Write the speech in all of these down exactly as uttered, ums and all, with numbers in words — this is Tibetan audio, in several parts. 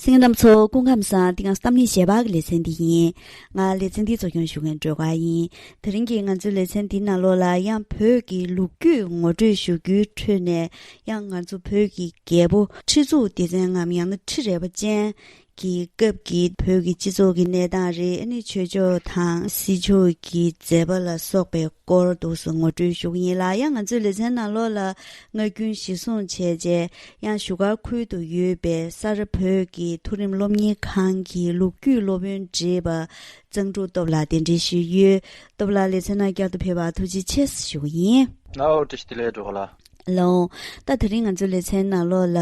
གསན་མཁན་རྣམ་པ་ཚོ་སྐུ་ཁམས་བཟང་། འདི་ང་ཚོ་གཏམ་གླེང་ཞལ་པར་གྱི་ལེ་ཚན་འདི་ཡིན། ང་ལེ་ཚན་འདི་གཙོ་སྐྱོང་ཞུ་མཁན་སྒྲོལ་དཀར་ཡིན། དེ་རིང་གི་ང་ཚོའི་ལེ་ཚན་འདི་ནང་ལོགས་ལ་ཡང་བོད་ཀྱི་ལོ་རྒྱུས་ངོ་སྤྲོད་ཞུ་རྒྱུའི་ཁྲོད་ནས་ཡང་ང་ཚོ་བོད་ཀྱི་རྒྱལ་པོ་ཁྲི་གཙུག་ལྡེ་བཙན་ངམ་ཡང་ན་ཁྲི་རལ་པ་ཅན་གྱི་སྐབས་ཀྱི་བོད་ཀྱི་སྤྱི་ཚོགས་ཀྱི་གནས་སྟངས་རེད། ཨ་ནི་ཆོས་ཕྱོགས་དང་སྲིད་ཕྱོགས་ཀྱི་མཛད་པ་ལ་སོགས་པའི་སྐོར་འདུག་སེ་ངོ་སྤྲོད་ཞུ་གི་ཡིན་ལ། ཡང་ང་ཚོའི་ལེ་ཚན་ནང་ལོགས་ལ་ངག་རྒྱུན་གཞིར་བཟུང་བྱས་རྗེས་ཡང་བཞུགས་སྒར་ཁུལ་དུ་ཡོད་པའི་ས་རཱ་བོད་ཀྱི་མཐོ་རིམ་སློབ་གཉེར་ཁང་གི་ལོ་རྒྱུས་སློབ་དཔོན་བགྲེས་པ་གཙང་ཕྲུག་སྟོབས་ལགས་གདན་འདྲེན་ཞུས་ཡོད། སྟོབས་ལགས་ལེ་ཚན་ནང་བསྐྱར་དུ་ཕེབས་པར་ཐུགས་རྗེ་ཆེ་ཞུ་གི་ཡིན། ཨའོ་བཀྲ་ཤིས་བདེ་ལེགས་སྒྲོལ་དཀར་ལགས། ལགས། ད་དེ་རིང་ང་ཚོའི་ལེ་ཚན་ནང་ལོགས་ལ་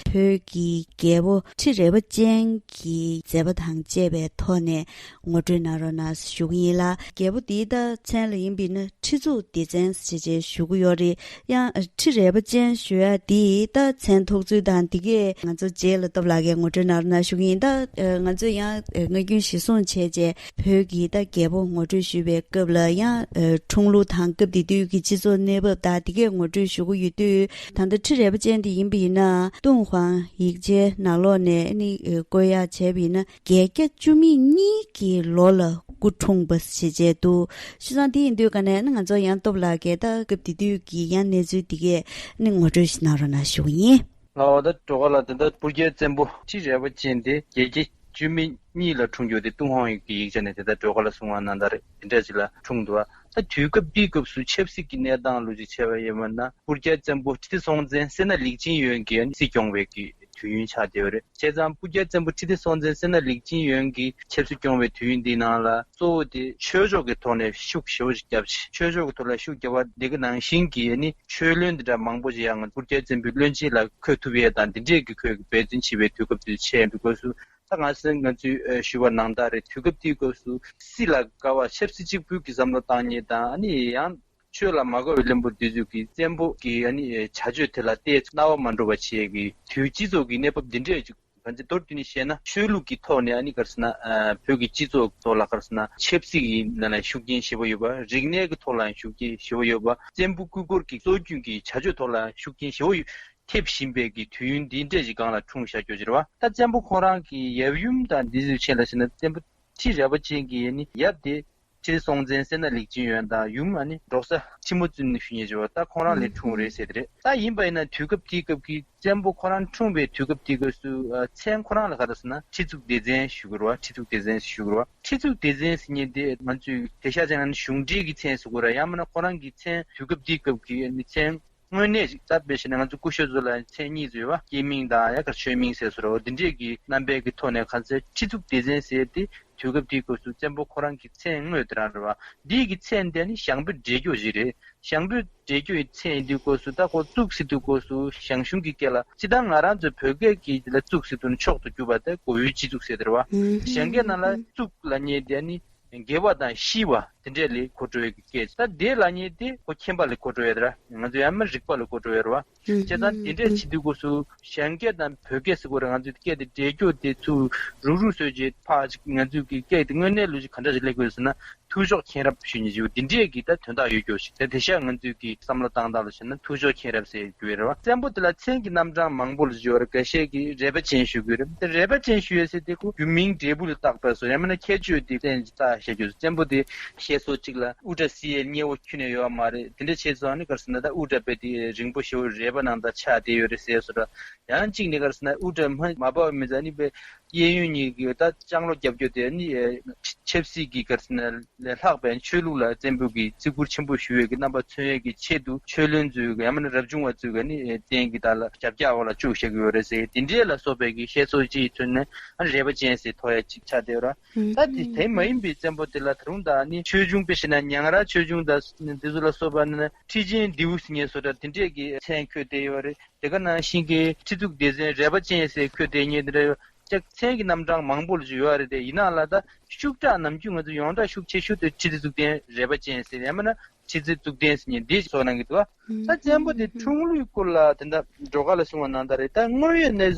བོད་ཀྱི་རྒྱལ་པོ་ཁྲི་རལ་པ་ཅན་གྱི་མཛད་པ་དང་བཅས་པའི་ཐོག་ནས་ངོ་སྤྲོད་གནང་རོགས་གནང་ཞུ་གི་ཡིན་ལ། རྒྱལ་པོ་འདིའི་ད་མཚན་ལ་ཡིན་པས་ན་ཁྲི་གཙུག་ལྡེ་བཙན་ཞེས་བྱས་ཞུ་གི་ཡོད་རེད། ཡང་ཁྲི་རལ་པ་ཅན་ཞུ་ཡ་འདིའི་ད་མཚན་ཐོགས་ཚུལ་དང་འདི་གས་ང་ཚོ་རྗེས་ལ་སྟོབས་ལགས་ཀྱིས་ངོ་སྤྲོད་གནང་རོགས་གནང་ཞུ་གི་ཡིན། ད་ང་ཚོས་ཡང་ངག་རྒྱུན་གཞིར་བཟུང་བྱས་རྗེས་བོད་ཀྱི་ད་རྒྱལ་པོ་ངོ་སྤྲོད་ཞུས་པའི་སྐབས་ལ་ཡང་འཁྲུངས་ལུགས་དང་སྐབས་དེ་དུས་ཀྱི་སྤྱི་ཚོགས་གནས་བབ་དང་དེ་གས་ངོ་སྤྲོད་ཞུ་གི་ཡོད་དུས། ད་ལྟ་ཁྲི་རལ་པ་ཅན་དེ་ཡིན་པ་ཡིན་ན་ཏུན་ཧོང་ཡིག་ཆའི་ནང་ལོགས་ནས་ནི་བཀོད་ཡག་བྱས་པ་ཡིན་ན་བརྒྱད་བརྒྱ་བཅུ་མེད་གཉིས་ཀྱི་ལོ་ལ་སྐུ་འཁྲུངས་པ་ཞེས་བྱས་འདུག་བྱས་ཙང་དེ་ཡིན་དུས་ཀ་ནས་ནི་ང་ཚོ་ཡང་སྟོབས་ལགས་ཀྱིས་ད་སྐབས་དེ་དུས་ཀྱི་ཡང་གནས་ཚུལ་དེ་གས་ནི་ངོ་སྤྲོད་ཞིག་གནང་རོགས་གནང་ཞུ་གི་ཡིན། ལགས་འོ། ད་སྒྲོལ་དཀར་ལགས། དེ་ལྟར་སྤུར་རྒྱལ་བཙན་པོ་ཁྲི་རལ་པ་ཅན་དེ་བརྒྱད་བརྒྱ་བཅུ་མེད་གཉིས་ལ་འཁྲུངས་ཡོད་དེ། ཏུན་ཧོང་ཡིག་གི་ཡིག་ཆ་ནས་དེ་ལྟར་སྒྲོལ་དཀར་ལགས་གསུང་བ་ནང་ལྟར་དེ་འདྲ་ཞིག་ལ་འཁྲུངས་འདུག་བ། ད་དུས་སྐབས་དེའི་སྐབས་སུ་ཆབ་སྲིད་ཀྱི་གནས་སྟངས་ལོ་ཅིག་བྱས་པ་ཡིན་པ་ན་སྤུར་རྒྱལ་བཙན་པོ་ཁྲི་སྲོང་བཙན་སད་ན་ལེགས་ཆེན་ཡོན་གྱིས་སྲིད་སྐྱོང་བའི་གི་དུས་ཡུན་ཆགས་བསྡད་ཡོད་རེད། བྱས་ཙང་སྤུར་རྒྱལ་བཙན་པོ་ཁྲི་སྲོང་བཙན་སད་ན་ལེགས་ཆེན་ཡོན་གྱིས་ཆབ་སྲིད་སྐྱོང་བའི་དུས་ཡུན་འདིའི་ནང་ལ་གཙོ་བོ་དེ་ཆོས་ཕྱོགས་ཀྱི་ཐོག་ནས་ཤུགས་ཞེ་པོ་ཅིག་བརྒྱབ་ཅིང་། ཆོས་ཕྱོགས་ཀྱི་ཐོག་ལ་ཤུགས་བརྒྱབ་པ་འདི་ག་ནང་བཞིན་གྱི་ཨ་ནི་ཆོས་བློན་འདི་འདྲ་མང་པོ་ཞིག་ཡང་སྤུར་རྒྱལ་བཙན་པོའི་བློན་ཆེན་ལ་འཁོད་ཐུབ་ཡས་དང་འདི་འདྲས་ཀྱི་ཁོས་འབད་བརྩོན་བྱེད་པའི་དུས་སྐབས་དེ་ཆགས་ཡོང་དུས་སྐབས་སུ། ད་ག་ས་ང་ཚོས་ཞུས་པ་ནང་ལྟར་རེད། དུས་སྐབས་དེའི་སྐབས་སུ་སྲིད་ལ་དགའ་བ་ཆབ་སྲིད་གཅིག་པུའི་གི་བསམ་བློ་བཏང་མཁན་དང་ཨ་ནི་ཡང་ཆོས་ལ་མ་དགའ་བའི་བློན་པོ་འདི་ཚོས་ཀྱི་བཙན་པོ་གི་ཨ་ནི་བྱ་སྤྱོད་དེ་ལ་བལྟས་སྣང་བ་མ་འགྲོ་བ་བྱེད་ཀྱི་དུས་སྤྱི་ཚོགས་ཀྱི་གནས་བབ་འདི་འདྲས་ཅིག་གང་ཅི་མདོར་བསྡུས་ནས་བཤད་ན་ཆོས་ལུགས་ཀྱི་ཐོག་ནས་ཨ་ནི་ག་རེ་ཟེར་ན་བོད་ཀྱི་སྤྱི་ཚོགས་ཐོག་ལ་ག་རེ་ཟེར་ན་ཆབ་སྲིད་ཀྱི་ནང་ལ་ཤུགས་རྐྱེན་ཞེ་པོ་ཡོད་པ། རིག་གནས་ཀྱི་ཐོག་ལའང་ཤུགས་རྐྱེན་ཞེ་པོ་ཡོད་པ། བཙན་པོ་སྐུ་འཁོར་གྱི་སྲོལ་རྒྱུན་གྱི་བྱ་སྤྱོད་ཐོག་ལ་ཤུགས་རྐྱེན་ཞེ་པོ་ཡོད། ཐེབས་བཞིན་པའི་གི་དུས་ཡུན་འདི་འདྲས་ཞིག་སྒང་ལ་འཁྲུངས་བཞག་རྒྱུ་ཅིག་རེད་བ། ད་བཙན་པོ་ཁོང་རང་གི་ཡབ་ཡུམ་དང་འདི་ཚོའི་ཆེད་ལ་བྱས་ན་བཙན་པོ་ཁྲི་རལ་པ་ཅན་གྱི་ཨ་ནི་ཡབ་དེ་ཁྲི་སྲོང་བཙན་སད་ན་ལེགས་ཆེན་ཡོན་དང་ཡུམ་ཨ་ནི་འབྲོག་བཟའ་ཁྲི་མོ་བཙུན་ནི་ཞུ་མཁན་ཅིག་ཡོད་པ། ད་ཁོང་རང་ལས་འཁྲུངས་རེད་ཟེར་དེ་རེད། ད་ཡིན་པ་ཡིན་ན་དུས་སྐབས་དེའི་སྐབས་ཀྱི་བཙན་པོ་ཁོ་རང་འཁྲུངས་པའི་དུས་སྐབས་དེའི་སྐབས་སུ་ཨ་མཚན་ཁོ་རང་ལ་ག་རེ་ཟེར་ན་ཁྲི་གཙུག་ལྡེ་བཙན་ཞུ་གི་རེད་བ། ཁྲི་གཙུག་ལྡེ་བཙན་ཞུ་གི་རེད་བ། ཁྲི་གཙུག་ལྡེ་བཙན་ཟེར་མཁན་དེ་ང་ཚོས་དེང་སང་ཅིག་ན་གཞུང་འབྲེལ་གྱི་མཚན་ཟེར་དགོས་རེད། ཡང་མིན་ན་ཁོ་རང་གི་མཚན་དུས་སྐབས་དེའི་སྐབས་ཀྱི་ཨ་ནི་མཚན་དངོས་གནས་ཤིག་ད་དཔེ་བཞག་ན་ང་ཚོ་སྐུ་ཞབས་ཚོ་ལ་མཚན་གཉིས་ཚོ་ཡོད་པ། སྐྱེས་མིང་དང་ཡ་གར་ཆོས་མིང་ཟེར་སོ་ར། འོ་འདི་འདྲས་ཀྱི་རྣམ་པའི་གི་ཐོག་ནས་ག་ཚོད་ཁྲི་གཙུག་ལྡེ་བཙན་ཟེར་ཏེ་དུས་སྐབས་དེའི་སྐབས་སུ་བཙན་པོ་ཁོ་རང་གི་མཚན་དངོས་དེ་རང་རེད་བ། འདི་གི་མཚན་དེ་ནི་ཞང་པོའི་འདྲེ་རྒྱུག་ཞིག་རེད། ཞང་པོའི་འདྲེ་རྒྱུག་གི་མཚན་ཡིན་དུས་སྐབས་སུ་ད་ཁོ་གཙུག་ཟེར་དུས་སྐབས་སུ་ཞང་ཞུང་གི་སྐད་ལ་སྤྱིར་བཏང་ང་རང་ཚོའི་བོད་སྐད་ཀྱི་ལ་གཙུག་ཟེར་དུས་ནི་མཆོག་ཏུ་གྱུར་པ་དེ་གོ་ཡུལ་སྤྱི་གཙུག་ཟེར་དེ་རེད་བ། ཞང་སྐད་ནང་ལ་གཙུག་ལབ་མཁན་དེ་ནི། དགེ་བ་དང་ཤིས་པ་དེ་འདྲས་ལ་གོ་འགྲོ་བའི་སྐད། ད་དེ་ལབ་མཁན་དེ་ཁོ་མཁྱེན་པ་ལ་གོ་འགྲོ་ཡ་ར། ང་ཚོ་ཡང་མིན་རིག་པ་ལ་གོ་འགྲོ་ཡ་ར་བ། བྱས་ཙང་དེ་འདྲས་བྱེད་དུས་སྐབས་སུ་ཞང་སྐད་དང་བོད་སྐད་ཟེར་དགོས་ར། ང་ཚོའི་སྐད་དེ་འདྲེ་རྒྱུག་དེ་ཚུར་རུག་རུག་བཟོས་རྗེས་ཕར་ཅིག་ང་ཚོའི་གི་སྐད་དེ་དངོས་གནས་ལོ་ཅིག་ག་འདྲ་ཞིག་སླེབས་དགོས་ཟེར་ན་ཐུགས་མཆོག་མཁྱེན་རབ་ཞུ་མཁན་ཅིག་ཡོད། དེ་འདྲས་ཀྱི་ད་དོན་དག་ཡོད་རྒྱུ་ཞིག་ད་དེ་ཤ་ང་ཚོའི་གི་བསམ་བློ་བཏང་སྟངས་ལ་བྱས་ན་ཐུགས་མཆོག་མཁྱེན་རབ་ཟེར། རྒྱུ་རེད་བ། བཙན་པོ་དེ་ལ་མཚན་གྱི་རྣམ་གྲངས་མང་པོ་ལ་བརྗོད་རེད། འགའ་ཤས་ཀྱིས་རལ་པ་ཅན་ཞུ་གི་རེད། དེ་རལ་པ་ཅན་ཞུ་ཡོད་ཟེར་དེ་ཁོ་རྒྱུ་མིང་འབྲས་བུ་ལ་བཏགས་པ་སོགས་ཡང་མིན་ན་ཁྱད་ཆོས་དེ་བཙན་གྱི་རྟགས་བཤད་རྒྱུ། བཙན་པོ་དེ་ཤེས་སོ་གཅིག་ལ་དབུ་སྐྲ་བསིལ་ཡས་མཉེ་བོ་ཁྱོན་ནས་ཡོད་མ་རེད། དེ་འདྲ་བྱས་ཙང་ནི་ག་རེ་ཟེར་ན་ད་དབུ་སྐྲ་དཔེ་དེ་རིང་པོ་ཞེ་བོ་རལ་པ་ནང་ད་ཆགས་བསྡད་ཡོད་རེད་ཟེར་སོ་འདྲ། ཡང་གཅིག་ནས་ག་རེ་ཟེར་ན་དབུ་སྐྲ་མ་མ་བབས་མི་ཚ་ནི་དཔེ་གཡས་གཡོན་གཉིས་ཀྱི་ད་ལྕང་ལོ་རྒྱབ་སྐྱོར་དེ་ནི་ཆབ་སྲིད་ཀྱི་ག་རེ་ཟེར་ན། ལས་ལྷག་པའི་ཆོས་ལུགས་ལ་བཙན་པོ་གིས་བརྩི་བཀུར་ཆེན་པོ་ཞུ་བའི་གི་རྣམ་པ་མཚོན་ཡས་ཀྱི་ཆེད་དུ་ཆོས་བློན་ཚོས་ཡང་མིན་ན་རབ་བྱུང་བ་ཚོས་ཀྱང་ནི་རྟེན་གྱི་བདག་ལ་རྒྱབ་སྐྱོར་འོག་ལ་བཅུག་བཞག་གི་ཡོད་རེད་ཟེར། དེ་འདྲས་ལ་སོགས་པའི་གི་བཤད་སྲོལ་ཅིག་ཐོན་ནས་ཨ་ནི་རལ་པ་ཅན་ཟེར་ཐོགས་ཡ་ཅིག་ཆགས་བསྡད་ཡོད་ར། ད་དེ་དེ་མ་ཡིན་པའི་བཙན་པོ་དེ་ལ་ད་རུང་ད་ནི་ཆོས་འབྱུང་དཔེ་བཞག་ན་ཉང་རལ་ཆོས་འབྱུང་དང་འདི་ཚོ་ལ་སོགས་པ་ནི་ཁྲི་ཆེན་ལྡེའུ་ཟེར་མཁན་སོགས་འདྲ་དེ་འདྲས་ཀྱི་མཚན་འཁོད་བསྡད་ཡོད་རེད། དེ་ག་ནང་བཞིན་གྱི་ཁྲི་གཙུག་ལྡེ་བཙན་རལ་པ་ཅན་ཟེར་འཁོད་བསྡད་མཁན་དེ་འདྲ་ཡོད། ཅིག་མཚན་གྱི་རྣམ་གྲངས་མང་པོ་ལ་ཅིག་ཡོད་རེད་དེ། ཡིན་ནའང་ལ་ད་ཤུགས་དྲག་ནམ་རྒྱུན་ང་ཚོ་ཡོངས་གྲགས་ཤུགས་ཆེ་ཤོས་དེ་ཁྲི་གཙུག་ལྡེ་བཙན་རལ་པ་ཅན་ཟེར་ཡང་མིན་ན་ཁྲི་གཙུག་ལྡེ་བཙན་ཟེར་མཁན་འདི་ཚོ་གནང་གི་འདུག་བ། ད་བཙན་པོ་དེ་འཁྲུངས་ལུགས་སྐོར་ལ་དེ་འདྲ་སྒྲོལ་དཀར་ལ་གསུངས་པ་ནང་ལྟར་རེད། ད་དངོས་ཡོད་གནས་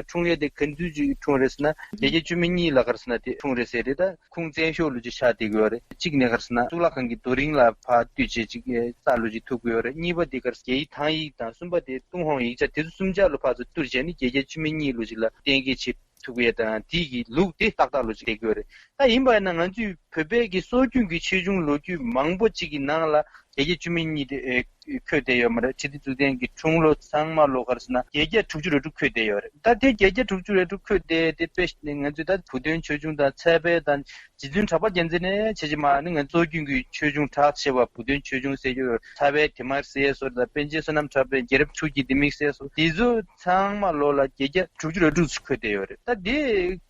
ཚུལ་གྱི་འཁྲུངས་ཡས་དེ་ག་ཚོད་ཅིག་འཁྲུངས་རེད་ཟེར་ན་བརྒྱད་བརྒྱ་བཅུ་མེད་གཉིས་ལ་ག་རེ་ཟེར་ན་དེ་འཁྲུངས་རེད་ཟེར་རེད། ད་ཁུངས་བཙན་ཤོག་ལོ་ཅིག་ཆགས་བསྡད་ཀྱི་ཡོད་རེད། གཅིག་ནས་ག་རེ་ཟེར་ན་གཙུག་ལག་ཁང་གི་རྡོ་རིང་ལ་ཕར་བཏུད་བྱས་ཅིག་ས་ལོ་ཅིག་ཐུག་གི་ཡོད་རེད། གཉིས་པ་དེ་ག་རེ་རྒྱ་ཡིག་ཐང་ཡིག་དང་། གསུམ་པ་དེ་ཏུན་ཧོང་ཡིག་ཆ་དེ་ཚོ་གསུམ་ཆར་ལ་ཕར་ཚུར་བཏུད་བྱས་ནས་བརྒྱད་བརྒྱ་བཅུ་མེད་གཉིས་ལོ་ཅིག་ལ་གཏན་འཁེལ་བྱས། ཐུག་ཡས་དང་དེ་གི་ལུགས་དེ་ཏག་ཏག་ལོ་ཅིག་བསྡད་ཀྱི་ཡོད་རེད། ད་ཡིན་པ་ཡིན་ན་ང་ཚོས་བོད་པའི་གི་སྲོལ་རྒྱུན་གྱི་ཆོས་འབྱུང་ལོ་རྒྱུས་མང་པོ་ཅིག་གི་ནང་ལ་བརྒྱད་བརྒྱ་བཅུ་མེད་གཉིས་དེ་ཨེ་འཁོད་བསྡད་ཡོད་མ་རེད། ཁྲི་ལྡེ་གཙུག་བརྟན་གྱི་འཁྲུངས་ལོ་ཚང་མ་ལོ་ག་རེ་ཟེར་ན་བརྒྱད་བརྒྱ་དྲུག་ཅུ་རེ་དྲུག་འཁོད་བསྡད་ཡོད་རེད། ད་དེ་བརྒྱད་བརྒྱ་དྲུག་ཅུ་རེ་དྲུག་འཁོད་བསྡད་དེ་དཔེ་ང་ཚོས་ད་བུ་སྟོན་ཆོས་འབྱུང་དང་ཚལ་པའི་དང་རྗེ་བཙུན་གྲགས་པ་རྒྱལ་མཚན་ནས་བྱས་རྗེས་མ་ནི་ང་ཚོ་སྲོལ་རྒྱུན་གྱི་ཆོས་འབྱུང་གྲགས་ཆེ་བ་བུ་སྟོན་ཆོས་འབྱུང་ཟེར་གྱི་ཡོད། ཚལ་པའི་དེ་མར་ཟེར་སོགས་དང་པཎ་ཆེན་བསོད་ནམས་གྲགས་པའི་རྒྱལ་རབས་དྲུག་གི་ལྡེ་མིག་ཟེར་སོགས་དེ་ཚོ་ཚང་མ་ལོ་ལ་བརྒྱད་བརྒྱ་དྲུག་ཅུ་རེ་དྲུག་ཅིག་འཁོད་བསྡད་ཡོད་རེད། ད་དེ་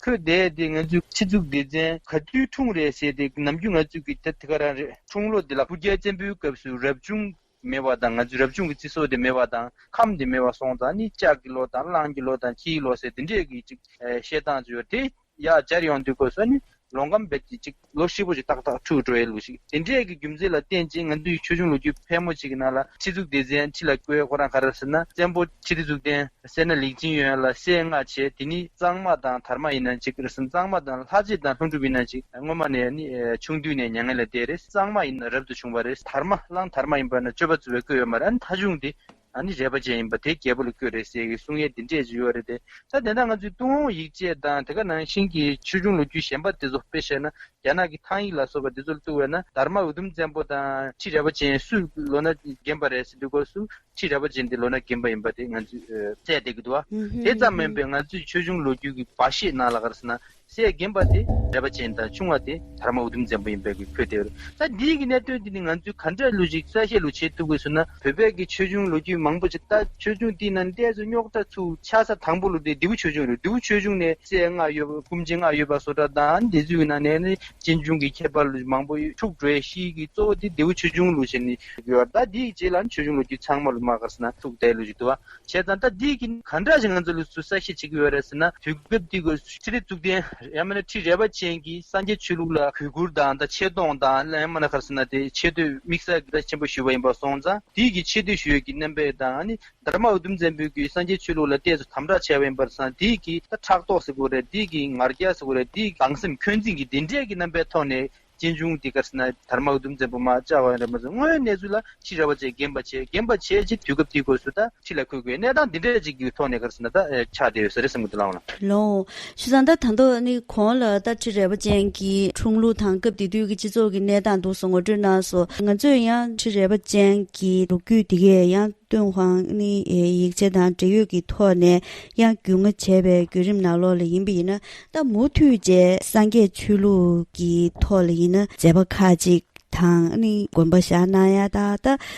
འཁོད་བསྡད་དེ་ང་ཚོའི་ཁྲི་གཙུག་ལྡེ་བཙན་ག་དུས་འཁྲུངས་རེད་ཟེར་དེ་ནམ་རྒྱུན་ང་ཚོའི་གི་ད་དེ་ག་རང་རེད། འཁྲུངས་ལོ་དེ་ལ་སྤུར་རྒྱལ་བཙན་པོའི་སྐབས་སུ་རབ་བྱུང་མེད་པ་དང་ང་ཚོའི་རབ་བྱུང་གི་རྩི་སྲོལ་དེ་མེད་པ་དང་ཁམས་དེ་མེད་པ་སོང་ཙང་ནི་ལྕགས་ཀྱི་ལོ་དང་གླང་གི་ལོ་དང་ཁྱི་ཡི་ལོ་ཟེར་དེ་འདྲས་ཀྱི་ཅིག་ཨེ་བཤད་སྟངས་ཅིག་ཡོད་དེ། ཡར་སྦྱར་ཡོང་དུས་སྐབས་སུ་ནི་ལོ་ཁམས་རྦད་དེ་ཅིག་ལོ་ཧྲིལ་པོ་ཅིག་ཏག་ཏག་འཁྲུག་འགྲོ་ཡའི་ལུགས་ཤིག་དེ་འདྲས་ཀྱི་རྒྱུ་མཚན་ལ་བརྟེན་ཅིང་ང་ཚོའི་ཆོས་འབྱུང་ལོ་རྒྱུས་ཕལ་མོ་ཅིག་གི་ནང་ལ་ཁྲི་གཙུག་ལྡེ་བཙན་ཁྲི་ལ་བཀོད། ཁོ་རང་ག་རེ་ཟེར་ན་བཙན་པོ་ཁྲི་ལྡེ་གཙུག་བརྟན་སད་ན་ལེགས་ཆེན་ཡོན་ལ་སྲས་ལྔ་བྱས། དེ་ནི་གཙང་མ་དང་དར་མ་ཡིན་ན་ཅིག་རེད་ཟེར། གཙང་མ་དང་ལྷ་རྗེ་དང་ལྷུན་གྲུབ་ཡིན་ན་ཅིག་སྔོན་མ་ནས་ནི་ཆུང་དུས་ནས་མྱ་ངན་ལས་འདས་རེད། གཙང་མ་ཡིན་ན་རབ་ཏུ་བྱུང་བ་རེད། དར་མ་གླང་དར་མ་ཡིན་པ་ན་སྤྱོད་པ་རྫོགས་པའི་བཀོད་ཡོད་མ་རེད། ཨ་ནི་ཐ་ཆུང་དེ་ཨ་ནི་རས་པ་ཅན་ཡིན་པ་དེ་རྒྱལ་པོ་ལ་བཀོད་རེད་ཟེར་གི་གསུང་ཡས་འདི་འདྲས་ཅིག་ཡོད་རེད་དེ། ད་དེ་འདྲ་ང་ཚོའི་ཏུན་ཧོང་ཡིག་ཆ་དང་དེ་ག་ནང་བཞིན་གྱི་ཆོས་འབྱུང་ལོ་རྒྱུས་གཞན་པ་དེ་ཚོ་དཔེ་བཤད་ན་རྒྱ་ནག་གི་ཐང་ཡིག་ལ་སོགས་པ་དེ་ཚོར་གཏུགས་པས་ན་དྷརྨ་འུ་དུམ་བཙན་པོ་དང་ཁྲི་རས་པ་ཅན་སུ་ལོ་ན་རྒན་པ་རེད་ཟེར་དུས་སྐབས་སུ་ཁྲི་རས་པ་ཅན་དེ་ལོ་ན་རྒན་པ་ཡིན་པ་དེ་ང་ཚོས་ཨ་བཙལ་བསྡད་ཀྱི་འདུག་བ། དེ་ཙམ་མིན་པའི་ང་ཚོའི་ཆོས་འབྱུང་ལོ་རྒྱུས་ཀྱི་སྦ་བཞེད་ནང་ལ་ག་རེ་ཟེར་ན། སྲས་རྒན་པ་དེ་རས་པ་ཅན་དང་ཆུང་བ་དེ་དྷརྨ་འུ་དུམ་བཙན་པོ་ཡིན་པའི་གི་འཁོད་དེ་རེད། ད་འདིའི་གི་གནད་དོན་འདི་ནི་ང་ཚོས་ག་འདྲ་ལུགས་ཤིག་གསལ་བཤད་ལུགས་བྱེད་ཐུབ་དགོས་ཟེར་ན། བོད་པའི་གི་ཆོས་འབྱུང་ལོ་རྒྱུས་མང་པོ་ཅིག་ད་ཆོས་འབྱུང་འདི་ནང་ལྟས་སུ་རྙོག་དྲ་ཚུགས་ཆགས་ས་དང་པོ་ལུགས་དེ་འདུལ་བ་ཆོས་འབྱུང་རེད། འདུལ་བ་ཆོས་འབྱུང་ནས་སྲས་ལྔ་ཡོད་པ་སྐུ་མཆེད་ལྔ་ཡོད་པ་བཟོ་འདྲ་དང་འདི་ཚོའི་ནང་ནས་ནི་གཅེན་གཅུང་གི་ཁྱད་པར་ལུགས་མང་པོ་འཁྲུག་འགྲོ་ཡས་ཤིག་གི་གཙོ་བོ་དེ་འདུལ་བ་ཆོས་འབྱུང་ལུགས་བྱེད་ནི་ཡོད། ད་འདིའི་རྗེས་ལ་ནི་ཆོས་འབྱུང་ལོ་རྒྱུས་ཚང་མ་ལུགས་མ་ག་རེ་ཟེར་ན་ཐུག་བསྡད་ལུགས་ཅིག་འདུག་བ། བྱས་ཙང་ད་འདི་གི་ག་འདྲ་ཞིག་ང་ཚོ་ལ་ཚུར་གསལ་བཤད་བྱེད་ཀྱི་ཡོད་རེད་ཟེར་ན། དུས་སྐབས་དེ་གི་ཁྲི་ལྡེ་གཙུག་བརྟན་ཡང་མིན་ན་ཁྲི་རལ་པ་ཅན་གྱིས་སངས་རྒྱས་ཆོས་ལུགས་ལ་གུས་བཀུར་དང་ད་ཆེ་མཐོང་དང་ཡང་མིན་ན་ག་རེ་ཟེར་ན་དེ་ཆེ་བསྟོད་དམིགས་བསལ་གྱི་ད་ཆེན་པོ་ཞུས་པ་ཡིན་པ་སོང་ཙང་དེ་གི་ཆེ་བསྟོད་ཞུ་ཡས་ཀྱི་རྣམ་པ་དང་ཨ་ནི་དྷརྨ་འུ་དུམ་བཙན་པོས་ཀྱི་སངས་རྒྱས་ཆོས་ལུགས་ལ་ལྟས་སུ་དམ་དྲག་བྱས་པ་ཡིན་པར་སོང་ཙང་དེ་གི་ད་ཕྲག་དོག་ཟེར་དགོས་རེད། དེ་གི་ང་རྒྱལ་ཟེར་དགོས་རེད། དེ་གི་སྡང་སེམས་འཁོན་འཛིན་གྱི་དེ་འདྲས་ཀྱི་རྣམ་པའི་ཐོག་ནས། གཅེན་གཅུང་དེ་ག་རེ་ཟེར་ན་དྷརྨ་འུ་དུམ་བཙན་པོ་མར་བཅར་བ་ཡིན་རེད་མ་གཏོགས་དངོས་ཡོད་གནས་ཚུལ་ལ་ཁྲི་རལ་པ་ཅན་རྒན་པ་བྱས། རྒན་པ་བྱས་རྗེས་དུས་སྐབས་དེའི་སྐབས་སུ་ད་ཁྲི་ལ་འཁོད་དགོས་གནས་སྟངས་འདི་འདྲ་ཅིག་གི་ཐོག་ནས་ག་རེ་ཟེར་ན་ད་ཨེ་ཆགས་བསྡད་ཡོད་ས་རེད་བསམ་གྱི་འདུག་ལགས་འོང་ལགས། ལགས་འོང་། བྱས་ཙང་ད་ད་དུང་ནི་གོང་ལ་ད་ཁྲི་རལ་པ་ཅན་གྱི་འཁྲུངས་ལུགས་དང་སྐབས་དེ་དུས་ཀྱི་སྤྱི་ཚོགས་ཀྱི་གནས་སྟངས་འདུག་སེ་ངོ་སྤྲོད་གནང་སོང་། ང་ཚོས་ཡང་ཁྲི་རལ་པ་ཅན་གྱི་ལོ་རྒྱུས་དེ་གས་ཡང་ཏུན་ཧོང་ནི་ཡིག་ཆ་དང་འབྲེལ་ཡོད་ཀྱི་ཐོག་ནས་ཡང་བརྒྱུད་ངོ་བྱས་པའི་བརྒྱུད་རིམ་ནང་ལོགས་ལ་ཡིན་པ་ཡིན་ན། ད་མུ་མཐུད་བྱས་སངས་རྒྱས་ཆོས་ལུགས་ཀྱི་ཐོག་ལ་ཡིན་ན་མཛད་པ་ཁག་ཅིག་དང་ནི་དགོན་པ་བཞག་གནང་ཡ་ད་ད་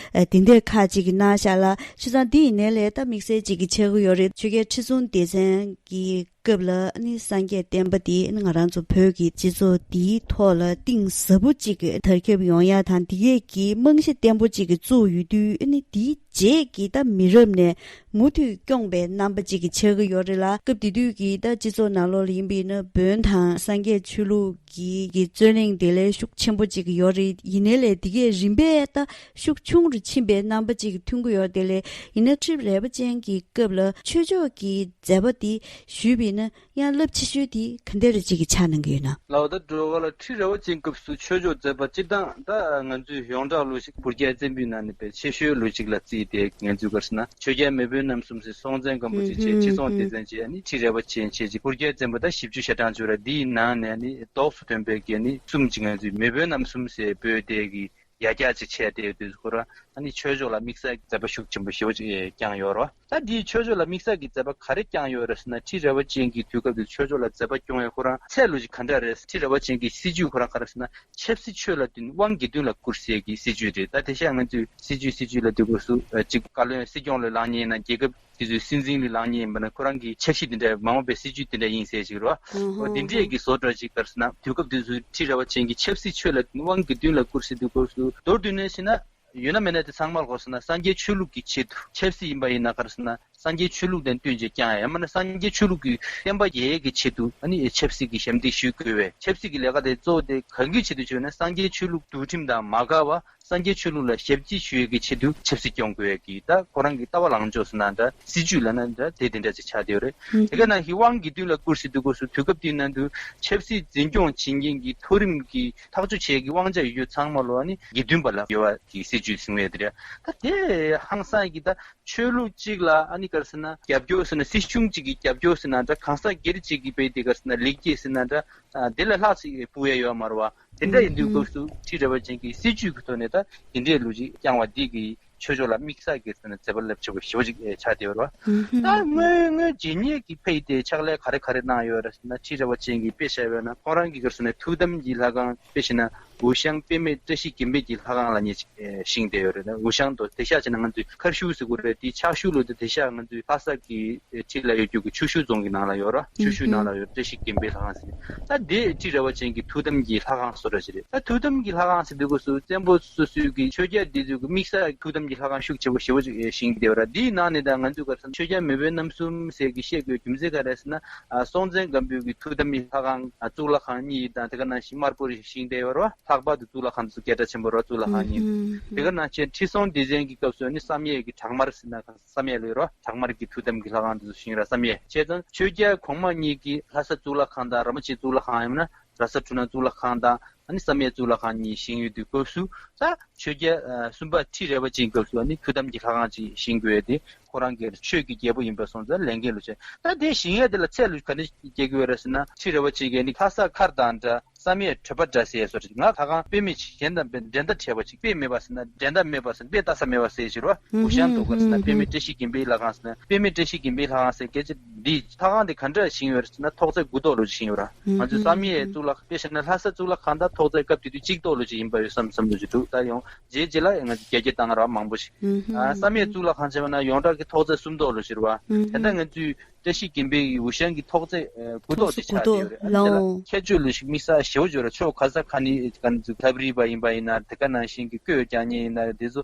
དེ་འདྲས་ཁག་ཅིག་གི་གནང་བཞག་ལ། བྱས་ཙང་འདི་ཡིན་ནའི་ལས་ད་དམིགས་བསལ་ཅིག་གི་ཆགས་ཀྱི་ཡོད་རེད། ཆོས་རྒྱལ་ཁྲི་སྲོང་ལྡེ་བཙན་གྱི་སྐབས་ལ་ནི་སངས་རྒྱས་བསྟན་པ་འདི་ནི་ང་རང་ཚོ་བོད་ཀྱི་སྤྱི་ཚོགས་འདིའི་ཐོག་ལ་གཏིང་ཟབ་པོ་ཅིག་གི་དར་ཁྱབ་ཡོང་ཡ་དང་འདི་གས་ཀྱི་རྨང་གཞི་བརྟན་པོ་ཅིག་གི་བཙུགས་ཡོད་དུས་ནི་འདིའི་རྗེས་ཀྱི་ད་མི་རབས་ནས་མུ་མཐུད་སྐྱོང་པའི་རྣམ་པ་ཅིག་གི་ཆགས་ཀྱི་ཡོད་རེད་ལ། སྐབས་དེ་དུས་ཀྱི་ད་སྤྱི་ཚོགས་ནང་ལོགས་ལ་ཡིན་པ་ཡིན་ན་བོན་དང་སངས་རྒྱས་ཆོས་ལུགས་ཀྱི་གི་རྩོད་གླེང་དེ་ལས་ཤུགས་ཆེན་པོ་ཅིག་གི་ཡོད་རེད། ཡིན་ནའི་ལས་དེ་གས་རིམ་པས་ད་ཤུགས་ཆུང་རུ་ཕྱིན་པའི་རྣམ་པ་ཅིག་གི་མཐོང་གི་ཡོད་རེད། དེ་ལས་ཡིན་ན་ཁྲི་རལ་པ་ཅན་གྱི་སྐབས་ལ་ཆོས་ཕྱོགས་ཀྱི་མཛད་པ་དེ་ཞུས་པ་ཡིན་ན་ཡང་རླབས་ཆེ་ཤོས་དེ་ག་འདྲ་རེ་ཅིག་གི་ཆགས་གནང་གི་ཡོད་ན། ལགས་འོ། ད་འགྲོ་བ་ལ་ཁྲི་རལ་པ་ཅན་སྐབས་སུ་ཆོས་ཕྱོགས་མཛད་པ་སྤྱིར་བཏང་ད་ང་ཚོའི་ཡོངས་གྲགས་ལུགས་ཤིག་སྤུར་རྒྱལ་བཙན་པོའི་ནང་ནས་དཔེ་ཆེ་ཤོས་ལུགས་ཤིག་ལ་བརྩིས་ཏེ་ང་ཚོས་ག་རེ་ཟེར་ན་ཆོས་རྒྱལ་མེས་དབོན་རྣམ་གསུམ་ཟེར་སྲོང་བཙན་སྒམ་པོ་ཆེ་བྱས། ཁྲི་སྲོང་ལྡེ་བཙན་བྱས། ཨ་ནི་ཁྲི་རལ་པ་ཅན་བྱས་ཅིག་སྤུར་རྒྱལ་བཙན་པོ་ད་བཞི་བཅུ་ཞེ་གྲངས་ཅིག་ཡོད་རེད། འདིའི་ནང་ནས་ནི་ལྡོག་ཏུ་ཐོན་པའི་གི་ནི་གསུམ་ཅིག་ང་ཚོས་མེས་དབོན་རྣམ་གསུམ་ཟེར་འབོད་བསྡད་ཀྱི་ཡར་རྒྱས་ཅིག་བྱས་ཏེ་དུས་ཁོ་རང་ཨ་ནི་ཆོས་ཕྱོགས་ལ་དམིགས་བསལ་གྱི་མཛད་པ་ཤུགས་ཆེན་པོ་ཞེ་པོ་ཅིག་བསྐྱངས་ཡོད་རེད་བ། ད་འདིའི་ཆོས་ཕྱོགས་ལ་དམིགས་བསལ་གྱི་མཛད་པ་ག་རེ་བསྐྱངས་ཡོད་རེད་ཟེར་ན། ཁྲི་རལ་པ་ཅན་གྱི་དུས་སྐབས་དུ་ཆོས་ཕྱོགས་ལ་མཛད་པ་སྐྱོང་ཡས་ཁོ་རང་ཚད་ལུགས་ཅིག་ག་འདྲ་རེད། ཁྲི་རལ་པ་ཅན་གྱི་སྲིད་བྱུས་ཁོ་རང་ག་རེ་ཟེར་ན་ཆབ་སྲིད་ཆོས་ལ་བསྟུན། དབང་དགེ་འདུན་ལ་བཀུར་ཟེར་གྱི་སྲིད་བྱུས་རེད། ད་དེ་ཤ་ང་ཚོས་སྲིད་བྱུས་སྲིད་བྱུས་ལ་དུས་སྐབས་སུ་ཅིག་བཀའ་བློན་སྲིད་སྐྱོང་ལ་ལངས་མཁན་ཡིན་ན་རྒྱལ་ཁབ་དེ་ཚོའི་སྲིད་འཛིན་ལ་ལངས་མཁན་ཡིན་པ་ན་ཁོ་རང་གི་འཆར་གཞི་དེ་འདྲ་མ་འོངས་པའི་སྲིད་བྱུས་དེ་འདྲ་ཡིན་ཟེར་ཞིག་རེད་བ། འོ་དེ་འདྲས་ཀྱི་བཟོ་འདྲ་ཅིག་ག་རེ་ཟེར་ན་དུས་སྐབས་དེ་ཚོའི་ཁྲི་རལ་པ་ཅན་གྱི་ཆབ་སྲིད་ཆོས་ལ་དབང་དགེ་འདུན་ལ་བཀུར་ཟེར་དུས་སྐབས་སུ་མདོར་བསྡུས་ནས་བཤད་ན་ཡོད་ན་མེད་ན་དེ་ཚང་མར་གོ་ཟེར་ན་སངས་རྒྱས་ཆོས་ལུགས་ཀྱི་ཆེད་དུ། ཆབ་སྲིད་ཡིན་པ་ཡིན་ན་ག་རེ་ཟེར་ན་སངས་རྒྱས་ཆོས་ལུགས་དང་བསྟུན་བྱས་བསྐྱངས་ཡ། ཡང་མིན་ན་སངས་རྒྱས་ཆོས་ལུགས་ཀྱི་བསྟན་པ་རྒྱས་ཡས་ཀྱི་ཆེད་དུ་ཨ་ནི་ཆབ་སྲིད་ཀྱི་ཞབས་འདེགས་ཞུ་དགོས་པས། ཆབ་སྲིད་ཀྱི་ལས་ཀ་དེ་གཙོ་བོ་དེ་གང་གི་ཆེད་དུ་བྱས་ན་སངས་རྒྱས་ཆོས་ལུགས་འདུལ་ཁྲིམས་དང་མ་འགལ་བ། སངས་རྒྱས་ཆོས་ལུགས་ལ་ཞབས་ཕྱི་ཞུ་ཡས་ཀྱི་ཆེད་དུ་ཆབ་སྲིད་སྐྱོང་དགོས་ཡས་ཀྱི་ད་ཁོ་རང་གི་ལྟ་བ་ལངས་ཕྱོགས་སུ་ན་འདྲ་སྲིད་བྱུས་ལ་ན་འདྲ་དེ་དེ་འདྲ་ཅིག་ཆགས་བསྡད་ཡོད་རེད། དེ་ག་ནང་བཞིན་དབང་དགེ་འདུན་ལ་བཀུར་ཟེར་དུས་སྐབས་སུ་དུས་སྐབས་དེའི་ནང་དུ་ཆབ་སྲིད་འཛིན་སྐྱོང་བྱེད་མཁན་གྱི་མཐོ་རིམ་གྱི་ཐག་གཅོད་བྱེད་ཀྱི་དབང་ཆ་ཡོད་རྒྱུ་ཚང་མ་ལོ་ཨ་ནི་དགེ་འདུན་པ་ལ་ཡོད་པ་གི་སྲིད་བྱུས་ཟིན་པ་རེད། ད་དེ་ཧང་སང་གི་ད་ཆོས་ལུགས་གཅིག་ལ་ཨ་ནི་ ག་རེ་ཟེར་ན་རྒྱབ་སྐྱོར་ཟེར་ན་སྲིད་གཞུང་གཅིག་གི་རྒྱབ་སྐྱོར་ཟེར་ན་འདྲ། གང་ཟག་སྒེར་གཅིག་གི་དཔེ་དེ་ག་རེ་ཟེར་ན་ལེགས་སྐྱེས་ཟེར་ན་འདྲ། ཨ་དེ་ལས་ལྷག་ཅིག་སྤུ་ཡ་ཡོད་མ་རེད་བ། དེ་འདྲ་ཡིན་དུས་སྐབས་སུ་ཁྲི་རལ་པ་ཅན་གྱི་སྲིད་ཇུས་ཀྱི་ཐོག་ནས་ད་དེ་འདྲའི་ལོ་རྒྱུས་རྐྱང་བ་འདི་གི་ཆོས་ཕྱོགས་ལ་དམིགས་བསལ་གྱི་ཟེར་ན་མཛད་པ་རླབས་ཆེན་པོ་ཞེ་པོ་ཅིག་ཆགས་བསྡད་ཡོད་རེད་བ། ད་དངོས་དངོས་རྗེས་སྙེག་གི་ཕ་ཡི་དེ་ཕྱག་ལས་ག་རེ་ག་རེ་གནང་ཡོད་རེད་ཟེར་ན། ཁྲི་རལ་པ་ཅན་གྱི་དཔེ་བཞག་པ་ཡིན་ན་ཁོང་རང་གི་ག་རེ་ཟེར་ན་ཐུགས་དམ་གྱི་ལྷ་ཁང་དཔེ་བཞག་ན་འུ་ཤང་དཔེ་མེད་བཀྲ་ཤིས་དགེ་འཕེལ་གྱི་ལྷ་ཁང་ལབ་མཁན་ཅིག་བཞེངས་བསྡད་ཡོད་རེད། འུ་ཤང་དུ་དེ་ཤག་བྱས་ན་ང་ཚོས་མཁར་ཤུལ་ཟེར་དགོས་རེད། དེ་ཕྱག་ཤུལ་ལོ་དེ་དེ་ཤག་ང་ཚོའི་ལྷ་ས་གི་ཁྲི་ལ་ཡོད་རྒྱུ་གི་ཆུ་ཤུར་རྫོང་གི་ནང་ལ་ཡོད་རེད། ཆུ་ཤུར་ནང་ལ་ཡོད་བཀྲ་ཤིས་དགེ་འཕེལ་ལྷ་ཁང་ཟེར། ད་དེ་ཁྲི་རལ་པ་ཅན་གྱི་ཐུགས་དམ་གྱི་ལྷ་ཁང་བཟོ་འདྲ་ཞིག་རེད། ད་ཐུགས་དམ་གྱི་ལྷ་ཁང་ཟེར་དུས་སྐབས་སུ་བཙན་པོ་སོ་སོའི་གི་ཆོས་རྒྱལ་དེ་ཚོའི་གི་དམིགས་བསལ་ཐུགས་དམ་གྱི་ལྷ་ཁང་ཤུགས་ཆེ་པོ་ཞེ་པོ་ཅིག་བཞེངས་བསྡད་ཡོད་རེད། དེའི་ནང་ནས་ད་ང་ཚོས་ག་རེ་ཟེར་ན་ཆོས་རྒྱལ་མེས་དབོན་རྣམ་གསུམ་ཟེར་གི་བཤད་དགོས་རྒྱུ་མཚན་ག་རེ་ཟེར་ན། ཨ་སྲོང་བཙན་སྒམ་པོའི་གི་ཐུགས་དམ་གྱི་ལྷ་ཁང་ཨ་གཙུག་ལག་ཁང་གཉིས་དང་དེ་ག་ནང་བཞིན་དམར་པོ་རེ་བཞེངས་བསྡད་ཡོད་རེད་བ། ལྷག་པར་དུ་གཙུག་ལག་ཁང་དེ་ཚོ་སྐད་གྲགས་ཆེན་པོ་རེད་བ། གཙུག་ལག་ཁང་གཉིས། དེ་ག་ནང་བཞིན་ཁྲི་སྲོང་ལྡེ་བཙན་གྱི་སྐབས་སུ་ནི་བསམ་ཡས་ཀྱི་བྲག་དམར་ཟེར་ན་བསམ་ཡས་ལོས་རོ། བྲག་དམར་གྱི་ཐུགས་དམ་གྱི་ལྷ་ཁང་དེ་ཚོ་བཞེངས་ར་བསམ་ཡས། བྱས་ཙང་ཆོས་རྒྱལ་གོང་མ་གཉིས་ཀྱིས་ལྷ་ས་གཙུག་ལག་ཁང་དང་ར་མོ་ཆེ་གཙུག་ལག་ཁང་ཡང་ན་ར་ས་གྲུ་ནག་གཙུག་ལག་ཁང་དང་ཨ་ནི་བསམ་ཡས་གཙུག་ལག་ཁང་གཉིས་བཞེངས་ཡོད་དུས་སྐབས་སུ་ད་ཆོས་རྒྱལ་ཨ་གསུམ་པ་ཁྲི་རལ་པ་ཅན་སྐབས་སུ་ཨ་ནི་ཐུགས་དམ་གྱི་ལྷ་ཁང་ཅིག་བཞེངས་དགོས་ཡས་དེ་ཁོ་རང་གི་ཆོས་ཀྱི་རྒྱལ་པོ་ཡིན་པ་སོང་ཙང་ལས་འགན་ལོ་ཆེ། ད་དེ་བཞེངས་ཡས་དེ་ལ་ཚད་ལོ་ག་འདྲ་སྐྱེལ་དགོས་རེད་ཟེར་ན་ཁྲི་རལ་པ་ཅན་གྱིས་ཨ་ནི་ལྷ་ས་མཁར་དང་འདྲ། བསམ་ཡས་གྲོད་པ་འདྲ་ཟེར་སོ་རེད། ང་ལྷ་ཁང་དཔེ་མེད་ཅིག་གཞན་དང་དཔེ་འགྲན་ཟླ་བྲལ་བ་ཅིག་དཔེ་མེད་པ་ཟེར་ན་འགྲན་ཟླ་མེད་པ་ཟེར་ན་དཔེ་ལྟ་ས་མེད་པ་ཟེར་ཞིག་རོ། འུ་ཤང་དུ་ག་རེ་ཟེར་ན་དཔེ་མེད་བཀྲ་ཤིས་དགེ་འཕེལ་ལྷ་ཁང་ཟེར་ན་དཔེ་མེད་བཀྲ་ཤིས་དགེ་འཕེལ་ལྷ་ཁང་ཟེར་སྐད་ཆ་འདི་ལྷ་ཁང་འདི་ག་འདྲ་བཞེངས་ཡོད་རེད་ཟེར་ན་ཐོག་བརྩེགས་དགུ་ཐོག་ལོ་ཅིག་བཞེངས་ཡོད་ར། ང་ཚོས་བསམ་ཡས་གཙུག་ལག་དཔེ་བཞག་ན་ལྷ་ས་གཙུག་ལག་ཁང་ད་ཐོག་བརྩེགས་སྐབས་དེ་དུས་གཅིག་ཐོག་ལོ་ཅིག་ཡིན་པ་ཡོད་བསམ་བསམ་ལོ་ཅིག་འདུག་ད་ཡང་རྗེས་རྗེས་ལ་ང་ཚོས་རྒྱ་སྐྱེད་བཏང་ར་མང་པོ་ཞིག་ཨ་བསམ་ཡས་གཙུག་ལག་ཁང་བྱས་པ་ན་ཡོངས་གྲགས་ཀྱི་ཐོག་བརྩེགས་གསུམ་ཐོག་ལོ་ཅིག་རེད་བ། དེ་ལྟར་ང་ཚོས་བཀྲ་ཤིས་དགེ་འཕེལ་གྱི་འུ་ཤང་གི་ཐོག་བརྩེགས་དགུ་ཐོག་དེ་ཆགས་བསྡད་ཡོད་རེད། ཨ་ནི་དེ་ལ་ཁྱད་ཆོས་ལོ་ཞིག་དམིགས་བསལ་ཞེ་པོ་ཅིག་ཡོད་རེད། ཕྱོགས་ག་ས་ག་ནས་ག་ནས་ཚུར་ཐབས་རིག་པ་ཡིན་པ་ཡིན་ན་དེ་ག་ནང་བཞིན་གྱི་བཀོད་རྒྱག་མཁན་ཡིན་ན་དེ་ཚོ་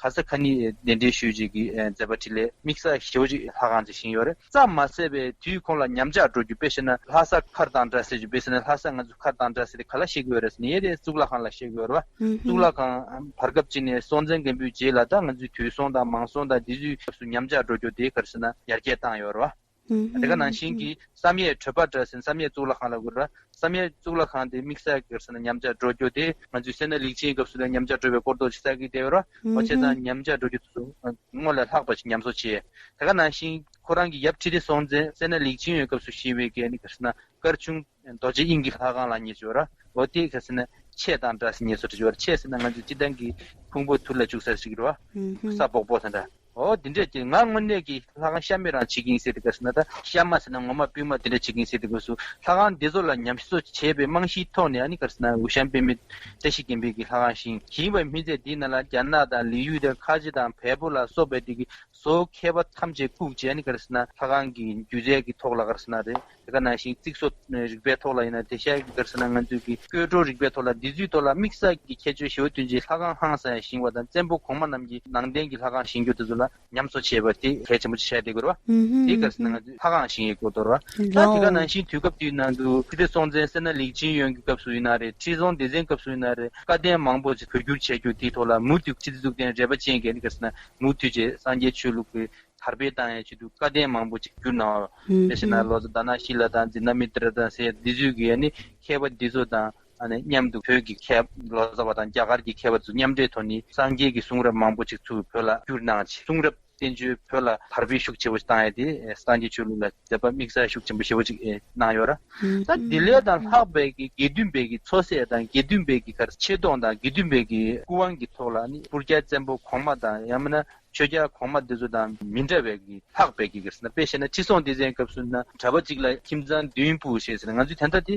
ག་ས་ག་ནས་གདན་འདྲེན་ཞུས་ཅིག་གི་མཛད་པ་འཕྲིན་ལས་དམིགས་བསལ་ཞེ་པོ་ཅིག་ལྷ་ཁང་ཅིག་བཞེངས་ཡོད་རེད། ཙམ་མ་ཟད་པའི་དུས་ཁོང་ལ་ཉམས་ཆག་འགྲོ་རྒྱུ་དཔེ་བཤད་ན་ལྷ་ས་མཁར་དང་འདྲ་ཟེར་རྒྱུ་དཔེ་བཤད་ན་ལྷ་ས་ང་ཚོ་མཁར་དང་འདྲ་ཟེར་དེ་ག་ལ་བཤད་ཀྱི་ཡོད་རེད་ཟེར་ན་ཡེ་དེ་གཙུག་ལག་ཁང་ལ་བཤད་ཀྱི་ཡོད་རེད་བ། གཙུག་ལག་ཁང་བར་སྐབས་ཅིག་ནས་སྲོང་བཙན་སྒམ་པོའི་རྗེས་ལ་ད་ང་ཚོའི་དུས་སྲུང་དང་མང་སྲུང་དང་དེ་ཚོའི་སྐབས་སུ་ཉམས་ཆག་འགྲོ་རྒྱུ་དེ་ག་རེ་ཟེར་ན་ཡར་རྒྱས་བཏང་ཡོད་རེད་བ། དེ་ག་ནང་བཞིན་གྱི་བསམ་ཡས་གྲོད་པ་འདྲ་ཟེར་བསམ་ཡས་གཙུག་ལག་ཁང་ལ་གོ་ར། བསམ་ཡས་གཙུག་ལག་ཁང་དེ་དམིགས་བསལ་གྱི་ཟེར་ན་ཉམས་ཆག་འགྲོ་རྒྱུ་དེ་ང་ཚོའི་སད་ན་ལེགས་ཆེན་སྐབས་སུ་ལ་ཉམས་ཆག་འགྲོ་བའི་སྐོར་ཐོག་ཅིག་གསལ་གྱི་བསྡད་ཡོད་ར། འོ་བྱས་ཙང་ཉམས་ཆག་འགྲོ་རྒྱུ་དེ་ཚོ་སྔོན་ལ་ལྷག་པ་ཞིག་ཉམས་གསོ་བྱས། དེ་ག་ནང་བཞིན་ཁོ་རང་གི་ཡབ་ཁྲི་ལྡེ་སྲོང་བཙན་སད་ན་ལེགས་ཆེན་ཡོད་སྐབས་སུ་བཞེངས་པའི་གི་ནི་ག་རེ་ཟེར་ན་སྐར་ཆུང་རྡོ་རྗེ་དབྱིངས་ཀྱི་ལྷ་ཁང་ལབ་མཁན་ཅིག་ཡོད་ར། འོ་དེ་ག་རེ་ཟེར་ན་ཆས་དང་འདྲ་ཟེར་མཁན་ཚོ་ཅིག་ཡོད་ར། ཆས་ཟེར་ན་ང་ཚོའི་སྤྱིར་བཏང་གི་ཕུང་པོ་ཐུར་ལ་བཅུག་ས་ཞིག་རེད་བ། ས་སྦོག་སྦོག་ཟེར་འདྲ། འོ་དེ་འདྲས་ཀྱི་ང་དངོས་གནས་ཀྱི་ལྷ་ཁང་ཤ་མེད་རང་བྱེད་ཀྱི་ཡིན་ཟེར་དེ་ག་རེ་ཟེར་ན་ད་ཤ་མ་ཟེར་ན་ངོ་མ་པུས་མོ་དེ་འདྲ་བྱེད་ཀྱི་ཡིན་ཟེར་དེ་དགོས་སུ་ལྷ་ཁང་འདི་ཚོ་ལ་ཉམས་གསོ་བྱས་པའི་རྨང་གཞིའི་ཐོག་ནས་ཨ་ནི་ག་རེ་ཟེར་ན་འུ་ཤང་དཔེ་མེད་བཀྲ་ཤིས་དགེ་འཕེལ་གྱི་ལྷ་ཁང་བཞེངས་བཞེངས་པའི་སྨིན་ཚད་འདི་ནང་ལ་རྒྱ་ནག་དང་ལི་ཡུལ་དང་ཁ་ཆེ་དང་བལ་པོ་ལ་སོགས་པའི་དེ་གི་བཟོ་མཁས་པ་ཐམས་ཅད་བཀུག་བྱས་ཨ་ནི་ག་རེ་ཟེར་ན་ལྷ་ཁང་གི་སྒྱུ་རྩལ་གྱི་ཐོག་ལ་ག་རེ་ཟེར་ན་རེད། དེ་ག་ནང་བཞིན་རྩིག་བཟོ་རིག་པའི་ཐོག་ལ་ཡིན་ན་དེ་ཤ་གི་ག་རེ་ཟེར་ན་ང་ཚོའི་གི་བཀོད་སྒྲོག་རིག་པའི་ཐོག་ལ་འདི་ཚོའི་ཐོག་ལ་དམིགས་བསལ་གྱི་ཁྱད་ཆོས་ཞེ་པོ་བསྟན་ཅིང་ལྷ་ཁང་ཧང་སང་བཞེངས་པ་དང་བཙན་པོ་གོང་མ་རྣམས་ཀྱི་ནང་བསྟན་གྱི་ལྷ་ཁང་བཞེངས་རྒྱུ་དེ་ཚོ་ལ་ཉམས་གསོ་བྱས་པ་དེ་གལ་ཆེན་པོ་ཆགས་བསྡད་ཀྱི་རེད་བ། དེ་ག་རེ་ཟེར་ན་ང་ཚོའི་ལྷ་ཁང་བཞེངས་ཡས་སྐོར་དོ་རེད་བ། ད་དེ་ག་ནང་བཞིན་དུས་སྐབས་དེའི་ནང་དུ་ཁྲི་ལྡེ་སྲོང་བཙན་སད་ན་ལེགས་ཆེན་ཡོན་གྱི་སྐབས་སུ་ཡིན་ན་རེད། ཁྲི་སྲོང་ལྡེ་བཙན་སྐབས་སུ་ཡིན་ན་རེད། བཀའ་བསྟན་མང་པོ་ཅིག་བོད་བསྒྱུར་བྱས་རྒྱུ་དེའི་ཐོག་ལ་མུ་མཐུད་ཁྲི་ལྡེ་གཙུག་བརྟན་རལ་པ་ཅན་གྱིས་ནི་ག་རེ་ཟེར་ན་མུ་མཐུད་ཅེས་སངས་རྒྱས་ཆོས་ལུགས་ཀྱི་དར་སྤེལ་བཏང་ཡའི་ཆེད་དུ་བཀའ་བསྟན་མང་པོ་ཅིག་བསྒྱུར་གནང་བ། དཔེ་བཞག་ན་ལོ་ཙཱ་དྷ་ན་ཤི་ལ་དང་ཛི་ན་མི་ཏྲ་དང་ཟེར་འདི་ཚོས་ཀྱིས་ནི་མཁས་པ་འདི་ཚོ་དང་ཨ་ནི་མཉམ་དུ་བོད་ཀྱི་མཁས་ལོ་ཙཱ་བ་དང་རྒྱ་གར་གྱི་མཁས་པ་ཚོ་མཉམ་འབྲེལ་ཐོག་ནས་སངས་རྒྱས་ཀྱི་གསུང་རབ་མང་པོ་ཅིག་ཚུར་བོད་ལ་བསྒྱུར་གནང་ཅིང་གསུང་རབ་བསྟན་བཅོས་བོད་ལ་དར་སྤེལ་ཤུགས་ཆེ་བོ་བཏང་ཡ་དེ་སངས་རྒྱས་ཆོས་ལུགས་ལ་མཛད་པ་དམིགས་བསལ་ཤུགས་ཆེན་པོ་ཞེ་པོ་ཅིག་གནང་ཡོད་ར། ད་དེ་ལས་དང་ལྷག་པའི་གི་དགེ་འདུན་པའི་གི་མཚོ་སྲེག་དང་དགེ་འདུན་པའི་གི་གར་ཆེ་མཐོང་དང་དགེ་འདུན་པའི་གི་སྐུ་དབང་གི་ཐོག་ལ་ནི་སྤུར་རྒྱལ་བཙན་པོ་གོང་མ་དང་ཡང་མིན་ན་ཆོས་རྒྱལ་གོང་མ་འདི་ཚོ་དང་མི་འདྲ་བའི་གི་ལྷག་པའི་གི་གར་ཟེར་ན་དཔེ་བཤད་ན་ཁྲི་སྲོང་ལྡེ་བཙན་སྐབས་སུ་ན་གྲྭ་པ་གཅིག་ལ་ཁྱིམ་ཚང་བདུན་ཕུལ་ཞེས་ཟེར་ན་ང་ཚོས་ད་ལྟ་དེ་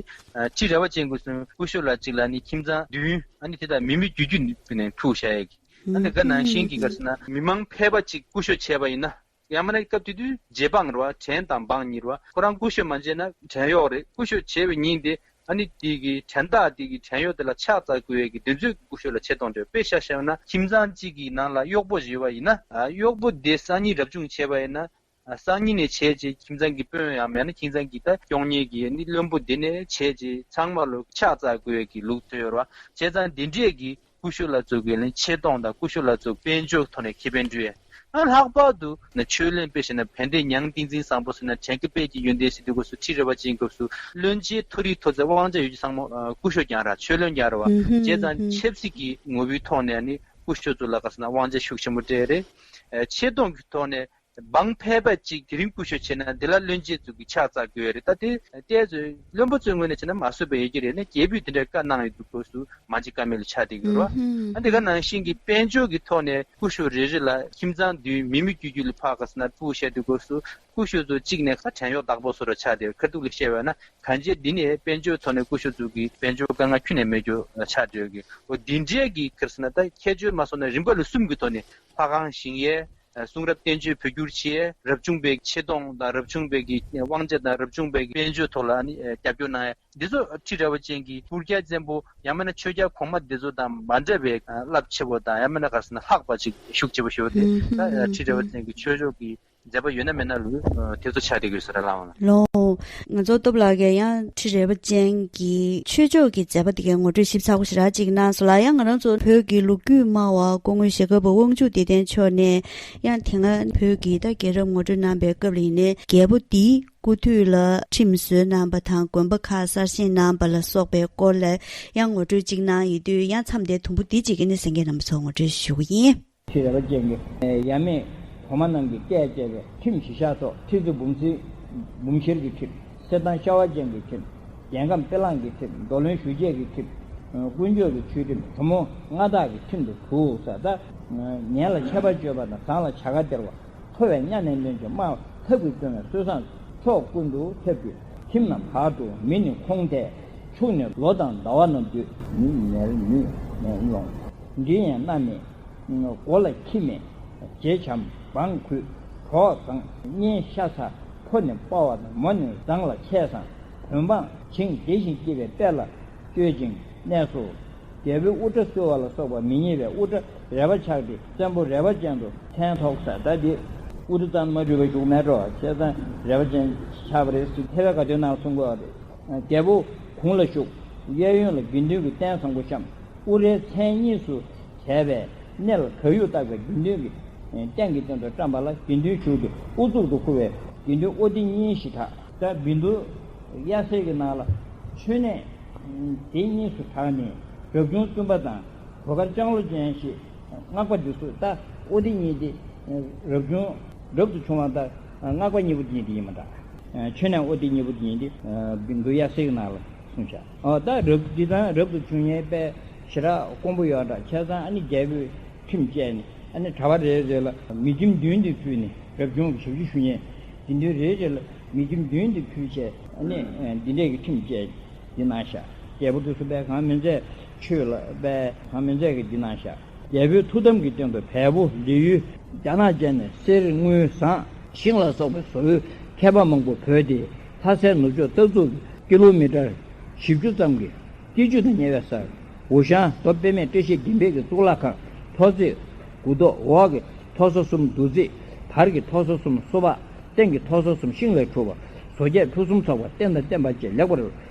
ཁྲི་རལ་པ་ཅན་སྐབས་སུ་སྐུ་ཞབས་ལ་གཅིག་ལ་ནི་ཁྱིམ་ཚང་བདུན་ཨ་ནི་དེ་དག་མི་མི་རྒྱུ་རྒྱུ་ནས་ཕུལ་བཞག་ཡ་གི་ཨ་ནི་ག་ནང་བཞིན་གྱི་ག་རེ་ཟེར་ན་མི་མང་ཕལ་པ་གཅིག་སྐུ་ཞབས་བྱས་པ་ཡིན་ན། ཡང་མིན་ན་སྐབས་དེ་དུས་རྗེ་འབངས་རེད་བ། བྲན་དང་འབངས་གཉིས་རེད་བ། ཁོ་རང་སྐུ་ཞབས་མ་བྱས་ན་བྲན་གཡོག་རེད། སྐུ་ཞབས་བྱས་པའི་ཉིན་དེ་ཨ་ནི་དེ་གི་བྲན་བདག་དེ་གི་བྲན་གཡོག་དེ་ལ་ཕྱག་འཚལ་དགོས་ཡས་ཀྱི་དེ་ཚོའི་སྐུ་ཞབས་ལ་ཆེ་མཐོང་སྤྲད། དཔེ་བཞག་བཞག་ན་ཁྱིམ་ཚང་གཅིག་གི་ནང་ལ་གཡོག་པོ་ཞིག་ཡོད་པ་ཡིན་ན་ཨ་གཡོག་པོ་དེ་སང་ཉིན་རབ་བྱུང་བྱས་པ་ཡིན་ན་ཨ་སང་ཉིན་ནས་བྱས་རྗེས་ཁྱིམ་ཚང་གི་དཔོན་ཡང་མིན་ན་ཁྱིམ་ཚང་གི་ད་སྐྱོང་མཁན་གྱི་ཨ་ནི་བློན་པོ་དེ་ནས་བྱས་རྗེས་ཚང་མ་ལ་ཕྱག་འཚལ་དགོས་ཡས་ཀྱི་ལུགས་སྲོལ་ཡོད་རེད་བ། བྱས་ཙང་དེ་འདྲས་ཀྱི་སྐུ་ཞབས་ལ་སོགས་ཀྱི་ལན་ཆེ་མཐོང་དང་སྐུ་ཞབས་ལ་སོགས་དཔལ་འབྱོར་ཐོག་ནས་ཁེ་ཕན་སྤྲོད། ཨ་ལྷག་པར་དུ་ན་ཆོས་གླིང་དཔེ་བཞག་ན་བན་དེ་ཉང་ཏིང་འཛིན་བཟང་པོ་ཟེར་ན་བྲན་ཀི་དཔལ་གྱི་ཡོན་ཏན་ཟེར་དུས་སྐབས་སུ་ཁྲི་རལ་པ་ཅན་སྐབས་སུ་བློན་ཆེན་མཐོ་རིས་མཐོ་ཚད་དབང་ཆ་ཡོད་རྒྱུ་ཚང་མ་སྐུ་ཞབས་རྐྱང་ར་ཆོས་བློན་རྐྱང་ར་བ། བྱས་ཙང་ཆབ་སྲིད་ཀྱི་ངོ་བོའི་ཐོག་ནས་ནི་སྐུ་ཞབས་ཚོ་ལ་ག་ཟེར་ན་དབང་ཆ་ཤུགས་ཆེན་པོ་སྤྲད་རེད། ཆེ་མཐོང་གི་ཐོག་ནས། འབངས་ཕལ་པ་གཅིག་དེ་རིང་སྐུ་ཞབས་བྱས་ན་འདི་ལ་བློན་ཆེན་ཚོ་གི་ཕྱག་བཙལ་དགོས་རེད། ད་དེ་ལྟས་ཚོ་བློན་པོ་ཚོའི་ངོས་ནས་བྱས་ན་མ་བཟོད་པ་ཡོད་ཀྱི་རེད། ནས་རྒྱལ་པོས་དེ་འདྲའི་བཀའ་གནང་ཡོད་འདུག་སྐབས་སུ་མ་བྱེད་ཀ་མེད་ལ་ཆགས་བསྡད་ཀྱི་རེད་བ། ཨ་འདི་ག་ནང་བཞིན་གྱི་དཔལ་འབྱོར་གྱི་ཐོག་ནས་སྐུ་ཞབས་རེ་རེ་ལ་ཁྱིམ་ཚང་བདུན་མི་མི་བཅུ་བཅུ་ལ་ཕར་ག་ཟེར་ན་ཕྲུ་གུ་བཤད་དུས་སྐབས་སུ་སྐུ་ཞབས་ཚོ་གཅིག་ནས་ཁ་བྲན་གཡོག་བདག་པོ་བཟོ་འདྲ་ཆགས་བསྡད། ཁ་ཐུག་ལ་བཤད་པ་ན་གང་བྱས་འདི་ནས་དཔལ་འབྱོར་ཐོག་ནས་སྐུ་ཞབས་ཚོ་གི་དཔལ་འབྱོར་དཀའ་ངལ་ཁྱོན་ནས་མེད་རྒྱུ་ཆགས་བསྡད་ཀྱི། འོ་འདི་འདྲའི་གི་ག་ཟེར་ན་ད་ཁྱད་ཆོས་མ་སོང་ན་རིམ་པ་ལ་གསུམ་གྱི་ཐོག་ནས་ལྷ་ཁང་བཞེངས་ཡས། གསུང་རབ་བསྟན་བཅོས་བོད་བསྒྱུར་བྱེད་ཡས། རབ་བྱུང་པའི་ཆེ་མཐོང་དང་རབ་བྱུང་པའི་གི་དབང་ཆ་དང་རབ་བྱུང་པའི་གི་དཔལ་འབྱོར་ཐོག་ལ་ཨ་ནི་རྒྱབ་སྐྱོར་གནང་ཡས། འདི་ཚོ་ཁྲི་རལ་པ་ཅན་གྱི་སྤུར་རྒྱལ་བཙན་པོ་ཡང་མིན་ན་ཆོས་རྒྱལ་གོང་མ་འདི་ཚོ་དང་མ་འདྲ་བའི་རླབས་ཆེ་བོ་དང་ཡང་མིན་ན་ག་ཟེར་ན་ལྷག་པ་ཅིག་ཤུགས་ཆེ་བོ་ཞིག་ཡོད་དེ། ད་ཁྲི་རལ་པ་ཅན་གྱི་ཆོས་ཕྱོགས་ཀྱི་མཛད་པ་ཡོད་ན་མེད་ན་ལུས་དེ་ཚོ་ཆགས་བསྡད་ཀྱི་ཡོད་ས་རེད་ལགས་འོང་ལགས། ལོ། ང་ཚོ་སྟོབས་ལགས་ཀྱིས་ཡང་ཁྲི་རལ་པ་ཅན་གྱི་ཆོས་ཕྱོགས་ཀྱི་མཛད་པ་དེ་གའི་ངོ་སྤྲོད་ཞིབ་ཚགས་པོ་ཞེ་དྲག་ཅིག་གནང་སོང་ལགས། ཡང་ང་རང་ཚོ་བོད་ཀྱི་ལོ་རྒྱུས་སྨྲ་བ་སྐུ་ངོ་ཞྭ་སྒབ་པ་དབང་ཕྱུག་བདེ་ལྡན་མཆོག་ནས་ཡང་དེ་སྔ་བོད་ཀྱི་ད་རྒྱལ་རབས་ངོ་སྤྲོད་གནང་པའི་སྐབས་ལ་ཡིན་ནའི་རྒྱལ་པོ་འདིའི་སྐུ་དུས་ལ་ཁྲིམས་བཟོས་གནང་པ་དང་དགོན་པ་ཁག་གསར་བཞེངས་གནང་པ་ལ་སོགས་པའི་སྐོར་ལ་ཡང་ངོ་སྤྲོད་ཅིག་གནང་ཡོད་དུས་ཡང་མཚམས་དེར་དུམ་བུ་འདི་གཅིག་གིས་ནི་གསན་མཁན་རྣམ་པ་ཚོར་ངོ་སྤྲོད་ཞུ་གི་ཡིན། ཁྲི་རལ་པ་ཅན་གྱི་ཡབ་མེས་གོང་མ་རྣམས་ཀྱིས་བཀས་བཅད་པའི་ཁྲིམས་གཞི་བཞག་སོགས་ཁྲི་བརྩི་འབུམ་བརྩི་འབུམ་བཞིར་གྱི་ཁྲིམས། གསེར་ཐང་ཤ་བ་ཅན་གྱི་ཁྲིམས། རྒྱལ་ཁམས་དཔེ་བླངས་ཀྱི་ཁྲིམས། རྡོར་གླིང་ཞུ་བྱེད་ཀྱི་ཁྲིམས། དཀོན་མཆོག་གི་ཆོས་ཁྲིམས། གྲུབ་མོ་མངའ་བདག་གི་ཁྲིམས་དུ་གྲུབ་ཟེར། ད་ངན་ལ་ཆད་པ་གཅོད་པ་དང་བཟང་ལ་བྱ་དགའ་སྟེར་བ། མཐོ་བའི་གཉའ་ནས་བསྣུན་ཅིང་དམའ་བ་ཐབས་ཀྱིས་བསྐྱོང་བའི་སྲོལ་བཟང་ཕྱོགས་ཀུན་ཏུ་ཁྱབ་ཀྱི་ཁྲིམས་རྣམས་བར་དུ་མི་ནི་ཁོང་ཐལ། ཕྱུགས་ནི་ལོ་དང་ཟླ་བ་རྣམས་སྡོད། མི་ནི་ནད་ནུས་ནས་སློང་། འབྲི་ཡང་གནའ་མེད། མགོ་ལ་ཁྱི་མེད། བྱེ་འཆམ་སྦྲང་ཁུ་གྲོགས་བཟང་། གཉེན་ཤ་ཚ་ཕོ་ནི་དཔའ་བ་དང་། མོ་ནི་བཟང་ལ་ཆས་བཟང་། བོད་འབངས་བྱིངས་བདེ་ཞིང་སྐྱིད་པའི་དཔལ་ལ་སྤྱོད་ཅིང་གནས་སོ། རྒྱལ་པོའི་དབུ་སྐྲ་བསིལ་བ་ལ་སོགས་པ་མི་ཉེས་པའི་དབུ་སྐྲ་རལ་པ་ཆགས་ཏེ་བཙན་པོ་རལ་པ་ཅན་དུ་མཚན་ཐོགས་ས། ད་འདི་དབུ་སྐྲ་ཙམ་མ་འདྲུས་པ་བཞུགས་མེད་འགྲོ། བྱས་ཙང་རལ་པ་ཅན་ཆགས་པ་རེད་ཟེར་ཐེ་བའི་དགའ་སྟོན་ནང་གསུང་གི་ཡོད་རེད། རྒྱལ་པོ་གུང་ལ་བཞུགས། གཡས་གཡོན་ལ་དགེ་འདུན་གྱི་རྟེན་བཟང་པོ་བཤམས། དབུ་རལ་མཚན་གཉིས་སུ་བྱས་པའི་གནས་ལ་གར་ཡུག་བཏགས་པའི་དགེ་འདུན་གྱི་རྟེན་གྱི་སྟེང་དུ་བཀྲམ་པ་ལ་དགེ་འདུན་བཞུགས་ཏེ་དབུ་གཙུག་ཏུ་འཁོར་བའི་དགེ་འདུན་ཨོ་ཏི་གཉིས་ཞེས་གྲགས། ད་བཻ་ཌཱུརྱ་གསལ་གྱི་ནང་ལ་མཆོད་གནས་དེ་གཉིས་སུ་གྲགས་ནས་རབ་བྱུང་བཙུན་པ་དང་གོས་དཀར་ལྕང་ལོ་ཅན་ཞེས་སྔགས་པ་འདི་ཚོས་ད་ཨོ་ཏི་གཉིས་དེ་རབ་བྱུང་རབ་ཏུ་བྱུང་བ་དང་སྔགས་པ་གཉིས་པོ་དེ་ཉིད་དེ་ཡིན་པ་འདྲ། མཆོད་གནས་ཨོ་ཏི་གཉིས་པོ་དེ་ཉིད་དེ་བཻ་ཌཱུརྱ་གསལ་གྱི་ནང་ལ་གསུངས་བཞག། ཨོ་ད་རབ་འདི་དང་རབ་ཏུ་བྱུང་ཡས་དཔེ་ཞེ་དྲག་དཀོན་པོ་ཡོད་འདྲ། བྱས་ཙང་ཨ་ནི་རྒྱལ་པོས་ཁྲིམས་བཅས་ནས་ཨ་ནི་གྲྭ་པ་རེ་རེ་ལ་མི་ཁྱིམ་བདུན་དེ་ཕུལ་ནས་རབ་བྱུང་གི་ཞབས་ཕྱི་ཞུ་མཁན་དགེ་འདུན་རེ་རེ་ལ་མི་ཁྱིམ་བདུན་དེ་ཕུལ་བྱས་ཨ་ནི་འདི་འདྲས་ཀྱི་ཁྲིམས་བཅས་འདི་གནང་བཞག། རྒྱལ་པོ་དེ་ཚོ་དཔེ་གང་མི་མཛད་ཆོས་ལ་དཔེ་གང་མི་མཛད་ཀྱི་འདི་གནང་བཞག། རྒྱལ་པོའི་ཐུགས་དམ་གྱི་སྟེང་དུ་བལ་པོ་ལི་ཡུལ་རྒྱ་ནག་ཅན་ནས་གསེར་དངུལ་ཟངས་ཤིང་ལ་སོགས་པའི་བཟོ་བོའི་མཁས་པ་མང་པོ་བོས་ཏེ་ལྷ་སའི་ནུབ་ཕྱོགས་སྟག་མཚུར་ཀི་ལོ་མི་ཊར་བཞི་བཅུ་ཙམ་གྱི་སྐྱིད་ཆུ་ཙམ་གྱི་སར་འུ་ཤང་རྡོ་པདྨའི་བཀྲ་ཤིས་ལྡན་པའི་གཙུག་ལག་ཁང་། ཐོག་བརྩེགས་དགུ་ཐོག། འོག་གི་ཐོག་ས་གསུམ་རྡོ་བརྩེགས། བར་གྱི་ཐོག་ས་གསུམ་སོ་ཕག། སྟེང་གི་ཐོག་ས་གསུམ་ཤིང་ལས་གྲུབ་པ། བཟོ་རྒྱས་ཕུན་སུམ་ཚོགས་པ་རྟེན་དང་བརྟེན་པ་བཅས་ལེགས་པར་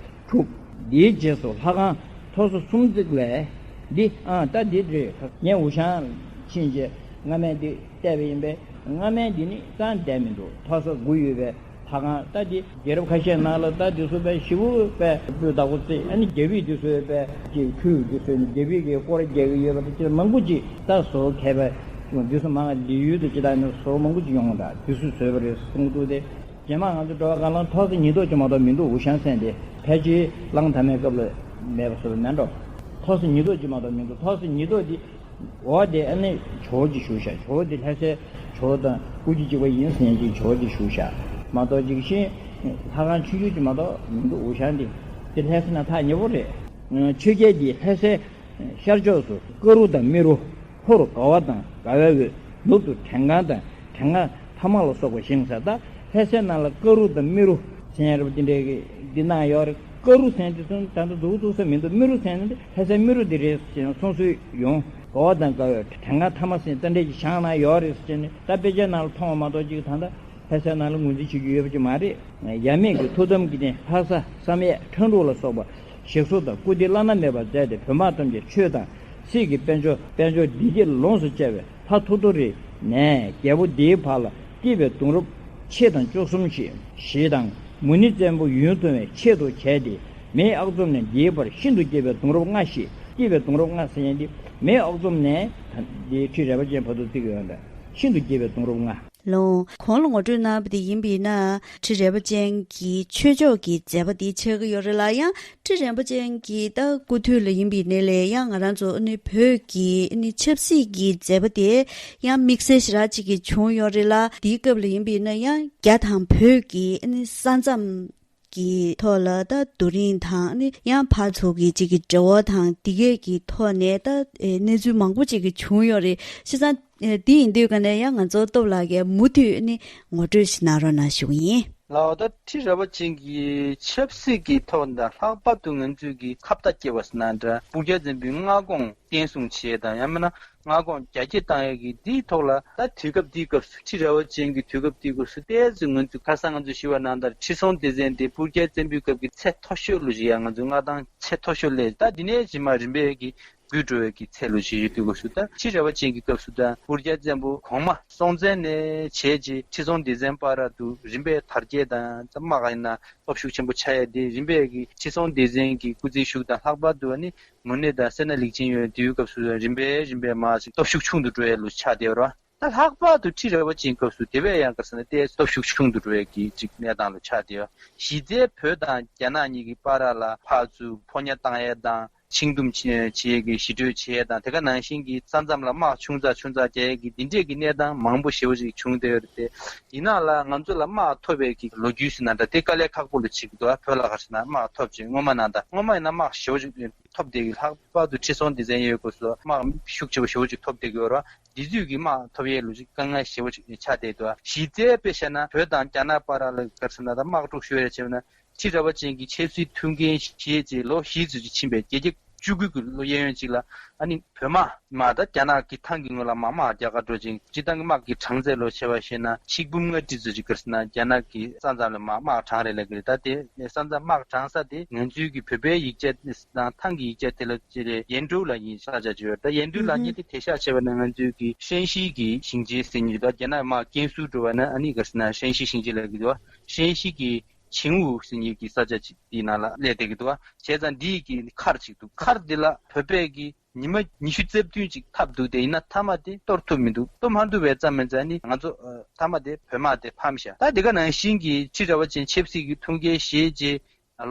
གྲུབ། འདིའི་རྗེས་སུ་ལྷ་ཁང་ཐོག་ས་གསུམ་བརྩེགས་ལས། འདི་ཨང་ད་འདི་རེད། ངས་འུ་ཤང་ཕྱིན་རྗེས་སྔ་མའི་འདི་བལྟས་པ་ཡིན་པས། སྔ་མའི་འདི་ནི་རྩ་བསྡད་མི་འདུག། ཐོག་ས་དགུ་ཡོད་པའི་ལྷ་ཁང་ད་འདི་རྒྱལ་རབས་ཁ་ཤས་ནང་ལ་ད་འདི་ཚོ་དཔེ་ཞེ་པོ་དཔེ་སྤུས་དག་པོ་བརྩིགས། ཨ་ནི་རྒྱ་བིས་འདི་ཚོའི་དཔེ་ཀྱི་ཁུལ་འདི་ཚོ་ནི་རྒྱ་བིས་ཀྱི་སྐོར་རྒྱག་གི་ཡོད་པ་དེ་ཅིག་མང་པོ་ཅིག་ད་བཟོ་མཁས་པ་འདི་ཚོ་མང་ལི་ཡུལ་དུ་ཅི་ད་ནི་བཟོ་མང་པོ་ཅིག་ཡོང་ད་འདི་ཚོས་བཟོས་པ་རེད་གསུང་འདུག་སྟེ། རྗེས་མ་ང་ཚོ་འགྲོ་བ་སྒང་ལ་ཐོག་ས་ཉིས་ཐོག་ཅིག་མ་གཏོགས་མི་འདུག། འུ་ཤང་ཟེར་དེ་ཕལ་ཆེར་གླང་དར་མའི་སྐབས་ལ་མེད་པ་བཟོ་བ་མེད་འགྲོ། ཐོག་ས་ཉིས་ཐོག་ཅིག་མ་གཏོགས་མི་འདུག། ཐོག་ས་ཉིས་ཐོག་དེ་འོག་དེ་ཨ་ནི་ཇོ་བོ་ཅིག་བཞུགས་ཤག། ཇོ་བོ་དེ་ལྷ་སའི་ཇོ་བོ་དང་སྐུ་མཁྱེན་གཅིག་པ་ཡིན་ཟེར་མཁན་ཅིག་ཇོ་བོ་ཅིག་བཞུགས་ཤག་མ་གཏོགས་ཅིག་ཤིང་ལྷ་ཁང་ཆུང་ཆུང་ཅིག་མ་གཏོགས་མི་འདུག། འུ་ཤང་དེ་དེ་ལྷ་ས་ན་ཐག་ཉེ་པོ་རེད། ཆོས་རྒྱལ་གྱིས་ལྷ་སའི་ཤར་ཕྱོགས་སུ་ཀ་རུ་དང་རྨེ་རུ། ལྷོ་རུ་དགའ་བ་དང་དགའ་བའི་འོད། ནུབ་ཏུ་དྲན་ཁང་དང་དྲན་ཁང་ཐ་མ་ལ་སོགས་པ་བཞེངས་ས། ད་ལྷ་སའི་ནང་ལ་ཀ་རུ་དང་རྨེ་རུ་ཟེར་ཡ་རེད་པ། འདི་འདྲའི་གི་འདི་གནང་ཡོད་རེད། ཀ་རུ་ཟེར་འདི་ཚོ་ད་ལྟ་འདུག་འདུག་ས་མི་འདུག། རྨེ་རུ་ཟེར་ནི་འདི་ལྷ་སའི་རྨེ་རུ་འདི་རེད་ཟེར་ནས་སོང་སྲོལ་ཡོང་། དགའ་བ་དང་དགའ་བའི་དྲན་ཁང་ཐ་མ་ཟེར་ད་འདྲས་ཀྱི་བཞེངས་གནང་ཡོད་རེད་ཟེར་ནས། ད་དཔེ་ཆ་ནང་ལ་མཐོང་བ་མ་གཏོགས་ཅིག་ད་ལྟ་ལྷ་སའི་ནང་ལ་ངོས་འཛིན་བྱེད་རྒྱུ་ཡོད་པ་ཅིག་མ་རེད། ཡབ་མེས་ཀྱི་ཐུགས་དམ་གྱི་རྟེན་ལྷ་ས་བསམ་ཡས་ཁྲ་འབྲུག་ལ་སོགས་པ་ཞིག་གསོ་དང་སྐུ་སྟེ་བླ་ན་མེད་པ་མཛད་དེ་བོད་འབངས་ཐམས་ཅད་ཆོས་དང་སྲིད་ཀྱི་དཔལ་འབྱོར་དཔལ་འབྱོར་བདེ་སྐྱིད་ལ་ལོངས་སུ་སྤྱད་པའི་ལྷ་ཐོ་ཐོ་རི་ནས་རྒྱལ་པོ་འདིའི་བར་ལ་སྐྱིད་པའི་གདུང་རབས་ཆེ་དང་བཅུ་གསུམ་ཞེས་ཞེས་དང་མུ་ནེ་བཙན་པོ་ཡུན་ཐུང་བའི་ཆེད་དུ་བྱས་ཏེ་མེས་ཨག་ཙོམ་ནས་འདིའི་བར་ཤིན་ཏུ་སྐྱིད་པའི་གདུང་རབས་ལྔ་ཞེས། སྐྱིད་པའི་གདུང་རབས་ལྔ་ཟེར་མཁན་འདི་མེས་ཨག་ཙོམ་ནས་འདིའི་ཁྲི་རལ་པ་ཅན་བར་དུ་བརྩི་གི་ཡོད་འདྲ། ཤིན་ཏུ་སྐྱིད་པའི་གདུང་རབས་ལྔ། ལོ། གོང་ལ་ངོ་སྤྲོད་གནང་བ་དེ་ཡིན་པས་ན། ཁྲི་རལ་པ་ཅན་གྱི་ཆོས་ཕྱོགས་ཀྱི་མཛད་པ་དེ་ཆགས་ཀྱི་ཡོད་རེད་ལ། ཡང་ཁྲི་རལ་པ་ཅན་གྱི་ད་སྐུ་དུས་ལ་ཡིན་པའི་ནས་ལས་ཡང་ང་རང་ཚོ་ཨ་ནི་བོད་ཀྱི་ཨ་ནི་ཆབ་སྲིད་ཀྱི་མཛད་པ་དེ་ཡང་དམིགས་བསལ་ཞེ་དྲག་ཅིག་གི་བྱུང་ཡོད་རེད་ལ། དེའི་སྐབས་ལ་ཡིན་པས་ན་ཡང་རྒྱ་དང་བོད་ཀྱི་ཨ་ནི་ས་མཚམས་ཀྱི་ཐོག་ལ་ད་རྡོ་རིང་དང་ཨ་ནི་ཡང་ཕར་ཚུར་གྱི་ཅིག་གི་འབྲེལ་བ་དང་དེ་གས་ཀྱི་ཐོག་ནས་ད་ཨེ་གནས་ཚུལ་མང་པོ་ཅིག་གི་བྱུང་ཡོད་རེད། བྱས་ཙང་ཨེ་དེ་ཡིན་དུས་ཀ་ནས་ཡང་ང་ཚོ་སྟོབས་ལགས་ཀྱིས་མུ་མཐུད་ཨ་ནི་ངོ་སྤྲོད་ཞིག་གནང་རོགས་གནང་ཞུ་གི་ཡིན། ལགས། ད་ཁྲི་རལ་པ་ཅན་གྱི་ཆབ་སྲིད་ཀྱི་ཐོག་ནས་ལྷག་པར་དུ་ང་ཚོས་ཀྱི་ཁ་བརྡ་སྐྱེལ་བ་ཟེར་ན་འདྲ། སྤུར་རྒྱལ་བཙན་པོའི་མངའ་ཁོངས་བརྟན་སྲུང་བྱེད་དང་ཡང་མིན་ན་མངའ་ཁོངས་རྒྱ་སྐྱེད་བཏང་ཡས་ཀྱི་འདིའི་ཐོག་ལ། ད་དུས་སྐབས་འདིའི་སྐབས་སུ་ཁྲི་རལ་པ་ཅན་གྱི་དུས་སྐབས་འདིའི་སྐབས་སུ་ཏོག་ཙམ་ང་ཚོས་ཁ་སང་ང་ཚོས་ཞུས་པ་ནང་ལྟར་ཁྲི་སྲོང་ལྡེ་བཙན་དེ་སྤུར་རྒྱལ་བཙན་པོའི་སྐབས་ཀྱི་ཚད་མཐོ་ཤོས་ལོ་ཞིག་ཡང་ང་ཚོས་མངའ་ཐང་ཚད་མཐོ་ཤོས་སླེབས། ད་འདི་ནས་རྗེས་མ་རིམ་པས་ཀྱི་རྒུད་འགྲོ་བའི་གི་ཚད་ལོ་ཞིག་ཡོད་དུས་སྐབས་སུ། ད་ཁྲི་རལ་པ་ཅན་གྱི་སྐབས་སུ་ད་སྤུར་རྒྱལ་བཙན་པོ་གོང་མ་སྲོང་བཙན་ནས་བྱས་རྗེས་ཁྲི་སྲོང་ལྡེ་བཙན་བར་དུ་རིམ་པས་དར་རྒྱས་དང་དམག་ཡིན་ན་སྟོབས་ཤུགས་ཆེན་པོ་ཆགས་ཡས་དེ། རིམ་པས་ཀྱི་ཁྲི་སྲོང་ལྡེ་བཙན་གྱི་སྐུ་ཚེའི་གཞུག་དང་ལྷག་པར་དུ་ཨ་ནི་མུ་ནེ་དང་སད་ན་ལེགས་ཆེན་ཡོད་དུས་སྐབས་སུ་རིམ་པས་རིམ་པས་མར་ཞིག་སྟོབས་ཤུགས་ཆུང་དུ་འགྲོ་ཡས་ལོ་ཆགས་བསྡད་ཡོད་རེད་བ། ད་ལྷག་པར་དུ་ཁྲི་རལ་པ་ཅན་སྐབས་སུ་དེ་བས་ཡང་ག་རེ་ཟེར་ན་ཏོག་ཙམ་སྟོབས་ཤུགས་ཆུང་དུ་འགྲོ་བའི་གི་ཅིག་གནས་སྟངས་ལ་ཆགས་བསྡད་ཡོད། གཞི་རྩའི་བོད་དང་རྒྱ་ནག་གཉིས་ཀྱི་བར་ལ་ཕར་ཚུར་ཕོ་ཉ་བཏང་ཡས་དང་། ཆིངས་འདུམ་བྱེད་བྱེད་ཀྱི་ཞི་གྲོས་བྱེད་ཡས་དང་། དེ་ག་ནང་བཞིན་གྱི་ས་མཚམས་ལ་དམག་ཆུང་ཙག་ཆུང་ཙག་རྒྱག་ཡས་ཀྱི་འདི་འདྲས་ཀྱི་གནས་སྟངས་མང་པོ་ཞེ་པོ་ཅིག་བྱུང་བསྡད་ཡོད་རེད་དེ། ཡིན་ནའང་ལ་ང་ཚོ་ལ་དམག་ཐོབ་པའི་གི་ལོ་རྒྱུས་ཟེར་ན་འདྲ་དེ་དཀའ་ལས་ཁག་པོ་ལ་བྱེད་ཀྱི་འདུག་བོད་ལ་ག་རེ་ཟེར་ན་དམག་ཐོབ་ཅིག་སྔོན་མ་ནང་ད་སྔོན་མ་ཡིན་ན་དམག་ཞེ་པོ་ཅིག་ཐོབ་བསྡད་ཀྱི། ལྷག་པར་དུ་ཁྲི་སྲོང་ལྡེ་བཙན་ཡོད་དུས་སྐབས་སུ་དམག་ཤུགས་ཆེ་བ་ཞེ་པོ་ཅིག་ཐོབ་བསྡད་ཀྱི་ཡོད་རེད་བ། འདི་ཚོས་ཀྱི་དམག་ཐོབ་ཡས་ལོ་ཅིག་དཀའ་ངལ་ཞེ་པོ་ཅིག་ཆགས་བསྡད་འདུག་གཞི་རྩའི་དཔེ་བཤད་ན་བོད་དང་རྒྱ་ནག་བར་ལ་ག་རེ་ཟེར་ན་ད་དམག་འཁྲུག་ཤོར་ཡས་བྱས་ན་ཁྲི་རལ་པ་ཅན་གྱི་ཆབ་སྲིད་ཐུགས་འགན་བཞེས་རྗེས་ལོ་བཞི་ཙམ་ཅིག་ཕྱིན་པའི་བརྒྱད་བརྒྱ་བཅུ་དགུ་གི་ལོ་གཡས་གཡོན་ཅིག་ལ་ཨ་ནི་བོད་དམག་མར་ད་རྒྱ་ནག་གི་ཐང་གི་ངོས་ལ་མར་དམག་རྒྱག་གར་འགྲོ་ཅིང་། སྤྱིར་བཏང་གི་དམག་གི་གྲངས་ཚད་ལོ་བྱས་པ་བཤད་ན་ཆིག་འབུམ་ལྔ་ཁྲི་ཙམ་ཅིག་ག་རེ་ཟེར་ན་རྒྱ་ནག་གི་ས་མཚམས་ལ་མར་དམག་དྲངས་རེད་ལབ་ཀྱི་རེད། ད་དེ་ས་མཚམས་དམག་དྲངས་ས་དེ་ང་ཚོའི་གི་བོད་པའི་ཡིག་ཆ་དང་ཐང་གི་ཡིག་ཆ་དེ་ལ་ཅི་རེད། ཡན་ཀྲོའུ་ལབ་མཁན་ས་ཆ་ཅིག་ཡོད། ད་ཡན་ཀྲོའུ་ལབ་མཁན་དེ་དེ་ཤག་བྱས་པ་ན་ང་ཚོའི་གི་ཧྲན་ཞི་གི་ཞིང་ཆེན་ཟེར་མཁན་ད་རྒྱ་ནག་དམག་ཀན་སུའུ་འགྲོ་བ་ན་ཨ་ནི་ག་རེ་ཟེར་ན་ཧྲན་ཞི་ཞིང་ཆེན་ལབ་ཀྱི་འདུག་ཧྲན་ཞི་གི་ཆིང་ཝུ་ཟེར་མཁན་གྱི་ས་ཆ་ཅིག་དེའི་ནང་ལ་སླེབས་བསྡད་ཀྱི་འདུག་བྱས་ཙང་འདིའི་གི་མཁར་ཅིག་འདུག་མཁར་འདི་ལ་བོད་པས་གི་ཉི་མ་ཉི་ཤུ་རྩ་བདུན་ཅིག་འཐབ་འདུག་དེ་ཡིན་ན་མཐའ་མ་དེ་གཏོར་ཐུབ་མི་འདུག་གཏོར་མ་ཐུབ་པའི་ཙམ་མིན་ཙང་ནི་ང་ཚོ་ཨ་མཐའ་མ་དེ་བོད་དམག་དེ་ཕམ་ཤག་ད་དེ་ག་ནང་བཞིན་གྱི་ཕྱི་ར་བ་ཅན་ཆབ་སྲིད་ཀྱི་ཐུགས་འགན་བཞེས་རྗེས་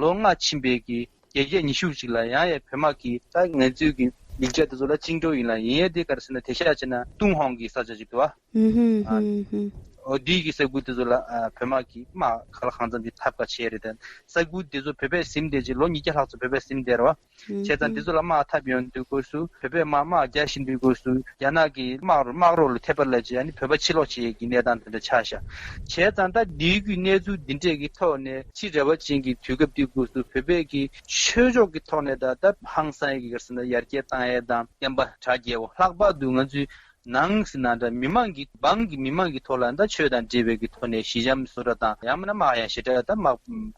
ལོ་ལྔ་ཕྱིན་པའི་གི་བརྒྱད་བརྒྱ་ཉི་ཤུ་ཅིག་ལ་ཡང་ཡང་བོད་དམག་གིས་ད་ང་ཚོའི་གི་ཡིག་ཆ་དེ་ཚོ་ལ་ཅིང་ཀྲོའུ་ཡིན་ལ་ཡིན་ཡས་དེ་ག་རེ་ཟེར་ན་དེ་ཤག་བྱས་ན་ཏུན་ཧོང་གི་ས་ཆ་ཅིག་འདུག་ཨ། ཨོ་དེའི་གི་ས་ཁུལ་དེ་ཚོ་ལ་ཨ་བོད་དམག་གིས་དམག་ག་ལ་གང་འཚམ་དེ་འཐབ་ཁ་བྱས་རེད་དེ། ས་ཁུལ་དེ་ཚོ་བོད་པས་ཟིན་བསྡད་རྗེས་ལོ་ཉིས་བརྒྱ་ལྷག་ཙམ་བོད་པས་ཟིན་བསྡད་རེད་བ། བྱས་ཙང་འདི་ཚོ་ལ་དམག་འཐབ་ཡོང་དུས་སྐབས་སུ་བོད་པས་དམག་དམག་རྒྱག་བཞིན་དུས་སྐབས་སུ་རྒྱ་ནག་གི་དམག་རོགས་དམག་རོགས་ལ་ཐེ་བ་ལབ་བྱས་ཨ་ནི་བོད་པ་ཕྱིར་ལོག་བྱེད་ཡས་ཀྱི་གནས་སྟངས་དེ་འདྲ་ཆགས་ཤག་བྱས་ཙང་ད་འདིའི་གི་གནས་ཚུལ་འདི་འདྲས་ཀྱི་ཐོག་ནས་ཕྱི་ར་བ་ཅན་གྱི་དུས་སྐབས་དེའི་སྐབས་སུ་བོད་པས་ཀྱི་ཆོས་ཕྱོགས་ཀྱི་ཐོག་ནས་ད་ད་ཧང་སང་ཡས་ཀྱི་ག་རེ་ཟེར་ན་ཡར་རྒྱས་བཏང་ཡས་དང་བསྟན་པ་དར་རྒྱས་པོ་ལྷག་པར་དུ་ང་ཚོའི་ནང་ཟེར་ན་འདྲ་མི་མང་གི་འབངས་ཀྱི་མི་མང་གི་ཐོག་ལ་ད་ཆོས་དང་འབྲེལ་བའི་གི་ཐོག་ནས་ཞི་འཇམ་བཟོ་འདྲ་དང་ཡང་མིན་ན་དམག་ཡང་ཞེ་དྲག་ད་དམག་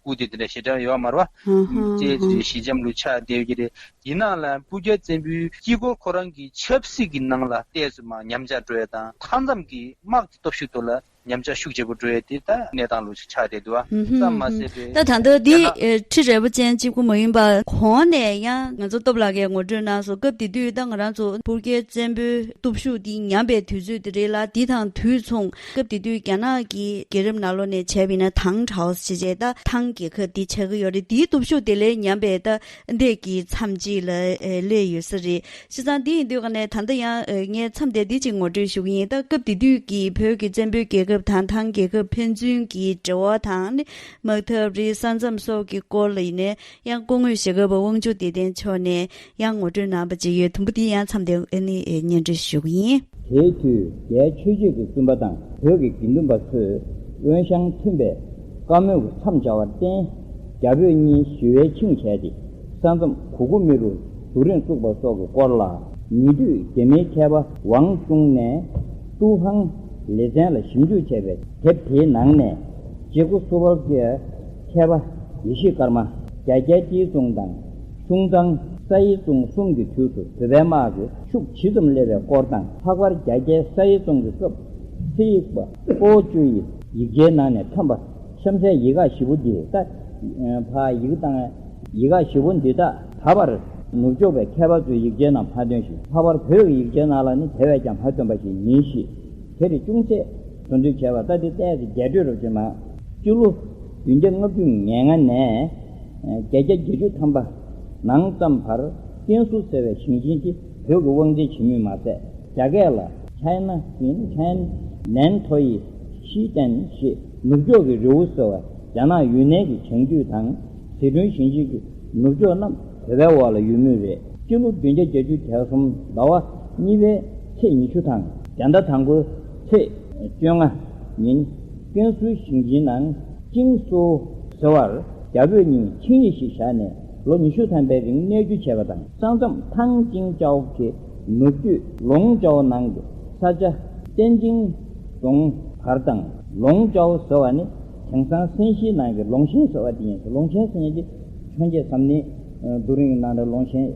སྐུལ་དེ་དེ་འདྲ་ཞེ་དྲག་ཡོད་མ་རེད་བ། ཧང་ཧང་ཅེས་ཧང་། ཞི་འཇམ་ལུ་ཆགས་བསྡད་ཀྱི་རེད། ཡིན་ནའང་ལ་སྤུར་རྒྱལ་བཙན་པོའི་དཀྱིལ་འཁོར་ཁོ་རང་གི་ཆབ་སྲིད་ཀྱི་ནང་ལ་ཏོག་ཙམ་མར་ཉམས་ཆག་འགྲོ་ཡ་དང་མཐའ་མཚམས་ཀྱི་དམག་གི་སྟོབས་ཤུགས་ཐོག་ལ་ཉམས་ཆག་ཤུགས་ཆེ་པོ་འགྲོ་ཡ་དེ་ད་གནས་སྟངས་ལུ་ཆགས་བསྡད་འདུག་བ། ཧུམ་ཧུམ་ཙམ་མ་ཧུམ། ཟད་པའི་ད་ད་ལྟ་འདི་རྒྱ་ནག་ཨེ་ཁྲི་རལ་པ་ཅན་གཅིག་པུ་མ་ཡིན་པར་གོང་ནས་ཡང་ང་ཚོ་སྟོབས་ལགས་ཀྱིས་ངོ་སྤྲོད་གནང་སོང་། སྐབས་དེ་དུས་ད་ང་རང་ཚོ་སྤུར་རྒྱལ་བཙན་པོའི་སྟོབས་ཤུགས་འདི་ཉམས་པའི་དུས་ཚོད་དེ་རེད་ལ། འདི་དང་དུས་མཚུངས་སྐབས་དེ་དུས་རྒྱ་ནག་གི་རྒྱལ་རབས་ནང་ལོགས་ནས་བྱས་པ་ཡིན་ན་ཐང་ཁྲའོ་ཞེས་བྱས་ད་ཐང་རྒྱལ་ཁབ་འདི་ཆགས་ཀྱི་ཡོད་རེད། འདིའི་སྟོབས་ཤུགས་དེ་ལས་ཉམས་པའི་ད་འདས་ཀྱི་མཚམས་ཅིག་ལ་ཨེ་སླེབས་ཡོད་ས་རེད། བྱས་ཙང་འདི་ཡིན་དུས་ཀ་ནས་ད་ལྟ་ཡང་ཨེ་ངས་མཚམས་དེ་འདི་གཅིག་ངོ་སྤྲོད་ཞུ་གི་ཡིན། ད་སྐབས་དེ་དུས་ཀྱི་བོད་ཀྱི་བཙན་པོའི་རྒྱལ་ཁབ་དང་ཐང་རྒྱལ་ཁབ་ཕན་ཚུན་གྱི་འབྲེལ་བ་དང་ནི་དམག་འཐབ་རེད། ས་མཚམས་སོགས་ཀྱི་སྐོར་ལ་ཡིན་ནའི་ཡང་སྐུ་ངོ་ཞྭ་སྒབ་པ་དབང་ཕྱུག་བདེ་ལྡན་མཆོག་ནས་ཡང་ངོ་སྤྲོད་གནང་པ་ཅིག་ཡོད། དུམ་བུ་འདི་ཡང་མཚམས་དེ་ཨ་ནི་ཨེ་སྙན་སྒྲོན་ཞུ་གི་ཡིན། དེའི་དུས་རྒྱའི་ཆོས་བྱེད་ཀྱི་བཙུན་པ་དང་བོད་ཀྱི་དགེ་འདུན་པ་ཚོས་དབོན་ཞང་མཐུན་པའི་བཀའ་མོལ་གྱི་མཚམས་སྦྱར་བར་བརྟེན། རྒྱ་བོད་གཉིས་ཞི་བའི་ཆིངས་བྱས་ཏེ། ས་མཚམས་གུ་གུ་མི་རུ་རྡོ་རིང་བཙུགས་པ་སོགས་ཀྱི་སྐོར་ལ། ཉེ་དུས་རྒྱ་མིའི་མཁས་པ་ཝང་ཅུང་ནས་ཏུའུ་ཧང་ལེ་ཚན་ལ་ཞིབ་འཇུག་བྱས་པའི་དེབ་དེའི་ནང་ནས། ཇེ་ཀོ་སུ་ཝལ་གྱི་མཁས་པ་ཡེ་ཤེས་ཀརྨ། རྒྱ་རྒྱལ་ཅིའི་ཙུང་དང་ཤུང་ཙང་ས་ཡི་ཙུང་གསུམ་གྱི་དུས་སུ་བོད་པའི་དམག་གི་ཤུགས་ཇི་ཙམ་སླེབས་པའི་སྐོར་དང་། ལྷག་པར་རྒྱ་རྒྱལ་ས་ཡི་ཙུང་གི་སྐབས་ཚེ་ཡི་པ་ཀོ་ཅུའི་ཡིག་ཆའི་ནང་ནས་འཁྲབ་པ། གཤམ་གསལ་ཡི་ག་བཞི་པོ་འདི་ལྟ། ཕ་ཡིག་དང་ཡི་ག་བཞི་པོ་འདི་དག་ད་བར་ནུབ་ཕྱོགས་པའི་མཁས་པ་ཚོའི་ཡིག་ཆའི་ནང་མ་ཐོན་ཞིང་། ལྷག་པར་བོད་ཀྱི་ཡིག་ཆའི་ནང་ལ་ནི་དེ་བས་ཀྱང་མ་ཐོན་པ་ཞིག་ཡིན་ཞེས། དེར་ཅུང་ཟད་ གསུང་འདོན་བྱས་པ་ལྟ་སྟེ་ཏོག་ཙམ་རྒྱས་སྤྲོས་རོབ་ཅིག་གནང་། སྤྱི་ལོ་བདུན་བརྒྱ་ལྔ་བཅུ་ང་ལྔ་ནས་བརྒྱད་བརྒྱ་བརྒྱད་ཅུ་ཐམ་པ་ནང་ཙམ་བར་ཀན་སུའུ་ཟེར་བའི་ཞིང་ཆེན་དེ་བོད་ཀྱི་དབང་འཛིན་བྱེད་མུས་མ་ཟད། རྒྱ་སྐད་ལ་ཆའི་ན་ཡིན། ཆའི་ནན་ཐོ་ཡི་ཤི་ཏན་ཞེས་ནུབ་ཕྱོགས་ཀྱི་རི་བོ་ཟེར་བ། རྒྱ་ནག་ཡུན་ནན་གྱི་བྱང་རྒྱུད་དང་། ཟི་ཁྲོན་ཞིང་ཆེན་གྱི་ནུབ་ཕྱོགས་རྣམས་བོད་པའི་འོག་ལ་ཡོད་མུས་རེད། སྤྱི་ལོ་བདུན་བརྒྱ་བརྒྱད་ཅུ་གྱ་གསུམ་ཟླ་བ་གཉིས་པའི་ཚེས་ཉི་ཤུ་དང་། བྱ་ཟླ་དང་པོའི་ཚེས་བཅོ་ལྔ་ཉིན་ཀན་སུའུ་ཞིང་ཆེན་ནང་ཅིང་སོ་ཟེར་བར་རྒྱ་བོད་གཉིས་ཆིངས་ཡིག་ཞིག་བཞག་ནས་ལོ་ཉི་ཤུ་ཐམ་པའི་རིང་གནས་སྡོད་བྱས་པ་དང་། ས་མཚམས་ཐང་ཅིང་ཅའོ་གི་ནུབ་རྒྱུད་ལུང་ཅའོ་ནང་གི་ས་ཆ་ཏན་ཅིང་རྫོང་བར་དང་། ལུང་ཅའོ་ཟེར་བ་ནི་དེང་སང་སན་ཤིའི་ནང་གི་ལུང་ཆེན་ཟེར་བ་དེ་ཡིན། ལུང་ཆེན་ཟེར་མཁན་དེ་འཕྱོངས་རྒྱས་ཟམ་གདོང་རྡོ་རིང་གི་ནང་དུ་ལུང་ཆེན།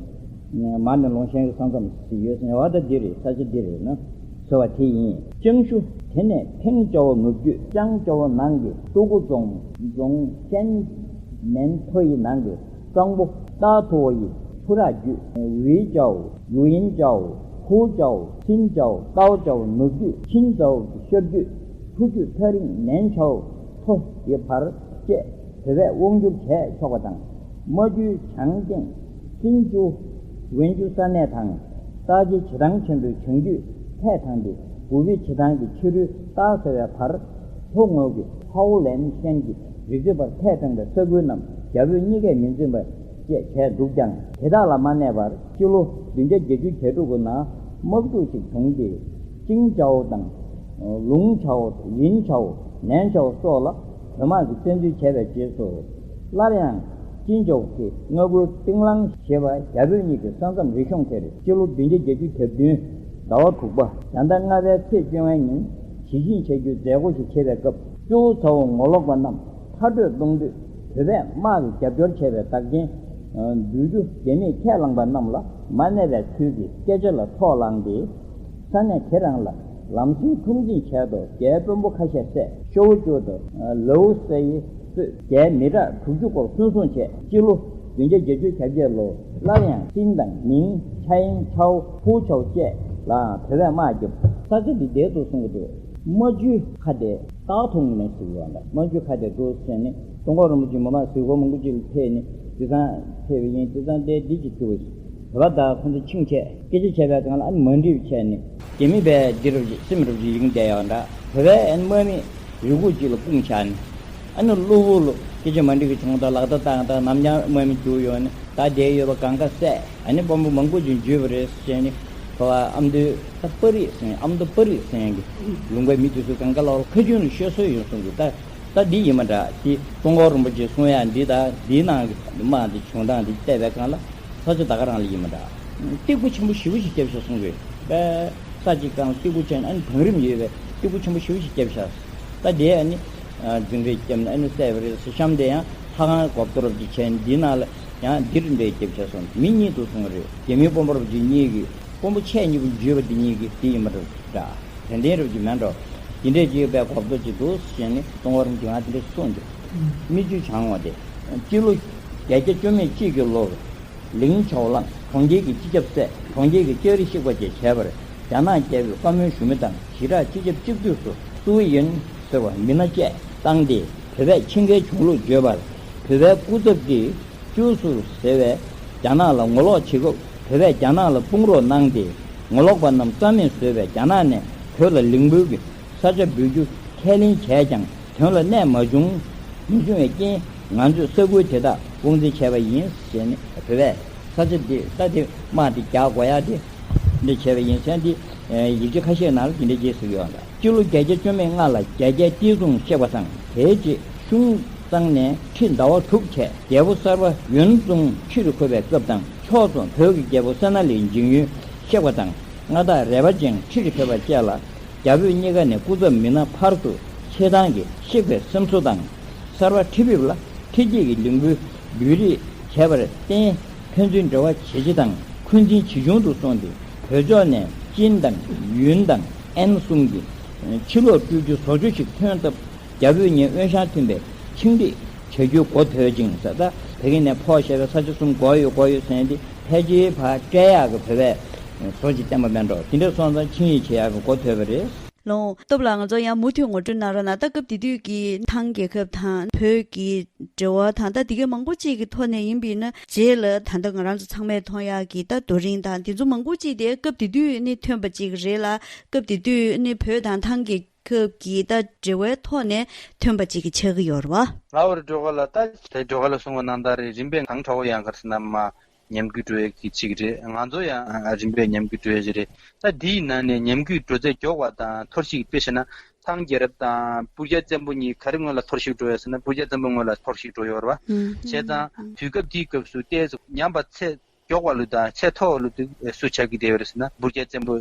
མར་ནས་ལུང་ཆེན་གྱི་ས་མཚམས་ཤིག་ཡོད་ཟེར་བ་ད་འདི་རེད། ས་ཆ་འདི་རེད་ན་ཟེར་བ་དེ་ཡིན། ཅང་ཞུ་དེ་ནས་ཐེང་ཅའོ་ནུབ་རྒྱུད་ཅང་ཅའོ་ནང་གི་ཏུ་ཀུ་རྫོང་རྫོང་ཅན་མེན་ཐོ་ཡི་ནང་གི་གཙང་པོ་ཏཱ་ཐོ་ཡི་ཆུ་རགས་བརྒྱུད། ཝེ་ཅའོ། ཡུ་ཡིན་ཅའོ། ཧུའུ་ཅའོ། ཚིན་ཅའོ། ཏའོ་ཅའོ་ནུབ་རྒྱུད། ཆིན་ཙའོ་གི་ཤར་རྒྱུད། ཐུ་རྒྱུད་ཐག་རིང་ནན་ཅའོ་ཐོ་ཡི་བར་བཅས་བོད་པས་དབང་བསྒྱུར་བྱས་ཆོག་པ་དང་། རྨ་ཆུའི་བྱང་སྟེང་སིན་ཅུ་ཝེན་ཅུ་ས་གནས་དང་། སྟག་རྩེ་བྱེ་ཐང་ཆེན་པོའི་བྱང་རྒྱུད་ཐད་ཐང་སྟེ། གུ་བི་བྱེ་ཐང་གི་ཕྱི་རོལ་སྟག་ཟེར་བའི་བར། ལྷོ་ངོས་ཀྱི་ཧའོ་ལན་ཤན་གྱི་རི་རྩེ་བར་ཐད་དྲངས་པའི་ས་ཁུལ་རྣམས་རྒྱ་བོད་གཉིས་ཀས་མི་འཛིན་པ་བཅས་བྱས་འདུག་ཀྱང་། དེ་དག་ལ་མ་གནས་པར་སྤྱི་ལོ་བདུན་བརྒྱ་བརྒྱད་ཅུ་གྱ་དྲུག་གི་ནང་དམག་འཁྲུག་ཅིག་བྱུང་སྟེ། ཅིང་ཅའོ་དང་། ལུང་ཅའོ། ཡིན་ཅའོ། ནན་ཅའོ་སོགས་ལ་བོད་དམག་གིས་བཙན་འཛུལ་བྱས་པའི་རྗེས་སུ། སླར་ཡང་ཅིན་ཅའོ་གི་མངའ་ཁུལ་པིང་ལང་ཞེས་པ་རྒྱ་བོད་གཉིས་ཀྱི་ས་མཚམས་རི་གཤོང་དེར་སྤྱི་ལོ་བདུན་བརྒྱ་བརྒྱད་ཅུ་གྱ་བདུན་ཟླ་བ་དྲུག་པ་བྱ་ཟླ་ལྔ་པའི་ཚེས་བཅོ་ལྔ་ཉིན་ཞི་ཞིང་བྱ་རྒྱུའི་མཛད་སྒོ་ཞིག་བྱེད་པའི་སྐབས། ཇོ་བོ་ཚ་བོ་ངོ་ལོག་པ་རྣམས་མཐར་སྐྲོད་གཏོང་དུས། བོད་པས་དམག་གིས་རྒྱབ་སྐྱོར་བྱས་པའི་བདག་རྐྱེན་བསྡུས་རྒྱུ་རྒྱ་མིས་ཁས་བླངས་པ་རྣམས་ལ་མ་གནས་པའི་ཚུལ་གྱིས་སྐད་ཆ་ལ་ཁྲོག་ལངས་ཏེ། ས་གནས་དེ་རང་ལ་ལམ་སེང་འཁྲུག་འཛིང་བྱས་ཐོག་རྒྱའི་དཔོན་པོ་ཁ་ཤས་བསད། ཤོ་ཝོ་ཅུའུ་དང་ལའོ་སེ་ཡི་གཙོས་རྒྱའི་མི་དྲག་དྲུག་ཅུ་སྐོར་སུན་སྲུང་བྱས། སྤྱི་ལོ་བདུན་བརྒྱ་བརྒྱད་ཅུ་གྱ་བརྒྱད་ལོར་སླར་ཡང་ཅིན་དང་མིང་། ཆ་ཡིན་ཆའོ། ཧུའུ་ཆའོ་བཅས་ལའང་བོད་པས་དམག་བརྒྱབ། ས་ཆ་འདི་བདེ་སྡུག་གསུང་གི་འདུག་རྨ་ཆུའི་ཁ་བརྡའི་སྟག་ཐོང་ནས་ཟེར་གྱི་ཡོད་ལ། རྨ་ཆུའི་ཁ་བརྡའི་འདུག་ཟེར་ནས་ཙོང་ཁ་རིན་པོ་ཆེ་མི་མང་གཟིགས་སྐོར་མང་པོ་ཅིག་ལ་ཕེབས་ནས་དེ་ཚང་ཕེབས་པ་ཡིན། དེ་ཚང་བལྟས་འདི་ཅིག་ཐུག་པ་ཞིག་བོད་པ་དག་ཁོང་ཚོ་ཆིངས་བཅད་སྐད་ཆ་བྱས་པའི་སྒང་ལ་ཨ་ནི་མ་འགྲིག་བྱས་ནས་རྒྱ་མི་བས་འདི་རུ་སེམས་རུ་ཅིག་ཡིན་བསྡད་ཡོད་འདྲ། བོད་པས་ཨ་ནི་དམག་མི་རི་ཁུག་ཅིག་ལ་སྐུང་བཞག་ནས་ཨ་ནི་གློ་བུར་ལ་སྐད་ཆ་མ་འགྲིག་གི་བྱུང་། ད་ལག་བརྡ་བཏང་། ད་ནམ་ཡང་དམག་མི་འགྱུར་ཡོད་ནས་ད་བསྡད་ཡོད་པ་གང་ག་བསད། ཨ་ནི་དཔོན་པོ་མང་པོ་ཅིག་འཇུས་པ་རེད་ཟེར་ནས། ཁོ་བ་ཨ་མདོའི་ད་པ་རིག་ཟེར། ཨ་མདོ་པ་རིག་ཟེར་མཁན་གྱི་ལུང་པའི་མི་དེ་ཚོ་གང་ག་ལོག་ལ་ཁ་རྒྱུན་ལ་ཤོད་སྲོལ་ཡོད་གསུང་གི། ད་ད་འདི་ཡིན་མ་འདྲ། དེ་ཙོང་ཁ་རིན་པོ་ཆེ་གསུང་ཡག་འདི་དང་འདིའི་ནང་གི་དམག་འདི་བྱུང་སྟངས་འདི་བལྟས་པའི་སྒང་ལ་ས་ཆ་ད་ག་རང་ལ་ཡིན་མ་འདྲ། སྟེགས་བུ་ཆེན་པོ་ཞེ་པོ་ཞིག་བརྒྱབ་བཞག་གསུང་གི། པས་ས་གཅིག་སྒང་ལ་སྟེགས་བུ་ཆེན། ཨ་ནི་བང་རིམ་ཡོད་པའི་སྟེགས་བུ་ཆེན་པོ་ཞེ་པོ་ཞིག་བརྒྱབ་བཞག། ད་དེ་ཨ་ནི་འཛིང་རེས་བརྒྱབ་ནས་ཨ་ནི་བསད་པ་རེད་ཟེར། གཤམ་དེ་ཡང་ལྷ་ཁང་སྒོབ་ཏོ་རབ་ཀྱི་ཆེན་འདིའི་ནང་ལ་ཡང་འདིར་འདྲེ་བརྒྱབ་བྱས་སོང་། མི་གཉིས་འདུག་གསུངས་རེད། རྒྱ་མིའི་དཔོན་པོ་རབ་ཀྱི་གཉིས་ཀྱིས་དཔོན་པོ་ཆེ་གཉིས་པོ་འཇུས་པ་འདི་གཉིས་ཀྱིས་འདི་ཡིན་པ་འདྲ། དྲན་རྟེན་རབ་ཀྱི་མེད་འགྲོ། འདི་འདྲས་ཀྱི་པའི་གོབ་ཏོ་ཅིག་འདུག་ཟེར་ནས་ཙོང་ཁ་རིན་པོ་ཆེ་ང་འདི་འདྲས་གསུངས་འདུག། མི་བཅུ་བྱང་བ་དེ། སྤྱི་ལོ་བརྒྱད་བརྒྱ་བཅོ་མེད་གཅིག་གི་ལོར་ལིང་ཆའོ་ལང་གྲོང་ཁྱེར་གྱི་སྤྱི་ཁྱབ་བསད། གྲོང་ཁྱེར་གྱི་ལྕགས་རི་བཤིག་པ་བཅས་བྱས་པར་རྒྱ་ནག་རྒྱལ་པོས་བཀའ་མོལ་ཞུ་མི་དང་ཞི་དྲག་སྤྱི་ཁྱབ་གཅིག་སྡུད་སུ་ཙུའུ་ཡོན་ཟེར་བ་མི་སྣ་བཅས་བཏང་སྟེ་བོད་པས་ཆིང་ཁའི་གཞུང་ལུགས་བརྗོད་པར་བོད་པའི་སྐུ་ཚབ་ཀྱིས་ཅུའུ་ཟུར་ཟེར་བས་རྒྱ་ནག་ལ་ངོ་ལོག་བྱེད་སྐབས་བོད་པས་རྒྱ་ནག་ལ་དཔུང་རོགས་གནང་སྟེ་ངོ་ལོག་པ་རྣམས་རྩ་མེད་བཟོས་པས་རྒྱ་ནག་ནས་བོད་ལ་ལིང་བུའི་གི་ས་ཆ་འབུལ་རྒྱུ་ཁས་ལེན་བྱས་ཀྱང་དོན་ལ་གནས་མ་བྱུང་། མ་བྱུང་བའི་རྐྱེན་ང་ཚོས་ས་ཁུལ་དེ་དག་དབང་འཛིན་བྱས་པ་ཡིན་ཟེར་ནས་བོད་པས་ས་ཆ་འདི་ལྟ་སྟེ་དམག་འདི་རྒྱག་དགོས་ཡག་དེ་འདི་བྱས་པ་ཡིན་ཟེར་འདི་ཡིག་ཆ་ཁ་ཤས་ནང་ལ་འདི་འདྲ་ཅིག་གསུངས་ཡོད་ལ། སྤྱི་ལོ་བརྒྱད་བརྒྱ་བཅོ་མེད་ལྔ་ལ་རྒྱ་རྒྱལ་ཏི་ཙུང་གཤེགས་པ་དང་དེའི་རྗེས་གཞུང་གཙང་ནས་ཁྲི་ཟླ་བ་དྲུག་བྱས་རྒྱལ་པོ་གསར་པ་ཡོན་ཙུང་ཁྲི་རུ་འཁོད་པའི་སྐབས་དང་ཕྱོགས་མཚུངས་བོད་ཀྱི་རྒྱལ་པོ་སད་ན་ལི་འཇིང་ཡོན་གཤེགས་པ་དང་མངའ་བདག་རལ་པ་ཅན་ཁྲི་རུ་ཕེབས་པ་བཅས་ལ་རྒྱ་བོད་གཉིས་ཀ་ནས་སྐུ་ཚབ་མི་སྣ་ཕར་ཚུར་ཕྱེ་སྟངས་ཀྱིས་གཤེགས་པའི་སེམས་གསོ་དང་། གསར་པ་ཁྲི་ཕེབས་ལ་ཁྲི་རྒྱལ་གྱི་ལིང་བུའི་འབུལ་རིས་བྱས་པར་བརྟེན་ཕན་ཚུན་འབྲེལ་བ་ཇེ་ཆེ་དང་འཁོན་འཛིན་ཇེ་ཆུང་དུ་སོང་སྟེ་བོད་ཕྱོགས་ནས་ཅིན་དང་ཡུན་དང་ཨན་གསུམ་གྱི་ཕྱི་ལོགས་སྤྲོད་རྒྱུ་བཟོ་བཅོས་ཤིག་ཐོན་སྟབས། རྒྱ་བོད་གཉིས་དབོན་ཞང་མཐུན་པའི་ཆིངས་སྒྲིག་བྱ་རྒྱུའི་འགོ་ཐོས་ཅིང་ཟེར། ད་བོད་ཀྱི་ནས་ཕོག་བཞག་པའི་ས་ཆ་གསུམ་དགོས་ཡོད་དགོས་ཡོད་ཟེར་ཏེ་ཕལ་ཆེར་ཕར་སྤྲད་ཡག་གི་བོད་པས་བཟོ་ཅིག་བསྟན་པ་མེད་འགྲོ། དེ་འདྲ་སོང་ཙང་ཆིངས་ཡིག་བྱེད་ཡག་གི་འགོ་ཐོས་པ་རེད། ལོ། སྟོབས་ལགས། ང་ཚོ་ཡང་མུ་མཐུད་ངོ་སྤྲོད་གནང་རོགས་གནང་། ད་སྐབས་དེ་དུས་ཀྱི་ཐང་རྒྱལ་ཁབ་དང་བོད་ཀྱི་འབྲེལ་བ་དང་། ད་དེ་གའི་མང་པོ་ཅིག་གི་ཐོག་ནས་ཡིན་པས་ན། རྗེས་ལ་ད་ལྟ་ང་རང་ཚོ་ཚང་མས་མཐོང་ཡག་གི་ད་རྡོ་རིང་དང་དེ་ཚོ་མང་པོ་ཅིག་དེ་སྐབས་དེ་དུས་ནི་ཐོན་པ་ཅིག་རེད་ལ། སྐབས་དེ་དུས་ནི་བོད་དང་ཐང་རྒྱལ་ཁབ་ཀྱི་ད་འབྲེལ་བའི་ཐོག་ནས་ཐོན་པ་ཅིག་གི་ཆགས་ཀྱི་ཡོད་རེད་བ། ལའོ་རེ་སྒྲོལ་དཀར་ལགས། ད་དེ་སྒྲོལ་དཀར་ལགས་གསུངས་པ་ནང་ལྟར་རེད། རིམ་པས་གང་དྲག་པོ་ཡང་ག་རེ་ཟེར་ན་མ་ཉམས་རྒུད་འགྲོ་ཡས་ཀྱི་ཅིག་རེད། ང་ཚོ་ཡང་རིམ་པས་ཉམས་རྒུད་འགྲོ་ཡས་ཅིག་རེད། ད་འདིའི་ནང་ནས་ཉམས་རྒུད་འགྲོ་ཚད་མགྱོགས་པ་དང་འཐོར་ཞིག་དཔེ་བྱས་ན་ཐང་རྒྱལ་རབས་དང་སྤུ་རྒྱལ་བཙན་པོ་གཉིས་ག་རེ་སྔོན་ལ་འཐོར་ཞིག་འགྲོ་ཡོད་ཟེར་ན་སྤུ་རྒྱལ་བཙན་པོ་སྔོན་ལ་འཐོར་ཞིག་འགྲོ་ཡོད་རེད་བ། བྱས་ཙང་དུས་སྐབས་དེའི་སྐབས་སུ་ཏོག་ཙམ་ཉམས་པ་ཚད་མགྱོགས་པ་ལོ་དང་ཚད་མཐོ་བ་ལོ་དེ་སུ་ཆགས་ཀྱི་བསྡད་ཡོད་རེད་ཟེར་ན་སྤུ་རྒྱལ་བཙན་པོ་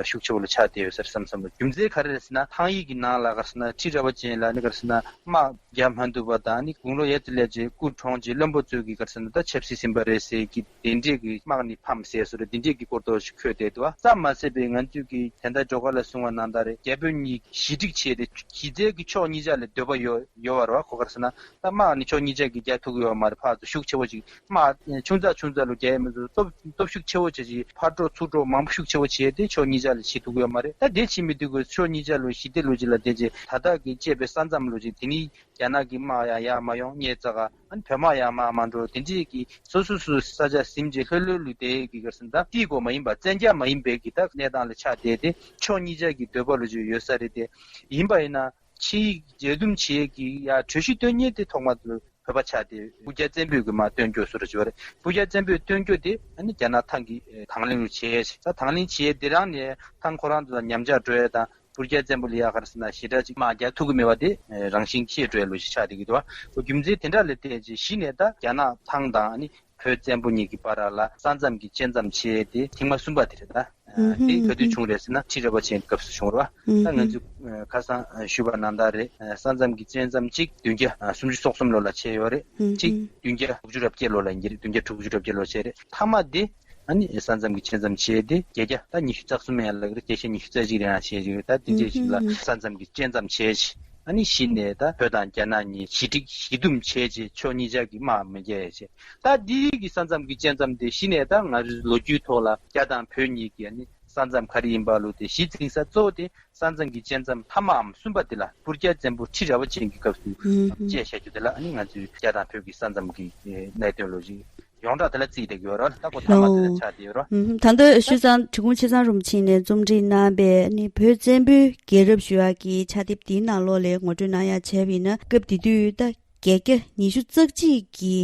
ཤུགས་ཆེ་བ་ལོ་ཆགས་བསྡད་ཡོད་ཟེར་བསམ་བསམ་ལོ། རྒྱུ་མཚན་ག་རེ་རེད་ཟེར་ན་ཐང་ཡིག་གི་ནང་ལ་ག་རེ་ཟེར་ན་ཁྲི་རལ་པ་ཅན་ལ་ནི་ག་རེ་ཟེར་ན་དམག་རྒྱག་མ་ཐུབ་པ་དང་ནི་དགུང་ལོ་ཡར་ལ་སླེབས་རྗེས་སྐུ་གྲོངས་རྗེས་བློན་པོ་ཚོས་ཀྱི་ག་རེ་ཟེར་ན་ད་ཆབ་སྲིད་ཟིན་པ་རེད་ཟེར་གྱི་དེ་འདྲས་ཀྱི་དམག་ནི་ཕམ་ཟེར་བཟོ་འདྲ་དེ་འདྲས་ཀྱི་སྐོར་ཐོག་ཞིག་འཁོད་བསྡད་འདུག་ཙམ་མ་ཟད་པའི་ང་ཚོས་ཀྱི་དེ་འདྲ་སྒྲོལ་དཀར་ལགས་གསུངས་པ་ནང་ལྟར་རེད། རྒྱལ་བོད་གཉིས་ཀྱི་ཞི་འགྲིག་བྱས་ཏེ་གཞི་རྩའི་གི་ཕྱོགས་གཉིས་ཆ་ལ་འདོད་པ་ཡོད་ཡོད་པ་རེད་བ། ག་རེ་ཟེར་ན་ད་དམག་ནི་ཕྱོགས་གཉིས་ཆ་གི་རྒྱག་ཐུབ་ཀྱི་ཡོད་མ་རེད། ཕར་ཚུར་ཤུགས་ཆེ་བོ་ཅིག་དམག་ཆུང་ཙག་ཆུང་ཙག་ལོ་རྒྱག་ཡས་མ་གཏོགས་སྟོབས་སྟོབས་ཤུགས་ཆེ་བོ་བྱས་ཅིག་ཕར་འགྲོ་ཚུར་འགྲོ་མང་པོ་ཤུགས་ཆེ་བོ་བྱས་ཏེ་ཕྱོགས་གཉིས་ཆ་ལ་བྱེད་ཐུབ་ཀྱི་ཡོད་མ་རེད། ད་དེ་བྱེད་མི་ཐུབ་ཀྱི་ཕྱོགས་གཉིས་ཆ་ལོ་ཞི་བདེ་ལོ་ཅིག་ལ་བསྡད་རྗེས་ད་ལྟ་གི་བཅད་པའི་ས་མཚམས་ལོ་ཅིག་དེ་ནི་རྒྱ་ནག་གི་དམག་ཡང་ཡར་མ་ཡོང་། ཉེ་ཙག་ཨ་ནི་བོད་དམག་ཡར་མར་མ་འགྲོ། དེ་འདྲས་ཀྱི་སོ་སོ་སོའི་ས་ཆ་ཟིན་རྗེས་ལྷོད་ལྷོད་ལུས་བསྡད་ཀྱི་ག་རེ་ཟེར་ན་ད་དཀྲིས་སྐོར་མ་ཡིན་པ་བཙན་རྒྱལ་མ་ཡིན་པའི་གི་ད་གནས་སྟངས་ལ་ཆགས་བསྡད་དེ་ཕྱོགས་གཉིས་ཆ་གི་འདོད་པ་ལོ་ཅིག་ཡོད་ས་རེད་དེ། ཡིན་པ་ཡིན་ན་ཕྱིའི་མཇལ་འདུམ་བྱེད་ཀྱི་ཡ་གྲོས་གཞི་བཏོན་མཁན་དེ་ཐོག་མ་དུ་བོད་པ་ཆགས་ཏེ་སྤུ་རྒྱལ་བཙན་པོས་ཀྱི་མར་བཏོན་རྒྱུ་བཟོ་འདྲ་ཅིག་ཡོད་རེད། སྤུ་རྒྱལ་བཙན་པོས་བཏོན་རྒྱུ་དེ་ཨ་ནི་རྒྱ་ནག་ཐང་གི་དང་ལེན་རུ་བྱས། ད་དང་ལེན་བྱས་དེ་རང་ནས་ཐང་ཁོ་རང་ཚོ་ཉམས་ཆག་འགྲོ་ཡས་དང་སྤུ་རྒྱལ་བཙན་པོ་ལ་ཡ་ག་རེ་ཟེར་ན་ཞེ་དྲག་ཅིག་དམག་རྒྱག་ཐུབ་ཀྱི་མེད་པ་དེ་རང་བཞིན་གྱིས་འགྲོ་ཡས་ལོ་ཞིག་ཆགས་བསྡད་ཀྱི་འདུག་བ། རྒྱུ་མཚན་དེ་འདྲ་ལ་བརྟེན་ཅིག་གཞི་ནས་ད་རྒྱ་ནག་ཐང་དང་ཨ་ནི་བོད་བཙན་པོ་གཉིས་ཀྱི་བར་ལ་ས་མཚམས་ཀྱི་བཅད་མཚམས་བྱས་ཏེ་ཐེངས་མ་གསུམ་པ་དེ་རེད་ད། དེ་ག་དུས་བྱུང་རེད་ཟེར་ན་ཁྲི་རལ་པ་ཅན་སྐབས་སུ་བྱུང་རེད་བ། ད་ང་ཚོས་ཁ་སང་ཞུས་པ་ནང་ལྟར་རེད། ས་མཚམས་ཀྱི་བཅད་མཚམས་གཅིག་བདུན་བརྒྱ་སུམ་ཅུ་སོ་གསུམ་ལོ་ལ་བྱས་ཡོད་རེད། གཅིག་བདུན་བརྒྱ་དྲུག་ཅུ་རེ་བརྒྱད་ལོ་ལ་ཡིན་གྱི་རེད། བདུན་བརྒྱ་དྲུག་ཅུ་རེ་བརྒྱད་ལོ་བྱས་རེད། མཐའ་མ་དེ་ཨ་ནི་ས་མཚམས་ཀྱི་བཅད་མཚམས་བྱས་ཏེ་བརྒྱད་བརྒྱ་ད་ཉི་ཤུ་རྩ་གསུམ་ཡན་ལ་གི་རེད། བརྒྱད་བརྒྱ་ཉི་ཤུ་རྩ་གཅིག་རེ་ཡང་བྱས་ཡོད། ད་དེ་འདྲས་ཞིག་ལ་ས་མཚམས་ཀྱི་བཅད་མཚམས་བྱས་ཤིང་ཨ་ནི་གཞི་ནས་ད་བོད་དང་རྒྱ་ནག་གཉིས་ཞི་འགྲིག་ཞི་འདུམ་བྱས་རྗེས་ཕྱོགས་གཉིས་ཆ་གི་དམག་མི་རྒྱག་ཡས་བྱས། ད་འདི་གི་ས་མཚམས་ཀྱི་བཅད་མཚམས་དེ་གཞི་ནས་ད་ང་རང་ལོ་རྒྱུས་ཐོག་ལ་རྒྱ་དང་བོད་གཉིས་ཀྱི་ཨ་ནི་ས་མཚམས་ག་རེ་ཡིན་པ་ལོ་དེ་གཞི་འཛིན་ས་གཙོ་བོ་དེ་ས་མཚམས་ཀྱི་བཅད་མཚམས་མཐའ་མའམ་གསུམ་པ་དེ་ལ་སྤུ་རྒྱལ་བཙན་པོ་ཁྲི་རལ་པ་ཅན་གྱི་སྐབས་སུ་བཅད་བཞག་རྒྱུ་དེ་ལ་ཨ་ནི་ང་ཚོའི་རྒྱ་དང་བོད་ཀྱི་ས་མཚམས་ཀྱི་གནད་དོན་ལོ་རྒྱུས་ཡོངས་གྲགས་དེ་ལ་བརྩིས་བསྡད་ཀྱི་ཡོད་རེད། ད་ཁོ་མཐའ་མ་དེ་ལ་ཆགས་བསྡད་ཡོད་རེད། ད་ལྟ་ཞུ་ཙང་གྲི་གུང་ཆེ་ཚང་རིན་པོ་ཆེ་ནས་རྩོམ་སྒྲིག་གནང་པའི་ནི་བོད་བཙན་པོའི་རྒྱལ་རབས་ཞུ་ཡག་གི་ཕྱག་དེབ་དེའི་ནང་ལོགས་ལ་ངོ་སྤྲོད་གནང་ཡག་བྱས་པ་ཡིན་ན། སྐབས་དེ་དུས་ད་བརྒྱད་བརྒྱ་ཉི་ཤུ་རྩ་གཅིག་གི་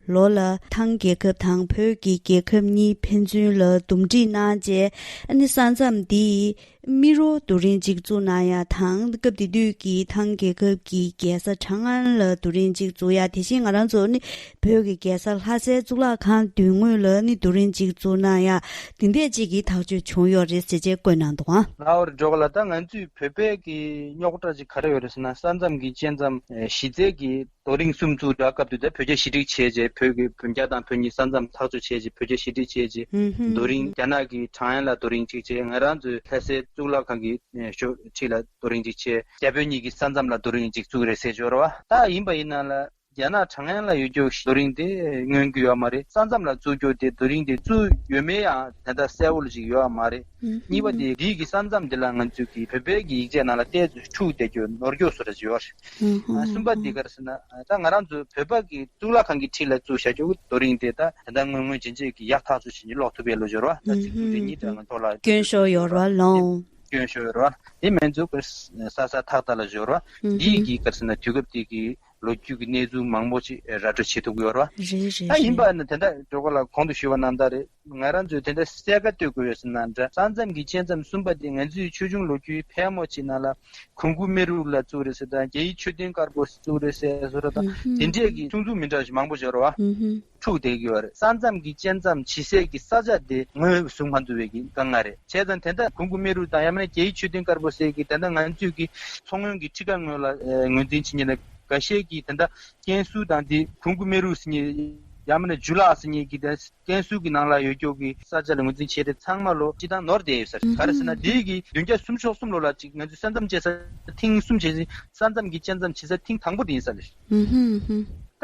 ལོ་ལ་ཐང་རྒྱལ་ཁབ་དང་བོད་ཀྱི་རྒྱལ་ཁབ་གཉིས་ཕན་ཚུན་ལ་འདུམ་འགྲིག་གནང་རྗེས་ཨ་ནི་ས་མཚམས་འདི་མི་རོ་རྡོ་རིང་གཅིག་བཙུགས་གནང་ཡག་དང་། སྐབས་དེ་དུས་ཀྱི་ཐང་རྒྱལ་ཁབ་ཀྱི་རྒྱལ་ས་ཁྲང་ཨན་ལ་རྡོ་རིང་གཅིག་བཙུགས་ཡག་དེ་བཞིན་ང་རང་ཚོ་ནི་བོད་ཀྱི་རྒྱལ་ས་ལྷ་སའི་གཙུག་ལག་ཁང་མདུན་ངོས་ལ་ནི་རྡོ་རིང་གཅིག་བཙུགས་གནང་ཡག་དེ་འདྲས་གཅིག་གི་ཐག་གཅོད་བྱུང་ཡོད་རེད་ཟེར་བྱས་བཀོད་གནང་འདུག་ཨང་། ལའོ་རེ་སྒྲོལ་དཀར་ལགས། ད་ང་ཚོའི་བོད་པའི་གི་རྙོག་དྲ་ཅིག་ག་རེ་ཡོད་རེད་ཟེར་ན་ས་མཚམས་ཀྱི་བཅད་མཚམས་གཞི་རྩའི་གི་རྡོ་རིང་གསུམ་བཙུགས་འདྲ་སྐབས་དེ་ད་བོད་རྒྱ་ཞི་འགྲིག་བྱས་རྗེས་བོད་ཀྱི་བོད་རྒྱ་དང་བོད་གཉིས་ས་མཚམས་ཐག་གཅོད་བྱས་རྗེས་བོད་རྒྱ་ཞི་འགྲིག་བྱས་རྗེས་རྡོ་རིང་རྒྱ་ནག་གི་ཁྲང་ཨན་ལ་རྡོ་རིང་གཅིག་བྱས། ང་རང་ཚོའི་ལྷ་སའི་གཙུག་ལག་ཁང་གི་ཕྱོགས་ཁྲི་ལ་རྡོ་རིང་གཅིག་བྱས། རྒྱ་བོད་གཉིས་ཀྱི་ས་མཚམས་ལ་རྡོ་རིང་གཅིག་བཙུགས་རེད་ཟེར་འབྱོར་བ། ད་ཡིན་པ་ཡིན་ན་ལ་རྒྱ་ནག་ཁྲང་ཨན་ལ་ཡོད་རྒྱུ་རྡོ་རིང་དེ་མངོན་གྱི་ཡོད་མ་རེད། ས་མཚམས་ལ་བཙུགས་རྒྱུ་དེ་རྡོ་རིང་དེ་བཙུགས་ཡོད་མེད་ཡང་དེ་འདྲ་གསལ་བོ་ཞིག་ཡོད་མ་རེད། གཉིས་པ་དེ་འདི་གི་ས་མཚམས་དེ་ལ་ང་ཚོས་ཀྱི་བོད་པའི་གི་ཡིག་ཆའི་ནང་ལ་ཏོག་ཙམ་འཁྲུག་བསྡད་རྒྱུ་ནོར་འཁྲུལ་བཟོ་འདྲ་ཅིག་ཡོད་རེད། ཨ་གསུམ་པ་འདི་ག་རེ་ཟེར་ན་ད་ང་རང་ཚོ་བོད་པ་གི་གཙུག་ལག་ཁང་གི་འཁྲིས་ལ་བཙུགས་བཞག་རྒྱུ་རྡོ་རིང་དེ་ད་ད་ལྟ་སྔོན་སྔོན་རྗེས་རྗེས་ཀྱི་ཡག་ཐག་ཆོད་བྱས་ནས་ལོག་ཐུབ་པའི་ལོ་སྦྱོར་བ་ད་ཚིག་ཐུག་རེ་གཉིས་འདྲ་ང་ཐོག་ལ་སྐྱོན་ཤོར་ཡོད་རེད་བ་ལོང་། སྐྱོན་ཤོར་ཡོད་རེད་བ། དེ་མན་ཚོགས་ཀྱི་ས་ས་ཐག་ཐག་ལ་སྦྱོར་བ་འདི་གི་ག་རེ་ཟེར་ན་དུས་སྐབས་དེ་གི་ལོ་རྒྱུས་ཀྱི་གནས་ཚུལ་མང་པོ་ཅིག་ར་སྤྲོད་བྱེད་ཐུབ་ཀྱི་ཡོད་རེད་བ། རེད་རེད་ད་ཡིན་པ་རེད། ན་དེ་འདྲ་སྒྲོལ་དཀར་ལགས་གོང་དུ་ཞུས་པ་ནང་ལྟར་རེད། ང་རང་ཚོས་དེ་འདྲ་གསལ་ཁ་གཏོད་དགོས་ཡོད་ཟེར་ན་འདྲ། ས་མཚམས་ཀྱི་བཅད་མཚམས་གསུམ་པ་དེ་ང་ཚོའི་ཆོས་འབྱུང་ལོ་རྒྱུས་ཕལ་མོ་ཆེ་ནང་ལ་གུང་གུ་སྨེ་རུ་ལ་བཙུགས་རེད་ཟེར་དང་རྒྱ་ཡི་མཆོད་རྟེན་དཀར་པོ་བཙུགས་རེད་ཟེར་བཟོ་འདྲ་དང་དེ་འདྲས་ཀྱི་གསུང་ཚུལ་མི་འདྲ་བ་ཞིག་མང་པོ་ཡོད་རེད་བ། འཁྲུག་བསྡད་ཀྱི་ཡོད་རེད། ས་མཚམས་ཀྱི་བཅད་མཚམས་བྱེད་སའི་གི་ས་ཆ་དེ་ངོས་བཟུང་མ་ཐུབ་པའི་གི་དཀའ་ངལ་རེད། བྱས་ཙང་དེ་འདྲ་གུང་གུ་སྨེ་རུ་དང་ཡང་མིན་ན་རྒྱ་ཡི་མཆོད་རྟེན་དཀར་པོ་ཟེར་གི་དེ་འདྲ་ང་ཚོས་གི་མཚོ་སྔོན་གྱི་ཁྲི་ཀ་ངོས་ལ་ངོས་འཛིན་བྱེད་མཁན་ལ་འགའ་ཤས་ཀྱིས་དེ་འདྲ་ཀན་སུའུ་དང་དེ་གུང་གུ་སྨེ་རུ་ཟེར་མཁན་ཡང་མིན་ན་ཇུ་ལག་ཟེར་མཁན་གྱི་དེ་ཀན་སུའུ་གི་ནང་ལ་ཡོད་རྒྱུ་གི་ས་ཆ་ལ་ངོས་འཛིན་བྱས་ཏེ་ཚང་མ་ལོ་སྤྱི་བཏང་ནོར་བསྡད་ཡོད་ས་རེད། ག་རེ་ཟེར་ན་དེ་གི་བདུན་བརྒྱ་སུམ་ཅུ་སོ་གསུམ་ལོ་ལ་ཅིག་ང་ཚོས་ས་མཚམས་བཅད་ས་ཐེངས་གསུམ་བྱས་ས་མཚམས་བཅད་ས་ཐེངས་དང་པོ་དེ་ཡིན་ས་རེད།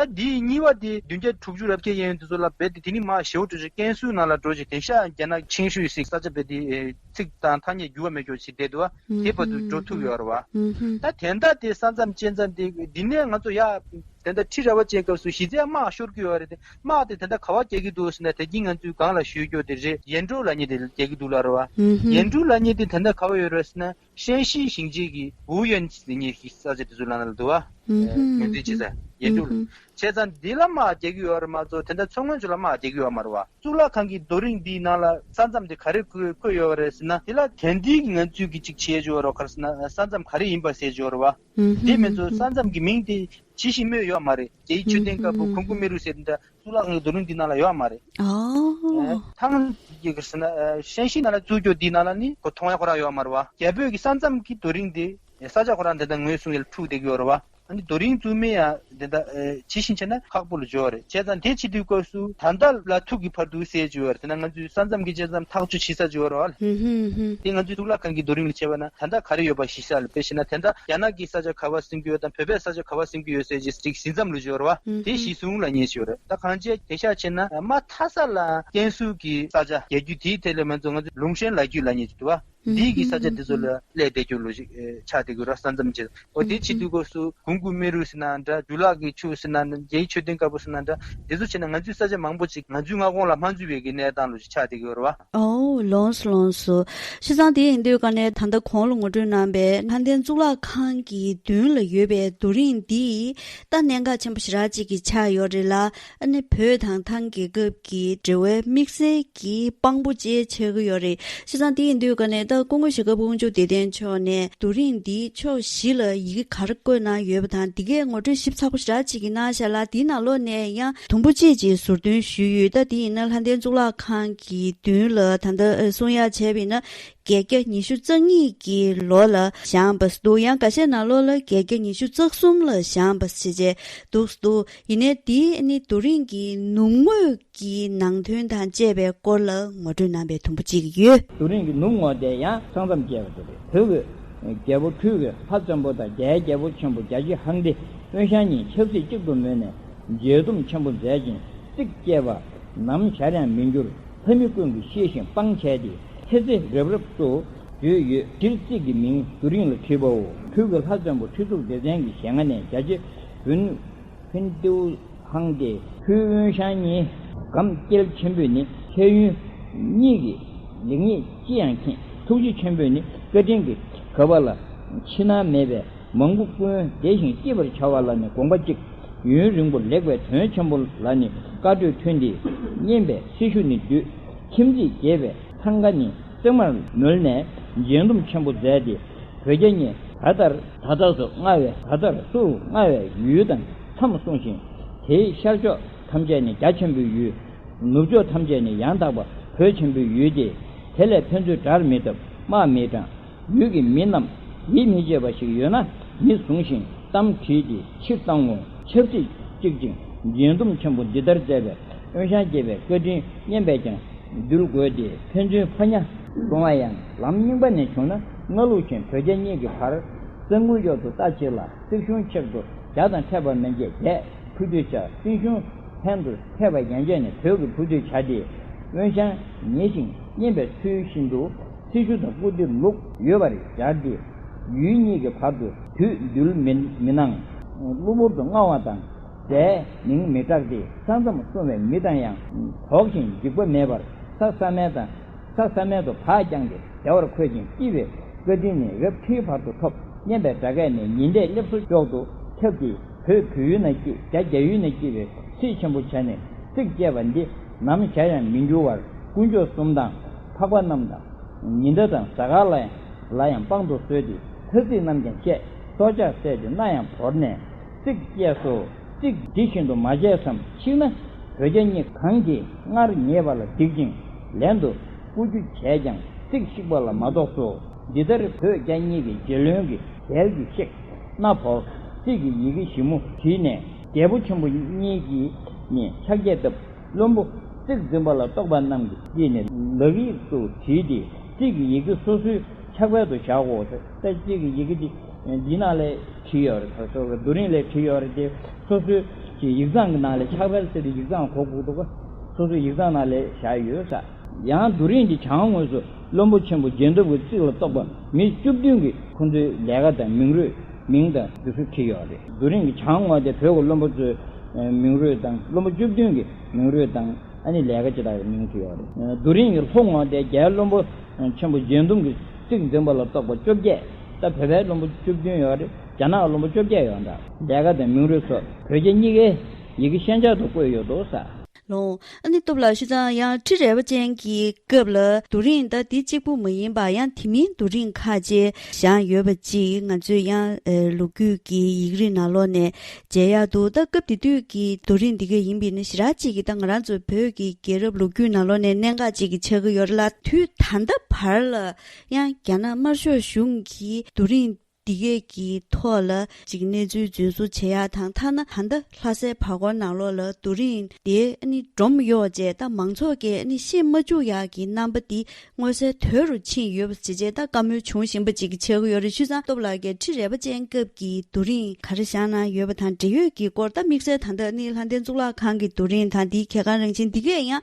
ད་འདིའི་གཉིས་པ་དེ་བདུན་བརྒྱ་དྲུག་ཅུ་རེ་བརྒྱད་ཡན་དེ་ཚོ་ལ་རྦད་དེ་དེ་ནི་མར་ཞེ་པོ་འགྲོ་ཅིག་ཀན་སུའུ་ནང་ལ་འགྲོ་ཅིག་དེང་སང་རྒྱ་ནག་ཆིང་ཤུའི་ཟེར་ས་ཆ་རྦད་དེ་ཚིག་དང་ཐ་སྙད་འགྱུར་བ་མེད་ཀྱོག་ཅིག་བསྡད་འདུག་བ། དེ་བར་དུ་འགྲོ་ཐུབ་ཡོད་རེད་བ། ད་དེ་འདྲ་དེ་ས་མཚམས་བཅད་མཚམས་དེ་འདི་ནས་ང་ཚོ་ཡ་དེ་འདྲ་ཁྲི་རལ་པ་ཅན་སྐབས་སུ་གཞི་རྩའི་དམག་ཤོར་གྱི་ཡོད་རེད་དེ། དམག་དེ་དེ་འདྲ་ག་བ་རྒྱག་གི་འདུག་ཟེར་ན། དེ་གིན་ང་ཚོས་སྒང་ལ་ཞུས་རྒྱུ་དེ་རེད། ཡན་ཀྲུའུ་ལབ་མཁན་དེ་རྒྱག་གི་འདུག་ལབ་རེད་བ། ཡན་ཀྲུའུ་ལབ་མཁན་དེ་དེ་འདྲ་ག་བ་ཡོད་རེད་ཟེར་ན། ཧྲན་ཞི་ཞིང་ཆེན་གྱི་ཝུ་ཡོན་ཟེར་མཁན་གྱི་ས་ཆ་དེ་ཚོ་ལ་ན་ལ་འདུག་བ། ངོས་འཛིན་བྱེད་ས་ཡན་ཀྲུའུ་ལ། བྱས་ཙང་འདི་ལ་དམག་རྒྱག་གི་ཡོད་རེད་མ་གཏོགས་དེ་འདྲ་མཚོ་སྔོན་ཕྱོགས་ལ་དམག་རྒྱག་གི་ཡོད་མ་རེད་བ། གཙུག་ལག་ཁང་གི་རྡོ་རིང་འདིའི་ནང་ལ་ས་མཚམས་དེ་ག་རེ་བཀོད་བཀོད་ཡོད་རེད་ཟེར་ན། དེ་ལ་དེང་དུས་ཀྱི་ང་ཚོས་ཀྱི་གཅིག་བྱས་ཡོད་རོགས་གར་ཟེར་ན། ས་མཚམས་ག་རེ་ཡིན་པ་ཟེར་ཡོད་རེད་བ། དེ་མིན་ཚོ་ས་མཚམས་ཀྱི་མིང་དེ་ཇི་བཞིན་སྨོས་ཡོད་མ་རེད། རྒྱལ་ཡུམ་ཆོས་ལྡན་དཀར་པོ་གུང་གུ་མི་རུ་ཟེར་འདྲ་གཙུག་ལག་ཁང་གི་རྡོ་རིང་འདི་ནང་ལ་ཡོད་མ་རེད། ཨོ། ཐང་གི་གར་ཟེར་ན། ཧྲན་ཞི་ནང་ལ་བཙུགས་རྒྱུ་འདི་ནང་ལ་ནི་ཁོ་མཐོང་ཡ་ཁོ་རང་ཡོད་མ་རེད་བ། རྒྱལ་པོའི་གི་ས་མཚམས་ཀྱི་རྡོ་རིང་དེ་ས་ཆ་ཁོ་རང་དེ་འདྲ་ངོས་བཟུང་ཡ་ལ་འཁྲུག་བསྡད་ཀྱི་ཡོད་རེད་བ། ཨ་ནི་རྡོ་རིང་བཙུགས་མིན་ཡང་དེ་འདྲ་ཨེ་ཇི་བཞིན་བྱས་ན་ཁག་པོ་ལ་འཇོག་རེད། བྱས་ཙང་དེ་བྱེད་དུས་སྐབས་སུ་ད་ལྟ་ལ་ཐུག་གི་བར་དུ་ཟེར་བྱས་ཡོད་རེད། དེ་ན་ང་ཚོའི་ས་མཚམས་ཀྱི་བཅད་མཚམས་ཐག་གཅོད་བྱེད་ས་བྱས་ཡོད་རེད་བ། དེ་ང་ཚོའི་གཙུག་ལག་ཁང་གི་རྡོ་རིང་ལ་བྱས་པ་ན་ད་ལྟ་ག་རེ་ཡོད་པ་གཞི་ས་ལ་དཔེ་བཞག་ན། དེ་འདྲ་རྒྱ་ནག་གི་ས་ཆ་ག་བ་ཟིན་གྱི་ཡོད་དང་བོད་པའི་ས་ཆ་ག་བ་ཟིན་གྱི་ཡོད་ཟེར་གྱི་ཅིག་གཞི་མཚམས་ལ་བྱས་ཡོད་རེད་བ། དེ་གཞི་བཟུང་ལ་ཉེ་བྱས་ཡོད་རེད། ད་གང་བྱས་དེང་སང་བྱས་ན་མར་མཐའ་ས་ལ་ཀན་སུའུ་གི་ས་ཆ་རྒྱག་རྒྱུ་དེའི་ཐད་ལ་མ་ཚོ་ང་ཚོ་ལུང་ཧྲན་ལ་རྒྱུད་ལ་ཉེ་བྱས་འདུག་བ། འདི་གི་ས་ཆ་འདི་ཚོ་ལ་སླེབས་བསྡད་རྒྱུ་ལོ་ཞིག་ཨེ་ཆགས་བསྡད་ཀྱི་རེད། ས་མཚམས་བཅད། འོ་དེ་བྱེད་དུས་སྐབས་སུ་གུང་གུ་མི་རུ་ཟེར་ན་འདྲ། འཇུ་ལག་གི་ཆུ་ཟེར་ན་འདྲ། རྒྱལ་ཡུམ་ཆོས་ལྡན་དཀར་པོ་ཟེར་ན་འདྲ། འདི་ཚོ་བྱས་ན་ང་ཚོའི་ས་ཆ་མང་པོ་ཅིག་ང་ཚོའི་མངའ་ཁོངས་ལ་མ་འཛུལ་བའི་གི་གནས་སྟངས་ལོ་ཞིག་ཆགས་བསྡད་ཀྱི་ཡོད་རེད་བ། ཨོ་ལགས་སོ་ལགས་སོ། བྱས་ཙང་དེ་ཡིན་དུས་ཀ་ནས་ད་ལྟ་གོང་ལ་ངོ་སྤྲོད་གནང་པའི་ལྷ་ལྡན་གཙུག་ལག་ཁང་གི་མདུན་ལ་ཡོད་པའི་རྡོ་རིང་འདི་ད་གནད་འགག་ཆེན་པོ་ཞེ་དྲག་ཅིག་གི་ཆགས་ཡོད་རེད་ལ། ཨ་ནི་བོད་དང་ཐང་རྒྱལ་ཁབ་ཀྱི་འབྲེལ་བའི་དམིགས་བསལ་གྱི་དཔང་པོ་བཅས་ཆགས་ཀྱི་ཡོད་རེད། བྱས་ཙང་དེ་ཡིན་དུས་ཀ་ནས་ད་སྐུ་ངོ་ཞྭ་སྒབ་དབང་ཕྱུག་བདེ་ལྡན་མཆོག་ནས་རྡོ་རིང་འདི་ཕྱོགས་བཞི་ལ་ཡི་གེ་ག་རེ་བཀོད་གནང་ཡོད་པ་དང་། འདི་གའི་ངོ་སྤྲོད་ཞིབ་ཚགས་པོ་ཞེ་དྲག་ཅིག་གིས་གནང་བཞག་ལ། དེའི་ནང་ལོགས་ནས་ཡང་དུམ་བུ་གཅིག་ཅིག་ཟུར་འདོན་ཞུས་ཡོད། ད་དེ་ཡིན་ན་ལྷ་ལྡན་གཙུག་ལག་ཁང་གི་མདུན་ལ་ད་ལྟ་གསུང་ཡག་བྱས་པ་ཡིན་ན། བརྒྱད་བརྒྱ་ཉི་ཤུ་རྩ་གཉིས་ཀྱི་ལོ་ལ་བཞེངས་པ་འདུག་ཡང་འགའ་ཤས་ནང་ལོགས་ལ་བརྒྱད་བརྒྱ་ཉི་ཤུ་རྩ་གསུམ་ལ་བཞེངས་པ་ཞེས་བྱས་འདུག་འདུག་ཡིན་ནའི་འདི་ནི་རྡོ་རིང་གི་ནུབ་ངོས་ཀྱི་ནང་དོན་དང་བཅས་པའི་སྐོར་ལ་ངོ་སྤྲོད་གནང་པའི་དུམ་བུ་གཅིག་ཡོད། རྡོ་རིང་གི་ནུབ་ངོས་དེ་ཡང་ས་མཚམས་བཅད་པ་དེ་རེད། བོད་ཀྱི་རྒྱལ་པོ་འཕྲུལ་གྱི་ལྷ་བཙན་པོ་དང་རྒྱའི་རྒྱལ་པོ་ཆེན་པོ་རྒྱལ་བྱེད་ཧཱང་ཏེ་དབོན་ཞང་གཉིས་ཆབ་སྲིད་གཅིག་ཏུ་མོས་ནས་མཇལ་འཛོམས་ཆེན་པོ་མཛད་ཅིང་རྩིག་བཅད་པ་ནམ་ཞར་ཡང་མི་འགྱུར། ལྷ་མི་ཀུན་གྱིས་ཤེས་ཤིང་དཔང་བྱས་ཏེ་ཚེ་ཚེ་རབས་རབས་སུ་བརྗོད་ཡོད། འདིར་རྩིག་གི་མིང་རྡོ་རིང་ལ་བྲིས་པའོ། འཕྲུལ་གྱི་ལྷ་བཙན་པོ་ཁྲི་གཙུག་ལྡེ་བཙན་གྱི་ཞལ་སྔ་ནས་རྒྱ་རྗེ་བོན་ཕན་ཏེའུ་ཧང་ཏེ་ཁོའི་དབོན་ཞང་གཉིས་སྒམ་དཀྱེལ་ཆེན་པོས་ནི་ཕན་ཡུན་གཉིས་ཀྱི་ལེགས་ཉེས་ཅི་ཡང་མཁྱེན། ཐུགས་རྗེ་ཆེན་པོས་ནི་བཀའ་དྲིན་གྱིས་གབ་པ་ལ་ཕྱི་ནང་མེད་པའི་མང་པོ་ཀུན་བདེ་ཞིང་སྐྱིད་པར་བྱ་བ་ལ་ནི་དགོངས་པ་གཅིག་ཡུན་རིང་པོ་ལེགས་པའི་དོན་ཆེན་པོ་ལ་ནི་བཀའ་གྲོས་ཐོས་ཏེ་སྙན་པའི་སྲི་ཞུ་ནི་བསྡུས། ཁྱིམ་མཚེས་དགྱེས་པའི་ཐང་ག་ནི་གཙང་མར་མོལ་ནས་མཇལ་འཛོམས་ཆེན་པོ་མཛད་དེ། བོད་རྒྱ་གཉིས་ད་ལྟར་ད་ལྟ་སུ་མངའ་བའི་ད་ལྟར་སུ་མངའ་བའི་ཡུལ་དང་མཚམས་གསུངས་ཤིང་། དེའི་ཤར་ཕྱོགས་ཐམས་ཅད་ནི་རྒྱ་ཆེན་པོའི་ཡུལ། ནུབ་ཕྱོགས་ཐམས་ཅད་ནི་ཡང་དག་པ་བོད་ཆེན་པོའི་ཡུལ་ཏེ། དེ་ལས་ཕན་ཚུན་དགྲར་མི་འཐབ་དམག་མི་དྲང་། ཡུལ་གྱི་མི་རྣམས་ཡིད་མི་ཆེས་པ་ཞིག་ཡོད་ན་མི་བཟུང་ཞིང་གཏམ་དྲིས་ཏེ་ཕྱིར་བཏང་ངོ་། ཆབ་སྲིད་གཅིག་ཅིང་མཇལ་འཛོམས་ཆེན་པོ་འདི་ལྟར་མཛད་པས་དབོན་ཞང་རྒྱས་པའི་བཀའ་དྲིན་སྙན་པས་ཀྱང་འདུལ་དགོས་ཏེ། ཕན་ཚུན་ཕོ་ཉ་སྲུང་བ་ཡང་ལམ་རྙིང་པ་ནས་བྱུང་ན་སྔ་ལུགས་བཞིན་བོད་རྒྱ་གཉིས་ཀྱི་བར་གསར་འགྱུར་འོག་ཏུ་ལྟ་ཅི་ལ་སྲིད་གཞུང་གཅིག་ཏུ་རྒྱ་དང་ཕྲད་པ་མན་ཆད་རྒྱའི་ཕུ་དུད་བྱ། སྲིད་གཞུང་ལྷན་དུ་ཕེབས་པ་ཡན་ཆད་ནི་བོད་ཀྱི་ཕུ་དུད་བྱ་སྟེ། དབོན་ཞང་ཉེ་ཞིང་སྙན་པའི་ཚུལ་བཞིན་དུ་སྲི་ཞུ་དང་བཀུར་སྟི་ལུགས་ཡོད་པར་སྦྱར་ཏེ། ཡུལ་གཉིས་ཀྱི་བར་དུ་དུས་འདུལ་མི་མི་གནང་། གློ་བུར་དུ་མངའ་བ་དང་རྒྱའི་མིང་མི་གྲགས་ཏེ། ས་མཚམས་སྲུང་བའི་མི་དང་ཡང་དོགས་ཤིང་འཇིགས་པ་མེད་པར་ས་ས་མལ་དང་། ས་ས་མལ་དུ་བག་བརྐྱངས་ཏེ་བདེ་བར་འཁོད་ཅིང་། སྐྱིད་པའི་བཀའ་དྲིན་ནི་རབས་ཁྲིའི་བར་དུ་ཐོབ། སྙན་པའི་སྒྲ་སྐད་ནི་ཉི་ཟླའི་གླེབ་སོ་མཆོག་ཏུ་ཁྱབ་སྟེ། བོད་བོད་ཡུལ་ན་སྐྱིད། རྒྱ་རྒྱ་ཡུལ་ན་སྐྱིད་པའི་ཚིག་ཆེན་པོ་བྱས་ནས་རྩིག་བཅད་པ་འདི་ནམ་ཞར་ཡང་མི་འགྱུར་བར། དཀོན་མཆོག་གསུམ་དང་འཕགས་པ་རྣམས་དང་ཉི་ཟླ་དང་གཟའ་སྐར་ལ་ཡང་ལ་ཡང་དཔང་དུ་གསོལ་ཏེ། ལྷ་རྩིས་རྣམས་ཀྱང་བཅད། སྲོག་ཆགས་བསད་དེ་སྣ་ཡང་བོར་ནས་རྩིག་བཅད་སོ། རྩིག་འདི་བཞིན་དུ་མ་བྱས་སམ། འཆི་ན་བོད་རྒྱ་གཉིས་གང་གིས་སྔར་ཉེས་པ་ལ་སྡིག་ཅིང་ལན་དུ་བསྐུར་རྒྱུ་བྱས་ཀྱང་རྩིག་བཤིག་པ་ལ་མ་གཏོགས་སོ། འདི་ལྟར་བོད་རྒྱ་གཉིས་ཀྱི་རྗེ་བློན་གྱི་ཞལ་གྱིས་བཤིག། སྣ་བོར། རྩིག་གི་ཡི་གེ་ཞིབ་མོ་བྲིས་ནས། རྒྱལ་པོ་ཆེན་པོ་གཉིས་ཀྱིས་ནི་ཕྱག་རྒྱས་བཏབ། བློན་པོ་རྩིག་འཛིན་པ་ལ་གཏོགས་པ་རྣམས་ཀྱིས་ནི་ལག་ཡིག་ཏུ་བྲིས་ཏེ། རྩིག་གི་ཡི་གེ་སོ་སོའི་ཕྱག་དཔེ་དུ་བཞག་གོ། ད་རྩིག་གི་ཡི་གེ་འདི་འདི་ནང་ལ་བྲིས་ཡོད་རེད། ད་སོ་སོ་རྡོ་རིང་ལ་བྲིས་ཡོད་རེད་དེ། སོ་སོའི་ ཀྱི་ཡིག་ཚང་གི་ནང་ལ་ཕྱག་དཔེ་ཟེར་ཏེ་ཡིག་ཚང་གོ་དགོས་འདུག་ག་སོ་སོའི་ཡིག་ཚང་ནང་ལ་བཞག་ཡོད་ས། ཡང་རྡོ་རིང་གི་བྱང་ངོས་སུ་བློན་པོ་ཆེན་པོ་རྒྱན་ཐོབ་ཀྱི་རྩིག་ལ་གཏོགས་པ་མི་བཅུ་བདུན་གྱིས་ཁོ་ཚོའི་ལས་ཀ་དང་མིང་རུས་མིང་དང་དེ་ཚོ་བྲིས་ཡོད་རེད། རྡོ་རིང་གི་བྱང་ངོས་དེ་བོད་ཀྱི་བློན་པོ་ཚོའི་མིང་རུས་དང་བློན་པོ་བཅུ་བདུན་གྱི་མིང་རུས་དང་ཨ་ནི་ལས་ཀ་ཅི་དག་གི་མིང་བྲིས་ཡོད་རེད། རྡོ་རིང་གི་ལྷོ་ངོས་དེ་རྒྱའི་བློན་པོ་ཆེན་པོ་རྒྱན་དུམ་གྱི་རྩིག་འཛིན་པ་ལ་གཏོགས་པ་བཅོ་བརྒྱད། ད་བོད་པའི་བློན་པོ་བཅུ་བདུན་ཡོད་རེད། རྒྱ་ནག་བློན་པོ་བཅོ་བརྒྱད་ཡོད་འདྲ། ལས་ཀ་དང་མིང་རུས་སོགས་བོད་རྒྱ་གཉིས་ཀའི་ཡི་གེ་ཤན་སྦྱར་དུ་བཀོད་ཡོད་འདུག་ས། ལོང་། ཨ་ནི་སྟོབས་ལགས་ཞུ་ཙང་ཡང་ཁྲི་རལ་པ་ཅན་གྱི་སྐབས་ལ་རྡོ་རིང་ད་འདི་གཅིག་པུ་མ་ཡིན་པ་ཡང་དེ་མིན་རྡོ་རིང་ཁག་ཅིག་བཞེངས་ཡོད་པ་ཅིག་ང་ཚོས་ཡང་ལོ་རྒྱུས་ཀྱི་ཡིག་རིགས་ནང་ལོགས་ནས་མཇལ་ཡག་འདུག་ད་སྐབས་དེ་དུས་ཀྱི་རྡོ་རིང་འདི་ག་ཡིན་པ་ཡིན་ན་ཞེ་དྲག་ཅིག་གིས་ད་ང་རང་ཚོ་བོད་ཀྱི་རྒྱལ་རབས་ལོ་རྒྱུས་ནང་ལོགས་ནས་གནད་འགག་ཅིག་གི་ཆགས་ཀྱི་ཡོད་རེད་ལ། དུས་ད་ལྟ་བར་ལ་ཡང་རྒྱ་ནག་དམར་ཤོག་གཞུང་གིས་རྡོ་རིང་འདི་གས་ཀྱི་ཐོག་ལ་ཅིག་གནས་ཚུལ་རྫུན་བཟོ་བྱེད་ཡག་དང་ཐ་ན་ད་ལྟ་ལྷ་སའི་བར་སྐོར་ནང་ལོགས་ལ་རྡོ་རིང་དེ་ཨ་ནི་སྒྲོམ་གཡོགས་བྱས་ད་མང་ཚོགས་ཀྱིས་ཨ་ནི་ཤེས་མ་བཅུག་ཡག་གི་རྣམ་པ་དེ་མངོན་གསལ་དོད་རུ་ཕྱིན་ཡོད་པ་ཇེ་ཆེ་ད་བཀའ་མོལ་བྱུང་བཞིན་པ་ཅིག་གི་ཆགས་ཀྱི་ཡོད་རེད། ཞུས་ཙང་སྟོབས་ལགས་ཀྱིས་ཁྲི་རལ་པ་ཅན་སྐབས་ཀྱི་རྡོ་རིང་ག་རེ་བཞེངས་གནང་ཡོད་པ་དང་འབྲེལ་ཡོད་ཀྱི་སྐོར་ད་དམིགས་བསལ་ད་ལྟ་ནི་ལྷ་ལྡན་གཙུག་ལག་ཁང་གི་རྡོ་རིང་དང་དེའི་གལ་འགངས་རང་བཞིན་འདི་གས་ཡང་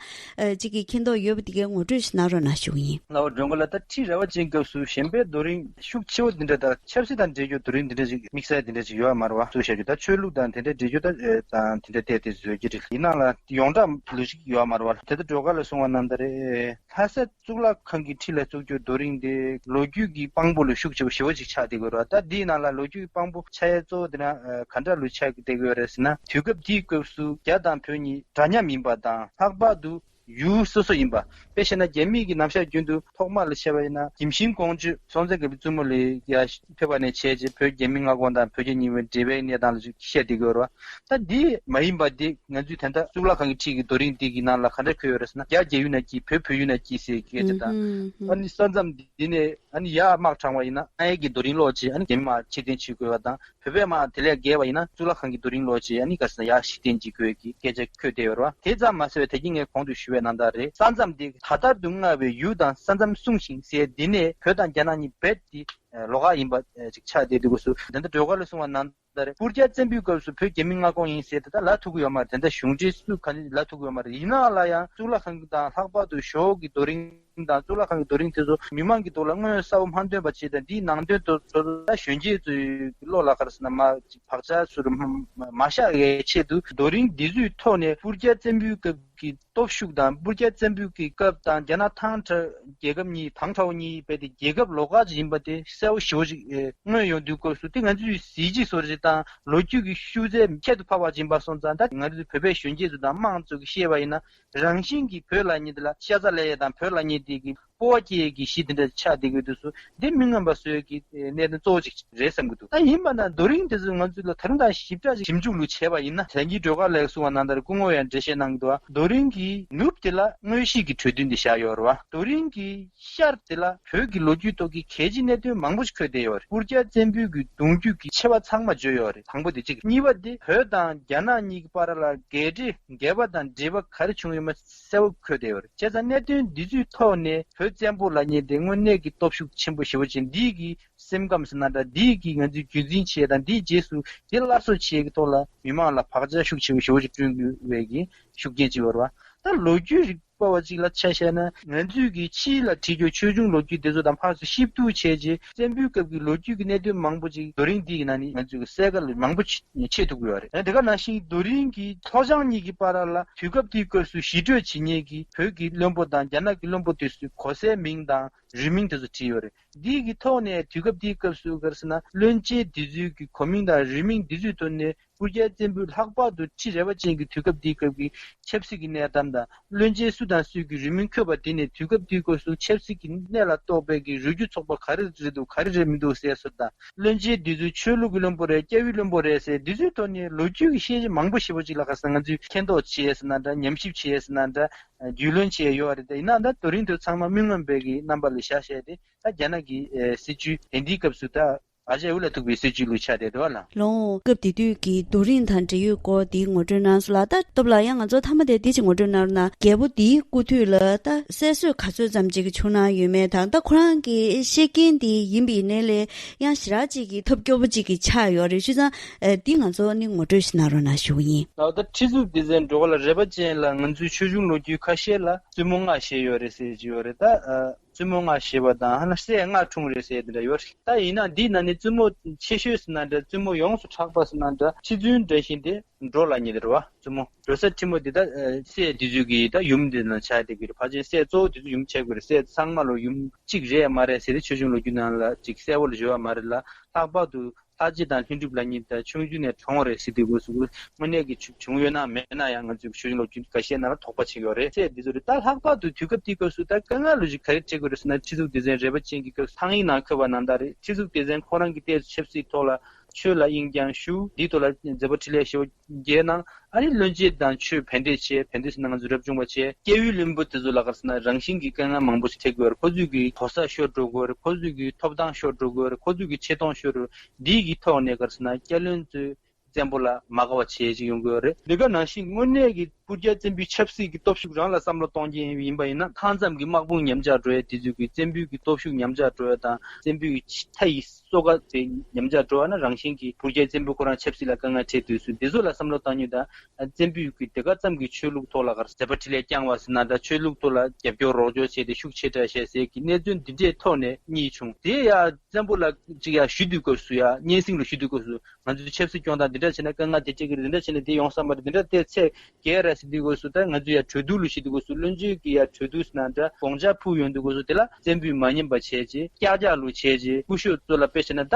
ཅིག་གི་མཁྱེན་རྟོགས་ཡོད་པ་འདི་གས་ངོ་སྤྲོད་ཞིག་གནང་རོགས་གནང་ཞུ་གི་ཡིན། ལའོ་སྒྲོན་གོ་ལ་ད་ཁྲི་རལ་པ་ཅན་སྐབས་སུ་གཞན་པའི་རྡོ་རིང་ཤུགས་ཆེ་བོ་འདི་འདྲ་དང་ཆབ་སྲིད་དང་འབྲེལ་རྒྱུ་རྡོ་རིང་འདི་འདྲ་ཞིག་དམིགས་བསལ་འདི་འདྲ་ཞིག་ཡོད་མ་རེད་བ། ཚུལ་བཤད་རྒྱུ་ད་ཆོས་ལུགས་དང་དེ་འདྲའི་འབྲེལ་རྒྱུ་ད་དང་དེ་འདྲ་བལྟས་ཏེ་བཟོས་ཀྱི་རེད། ཡིན་ནའང་ལ་ཡོངས་གྲགས་ལུགས་ཤིག་ཡོད་མ་རེད་བ། དེ་ལྟར་སྒྲོལ་དཀར་ལ་གསུངས་པ་ནང་ལྟར་རེད། ལྷ་ས་གཙུག་ལག་ཁང་གི་ཁྲི་ལ་བཙུགས་རྒྱུ་རྡོ་རིང་དེ་ལོ་རྒྱུས་ཀྱི་དཔང་པོ་ལ་ཤུགས་ཆེ་བ་ཞེ་པོ་ཅིག་ཆགས་བསྡད་ཀྱི་ཡོད་རེད་བ། ད་འདིའི་ནང་ལ་ལོ་རྒྱུས་ཀྱི་དཔང་པོ་ཆགས་ཡས་གཙོ་བོ་དེ་ན་ག་འདྲ་ལུགས་ཆགས་བསྡད་ཀྱི་ཡོད་རེད་ཟེར་ན། དུས་སྐབས་དེའི་སྐབས་སུ་རྒྱ་དང་བོད་གཉིས་འདྲ་མཉམ་ཡིན་པ་དང་ལྷག་པར་དུ་ཡུལ་སོ་སོ་ཡིན་པ། དཔེ་བཤད་ན་རྒྱ་མི་གི་ནམ་ཞག་རྒྱུན་དུ་ཐོག་མ་ལ་བཤད་པ་ཡིན་ན་གིམ་ཤིང་ཀོང་ཇོ་སྲོང་བཙན་སྒམ་པོའི་བཙུན་མོ་ལ་ཡར་ཕེབས་པ་ནས་བྱས་རྗེས་བོད་རྒྱ་མི་མངའ་ཁོངས་དང་བོད་རྒྱ་གཉིས་པོའི་འབྲེལ་བའི་གནས་སྟངས་ལ་བཤད་བསྡད་ཀྱི་ཡོད་རེད་བ། ད་འདི་མ་ཡིན་པ་འདི་ང་ཚོས་ད་ལྟ་གཙུག་ལག་ཁང་གི་ཁྲི་གི་རྡོ་རིང་འདི་གི་ནང་ལ་ག་འདྲ་འཁོད་ཡོད་རེད་ཟེར་ན། རྒྱ་རྒྱ་ཡུལ་ན་སྐྱིད་བོད་བོད་ཡུལ་ན་སྐྱིད་ཟེར་སྐད་ཆ་དང་། ཨ་ནི་ས་མཚམས་འདི་ནས་ཨ་ནི་ཡར་དམག་དྲངས་པ་ཡིན་ན་ཨ་ཡེ་གི་རྡོ་རིང་སློག་བྱས་ཨ་ནི་རྒྱ་མི་དམག་ཕྱིར་འཐེན་བྱེད་དགོས་པ་དང་། བོད་པས་མར་དེ་ལས་བརྒལ་བ་ཡིན་ན་གཙུག་ལག་ཁང་གི་རྡོ་རིང་སློག་བྱས་ཨ་ནི་ག་ཟེར་ན་ཡར་ཕྱིར་འཐེན་བྱེད་དགོས་ཀྱི་སྐད་ཆ་འཁོད་བསྡད་ཡོད་རེད་བ། དེ་ཙམ་མ་ཟད་པའི་ད་གིན་ངས་གོང་དུ་ཞུས་པའི་ནང་ལྟར་རེད། ས་མཚམས་དེ་ད་ལྟར་དུ་མངའ་བའི་ཡུལ་དང་ས་མཚམས་སྲུང་ཞིང་ཟེར་འདི་ནས་བོད་དང་རྒྱ་ནག་གཉིས་རྦད་དེ་ལོགས་ཀ་ཡིན་པ་ཅིག་ཆགས་བསྡད་དུས་སྐབས་སུ། ད་ལྟ་སྒྲོལ་དཀར་ལ་གསུངས་པ་ནང་ལྟར་རེད། སྤུར་རྒྱལ་བཙན་པོའི་སྐབས་སུ་བོད་རྒྱ་མི་མངའ་ཁོངས་ཡིན་ཟེར་ད་ལྟ་ལབ་ཐུབ་ཀྱི་ཡོད་མ་རེད། དེ་འདྲ་གཞུང་འབྲེལ་སུ་ག་ནས་ལབ་ཐུབ་ཀྱི་ཡོད་མ་རེད། ཡིན་ནའང་ལ་ཡང་གཙུག་ལག་ཁང་དང་ལྷག་པར་དུ་ཞོགས་ཀྱི་རྡོ་རིང་དང་གཙུག་ལག་ཁང་གི་རྡོ་རིང་དེ་ཚོ་མི་མང་གི་ཐོག་ལ་དངོས་གསལ་པོ་མ་སྟོན་པ་བྱས་དང་། འདིའི་ནང་དོན་དེ་ཚོ་ད་གཞོན་སྐྱེས་ཚོའི་བློ་ལ་ག་རེ་ཟེར་ན་མ་བག་ཆགས་ཚུར་མ་མ་བཞག་པའི་ཆེད་དུ་རྡོ་རིང་འདི་ཚོའི་ཐོག་ནས་སྤུར་རྒྱལ་བཙན་པོའི་སྐབས་ཀྱི་སྟོབས་ཤུགས་དང་། སྤུར་རྒྱལ་བཙན་པོའི་གི་སྐབས་དང་རྒྱ་ནག་ཐང་ཁྲ་རྒྱལ་ཁབ་གཉིས་དང་ཁྲའོ་གཉིས་རྦད་དེ་རྒྱལ་ཁབ་ལོགས་ཀ་ཅིག་ཡིན་པ་དེ་གསལ་པོ་ཞེ་པོ་ཅིག་མངོན་ཡོང་དུས་སྐབས་སུ། དེ་ང་ཚོས་གཟི་བརྗིད་བཟོ་འདྲ་ཅིག་དང་ལོ་རྒྱུས་ཀྱི་ཤུལ་རྫས་ཁྱད་དུ་འཕགས་པ་ཅིག་ཡིན་པ་སོང་ཙང་། ད་ང་ཚོ་བོད་པའི་གཞོན་སྐྱེས་ཚོ་དང་དམངས་ཚོ་གིས་ཤེས་པ་ཡིན་ན། རང་བཞིན་གྱིས་བོད་ལབ་མཁན་དེ་ལ་ཤ་ཚ་ལབ་ཡས་དང་བོད་ལབ་མཁན་དེ་གི་སྤོབས་པ་སྐྱེ་ཡས་ཀྱི་གཞི་དེ་འདྲ་ཆགས་བསྡད་ཀྱི་ཡོད་དུས་སུ། འདི་མི་མངོན་པ་བཟོ་ཡས་ཀྱི་གནད་དོན་གཙོ་བོ་ཅིག་རེད་བསམ་གྱི་འདུག་ད་ཡིན་པ་ན་རྡོ་རིང་དེ་ཚོ་ང་ཚོ་ལ་ད་རུང་ད་ཞིབ་ཕྲ་ཞིབ་འཇུག་ལུགས་བྱས་པ་ཡིན་ན། དེང་གི་སྒྲོལ་དཀར་ལགས་གསུངས་པ་ནང་ལྟར་སྐུ་ངོ་ཡང་འགྲེལ་བཤད་གནང་གི་འདུག་རྡོ་རིང་གི་ནུབ་དེ་ལ་དངོས་གཞི་གི་གྲོས་མཐུན་དེ་བཞག་ཡོད་རེད་བ། རྡོ་རིང་གི་ཤར་དེ་ལ་བོད་ཀྱི་ལོ་རྒྱུས་ཐོག་གི་གལ་ཆེའི་གནད་དོན་མང་པོ་ཞིག་འཁོད་བསྡད་ཡོད་རེད། སྤུར་རྒྱལ་བཙན་པོའི་གི་གདུང་རྒྱུད་ཀྱི་ཆེ་བ་ཚང་མ་བརྗོད་ཡོད་རེད། དང་པོ་དེ་གཅིག་གཉིས་པ་དེ་བོད་དང་རྒྱ་ནག་གཉིས་ཀྱི་བར་ལ་འགལ་འབྲེལ་འགལ་བ་དང་འབྲེལ་བ་ག་རེ་བྱུང་ཡོད་མེད་གསལ་པོ་འཁོད་བསྡད་ཡོད་རེད། བྱས་ཙང་གནད་དོན་འདི་ཚོའི་ཐོག་ནས་བོད་བཙན་པོ་ལབ་མཁན་དེ་དངོས་གནས་ཀྱི་སྟོབས་ཤུགས་ཆེན་པོ་ཞེ་པོ་ཅིག་འདི་གི་སེམས་ཁམས་ཟེར་ན་འདྲ། འདི་གི་ང་ཚོས་རྒྱུན་འཛིན་བྱེད་དང་། འདིའི་རྗེས་སུ་འདི་སླར་གསོ་བྱེད་ཀྱི་ཐོག་ལ་མི་མང་ལ་བག་ཆགས་ཤུགས་ཆེ་བོ་ཞེ་པོ་ཅིག་བསྐྲུན་དགོས་པའི་གི་ཤུགས་རྐྱེན་ཅིག་ཡོད་རེད་བ། ད་ལོ་རྒྱུས་རིག་པ་བ་ཅིག་ལ་ཆ་བཞག་ན། ང་ཚོས་ཀྱི་ཕྱི་ལ་བྲིས་རྒྱུ་ཆོས་འབྱུང་ལོ་རྒྱུས་དེ་ཚོ་དང་ཕར་ཚུར་གཤིབ་བསྡུར་བྱས་རྗེས་བཙན་པོའི་སྐབས་ཀྱི་ལོ་རྒྱུས་ཀྱི་གནད་དོན་མང་པོ་ཅིག་རྡོ་རིང་འདི་ཡི་ནང་ནས་ང་ཚོས་ཀྱི་གསལ་ཁ་ལ་མང་པོ་ཕྱེ་ཐུབ་ཀྱི་ཡོད་རེད། དེ་ག་ནང་བཞིན་རྡོ་རིང་གི་ལྷོ་བྱང་གཉིས་ཀྱི་བར་ལ་དུས་སྐབས་དེའི་སྐབས་སུ་ཞི་གྲོས་བྱེད་མཁན་གྱི་བོད་ཀྱི་བློན་པོ་དང་རྒྱ་ནག་གི་བློན་པོ་དེ་ཚོའི་གོ་སའི་མིང་དང་རུས་མིང་དེ་ཚོ་བྲིས་ཡོད་རེད། འདི་གི་ཐོག་ནས་དུས་སྐབས་དེའི་སྐབས་སུ་ག་རེ་ཟེར་ན། བློན་ཆེན་འདི་ཚོའི་གི་གོ་མིང་དང་རུས་མིང་འདི་ཚོའི་ཐོག་ནས་སྤུར་རྒྱལ་བཙན་པོས་ལྷག་པར་དུ་ཁྲི་རལ་པ་ཅན་གྱི་དུས་སྐབས་དེའི་སྐབས་ཀྱི་ཆབ་སྲིད་ཀྱི་གནས་སྟངས་དང་། བློན་ཆེན་སུ་དང་སུ་གི་རུས་མིང་འཁོད་པ་དེ་ནས་དུས་སྐབས་དེའི་སྐབས་སུ་ཆབ་སྲིད་ཀྱི་གནས་ལ་གཏོགས་པའི་གི་རུས་རྒྱུད་ཚོགས་པ་ག་རེ་རེད་འདུག་ག་རེ་རེད་མི་འདུག་ཟེར་སོགས་དང་། བློན་ཆེན་འདི་ཚོ་ཆོས་ལུགས་ཀྱི་བློན་པོ་རེད། སྐྱ་བོའི་བློན་པོ་རེད་ཟེར། འདི་ཚོའི་ཐོག་ནས་ལོ་རྒྱུས་ཀྱི་ཤེས་བྱ་མང་པོ་ཞེ་པོ་ཅིག་ལ་ག་ཟེར་ན་ང་ཚོས་མཁྱེན་རྟོགས་བྱེད་ཡས་ཟེར་ན་འདྲ། ཉམས་ཞིབ་བྱེད་ཡས་ཟེར་ན་འདྲ། རྒྱུས་ལོན་བྱེད་ཡས་ཡོད་རེད། དེ་ཡིན་ན་ད་རྡོ་རིང་དེ་ཚང་མ་མི་མངོན་པའི་གི་རྣམ་པ་ལ་བཞག་བྱས་ཏེ། ད་རྒྱ་ནག་གི་ཨེ་སྲིད་བྱུས་དེ་འདིའི་སྐབས་སུ་ད་ ཨ་ཅེ་འུ་ལ་ཐུག་པའི་སྲིད་ཇུས་ལུ་ཆགས་བསྡད་འདུག་བ་ལགས། ལོ། སྐབས་དེ་དུས་ཀྱི་རྡོ་རིང་དང་འབྲེལ་ཡོད་སྐོར་འདི་ངོ་སྤྲོད་གནང་སོང་ལགས། ད་སྟབས་ལ་ཡང་ང་ཚོ་མཐའ་མ་དེ་འདི་ཅིག་ངོ་སྤྲོད་གནང་རོགས་གནང་། རྒྱལ་པོ་འདིའི་སྐུ་དུས་ལ་ད་གསལ་བཟོ་ག་ཚོད་ཙམ་ཅིག་བྱུང་གནང་ཡོད་མེད་དང་། ད་ཁོ་རང་གི་བཤད་རྐྱེན་འདི་ཡིན་པའི་ནས་ལས་ཡང་ཞེ་དྲག་ཅིག་གི་ཐབས་སྐྱོ་པོ་ཅིག་གི་ཆགས་ཡོད་རེད། བྱས་ཙང་འདི་ང་ཚོ་ནི་ངོ་སྤྲོད་ཞིག་གནང་རོགས་གནང་ཞུ་གི་ཡིན། ད་ཁྲི་གཙུག་སྡེ་ཚན་འགྲོ་བ་ལ་རས་པ་ཅན་ལ་ང་ཚོའི་ཆོས་འབྱུང་ལོ་རྒྱུས་ཁ་ཤས་ལ་བཙུན་མོ་ལྔ་བཞེས་ཡོད་རེད་ཟེར་གྱི་ཡོད་རེད། ད་བཙུན་མོ་ལྔ་བཞེས་པ་དང་ཧ་ལ་སྲས་ལྔ་འཁྲུངས་རེད་ཟེར་དེ་འདྲ་ཡོད་རེད། ད་ཡིན་ན་འདི་ན་ནི་བཙུན་མོ་ཆེ་ཤོས་ཟེར་ན་འདྲ། བཙུན་མོ་ཡོངས་སུ་གྲགས་པ་ཟེར་ན་འདྲ། ཁྲི་བཙུན་འདྲ་བཞིན་དེ་འབྲོ་ལ་ཉེ་དེ་རེད་བ། བཙུན་མོ་འབྲོ་ས་ཁྲི་མོ་འདི་ད་སྲས་འདི་ཚོའི་གི་ད་ཡུམ་འདི་ན་ཆགས་བསྡད་ཀྱི་རེད། ཕལ་ཆེར་སྲས་གཙོ་བོ་འདི་ཚོ་ཡུམ་ཆགས་ཀྱི་རེད། སྲས་ཚང་མ་ལོ་ཡུམ་གཅིག་རེད་མ་རེད་ཟེར་ཏེ་ཆོས་འབྱུང་ལོ་རྒྱུས་ནང་ལ་ཅིག་གསལ་བོ་ལ་བརྗོད་པ་མ་རེད་ལ། ལྷག་པར་དུ་ལྷ་རྗེ་དང་ལྷུན་གྲུབ་ལ་ཉེ་ད་ཆུང་ཆུང་ནས་གྲོངས་རེད་ཟེར་དུས་སྐབས་སུ་དངོས་གནས་ཀྱི་བྱུང་ཡོད་ན་མེད་ན་ཡང་ང་ཚོས་ཆོས་འབྱུང་ལོ་རྒྱུས་འགའ་ཤས་ནང་ལ་དོགས་པ་བྱེད་ཀྱི་ཡོད་རེད། ཚེ་འདི་ཚོ་རེད། ད་ལྷག་པར་དུ་དུས་སྐབས་དེའི་སྐབས་སུ་ད་དཀའ་ངལ་ལོ་ཞིག་ག་རེ་འཕྲད་དགོས་རེད་ཟེར་ན། ཁྲི་གཙུག་སྡེ་ཚན་རས་པ་ཅན་གྱི་སྐབས་སུ་ཐང་ཡིག་ནང་འཁོད་པ་ནང་ལྟར་རེད། ཁྲི་གཙུག་སྡེ་ཚན་ཁོ་རང་གི་ཏོག་ཙམ་ཆབ་སྲིད་ཐོག་ལ་ཆོས་ལ་དབྱིངས་བསྐྱངས་ཞུ། འདིའི་ཐོག་ལ་མཛད་པ་འཕྲིན་ལས་ཞེ་པོ་རྒྱས་གནང་། ཨ་ནི་བློན་ཆེན་དང་ཆོས་ཕན་འབྲས་བྱས། ཕན་འབྲས་ཟེར་ན་ང་ཚོ་རབ་བྱུང་བ་བྱས། སྐྱེ་བོའི་བློན་པོ་དེ་ཚོ་ལ་ག་རེ་ཟེར་ན་རང་བཞིན་གྱི་དཀའ་ངལ་མང་པོ་ཞིག་འཕྲད་ཀྱི་ཡོད་རེད། ཁོ་ཚོས་ཀྱི་གོ་ས་ཤོར་འགྲོ་གི་ཡོད་རེད། ཁོ་ཚོས་ཀྱི་ཐོབ་ཐང་ཤོར་འགྲོ་གི་ཡོད་རེད། ཁོ་ཚོས་ཀྱི་ཆེ་མཐོང་ཤོར་འགྲོ། འདི་གི་ཐོག་ནས་ག་རེ་ཟེར་ན་སྐྱ་བློན་ཚོས་བཙན་པོ་ལ་མ་དགའ་བ་བྱེད་ཅིག་ཡོང་གི་ཡོད་རེད། འདི་ག་ནང་བཞིན་དངོས་གནས་ཀྱི་སྤུར་རྒྱལ་བཙན་པོའི་ཆབ་སྲིད་ཀྱི་སྟོབས་ཤུགས་རང་ལ་བསམ་བློ་གཏོང་མཁན་ཡིན་པ་ཡིན་ན། མཐའ་མཚམས་ཀྱི་དམག་དཔུང་ཉམས་ཆག་འགྲོ་ཡ་དེ་ཚོ་གི། བཙན་པོའི་གི་སྟོབས་ཤུགས་ཉམས་ཆག་འགྲོ་ཡ་དང་། བཙན་པོའི་གི་མཐའ་ཡི་སོ་ཁ་དེ་ཉམས་ཆག་འགྲོ་བ་ན། རང་བཞིན་གྱི་སྤུར་རྒྱལ་བཙན་པོ་ཁོ་རང་ཆབ་སྲིད་ལ་དཀའ་ངལ་འཕྲད་དུས་སུ་འདི་ཚོ་ལ་བསམ་བློ་བཏང་ཉིད་དང་། བཙན་པོའི་གི་དེ་ག་ཙམ་གྱི་ཆོས་ལུགས་ཐོག་ལ་ག་རེ་མཛད་པ་འཕྲིན་ལས་བསྐྱངས་པ་ཟེར་ན་འདྲ། ཆོས་ལུགས་ཐོག་ལ་རྒྱབ་སྐྱོར་རོགས་སྐྱོར་བྱས་ཏེ་ཤུགས་ཆེ་དྲགས་བྱས་ཟེར་གྱི་གནས་ཚུལ་འདི་འདྲའི་ཐོག་ནས་གཉིས་བྱུང་། དེ་ཡ་བཙན་པོ་ལ་ཅིག་ཡ་ཞུ་དུས་སྐབས་སུ། ཡ་སྙན་སེང་ལ་ཞུ་དུས་སྐབས་སུ། ང་ཚོའི་ཆབ་སྲིད་སྐྱོང་སྟངས་འདི་འདྲ་བྱས་ན་དཀའ་ངལ་དེ་འཕྲད་ཀྱི་རེད། འདི་འདྲ་བྱས་ན་དེ་ཡོང་ས་མ་རེད། འདི་འདྲ་དེ་ཚད་བརྒལ་ར་ཟེར་དུས་སྐབས་སུ། ད་ང་ཚོས་ཡ་གྲོས་བསྡུར་ལ་ཞུ་དུས་སྐབས་སུ། བློན་ཆེན་གྱིས་ཡ་གྲོས་བསྡུར་ཟེར་ན་འདྲ་དགོངས་འཆར་ཕུལ་ཡོང་དུས་སྐབས་སུ། དེ་ལ་བཙན་པོས་མ་ཉན་པ་བྱས་རྗེས་ཀྱག་ཀྱག་ལུ་བྱས་རྗེས་སྐུ་ཞབས་ཚོ་ལ་དཔེ་བྱས་ན་ད་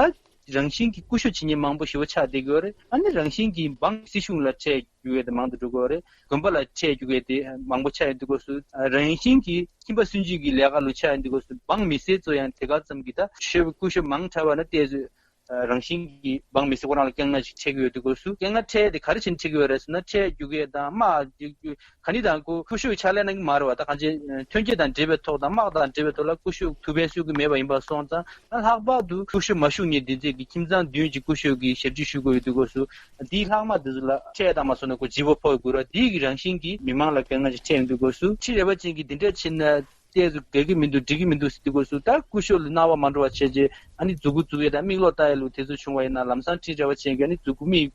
རང་བཞིན་གྱིས་སྐུ་ཞབས་བྱེད་མཁན་མང་པོ་ཞེ་པོ་ཆགས་བསྡད་ཀྱི་ཡོད་རེད། ཨ་ནི་རང་བཞིན་གྱིས་འབངས་སྲིད་གཞུང་ལ་འཕྲད་རྒྱུ་གས་དེ་མང་དུ་འགྲོ་གི་ཡོད་རེད། དགོན་པ་ལ་འཕྲད་རྒྱུ་གས་དེ་མང་པོ་ཆགས་ཡོང་དུས་སྐབས་སུ། རང་བཞིན་གྱིས་ཁྱིམ་པ་སུན་འབྱིན་གྱི་ལས་ཀ་ལུ་ཆགས་ཡོང་དུས་སྐབས་སུ། འབངས་མི་སེར་ཚོ་ཡང་དེ་ག་ཙམ་གྱི་ད་ཆོས་པ་སྐུ་ཞབས་མང་དྲགས་པ་ན་ཏོག་ཙམ་རང་བཞིན་གྱིས་འབངས་མི་སེར་ཁོ་རང་ལ་དཀའ་ངལ་ཞིག་འཕྲད་ཀྱི་ཡོད་དུས་སྐབས་སུ། དཀའ་ངལ་འཕྲད་དེ་ག་རེ་བྱས་ནས་འཕྲད་ཀྱི་ཡོད་རེད་ཟེར་ན། འཕྲད་རྒྱུ་གས་དང་དམག་རྒྱག་རྒྱུ་ག་ནི་དང་། ཁོ་སྐུ་ཞབས་ཕྱག་ལས་གནང་གི་མ་རེད་བ། ད་གང་ཅི་ཐོན་སྐྱེད་དང་འབྲེལ་བའི་ཐོག་དང་དམག་དང་འབྲེལ་བའི་ཐོག་ལ་སྐུ་ཞབས་ཐུགས་ཕན་གསོས་ཀྱི་མེད་པ་ཡིན་པ་སོང་ཙང་། ལྷག་པར་དུ་སྐུ་ཞབས་མ་བཞུགས་མཁན་དེ་ཚོས་ཀྱི་ཁྱིམ་ཚང་བདུན་གྱི་སྐུ་ཞབས་ཀྱི་ཞབས་ཕྱི་ཞུ་དགོས་ཡོད་དུས་སྐབས་སུ། དེའི་ལྷག་མ་དེ་ཚོ་ལ་འཕྲད་བཏང་མ་སོང་ན་ཁོ་ལྗིད་པོ་ཕོག་དགོས་ར། དེའི་གི་རང་བཞིན་གྱིས་མི་མང་ལ་དཀའ་ངལ་ཞིག་འཕྲད་ཡོང་དུས་སྐབས་སུ། ཁྲི་རས་པ་ཅན་གྱིས་འདི་འདྲ་བྱས་ན་ཏོག་ཙམ་དགའ་གི་མི་འདུག་འགྲིག་གི་མི་འདུག་ཟེར་དུས་སྐབས་སུ། ད་སྐུ་ཞབས་ལ་སྣང་བ་མ་འགྲོ་བ་བྱས་རྗེས། ཨ་ནི་མཛུ་གུ་འཛུགས་ཡས་དང་མིག་ལོག་ལྟ་ཡས་ལུ་དེ་ཚོ་བྱུང་བ་ཡིན་ན། ལམ་སང་ཁྲི་རས་པ་ཅན་གྱིས་ཨ་ནི་མཛུ་གུ་མིག་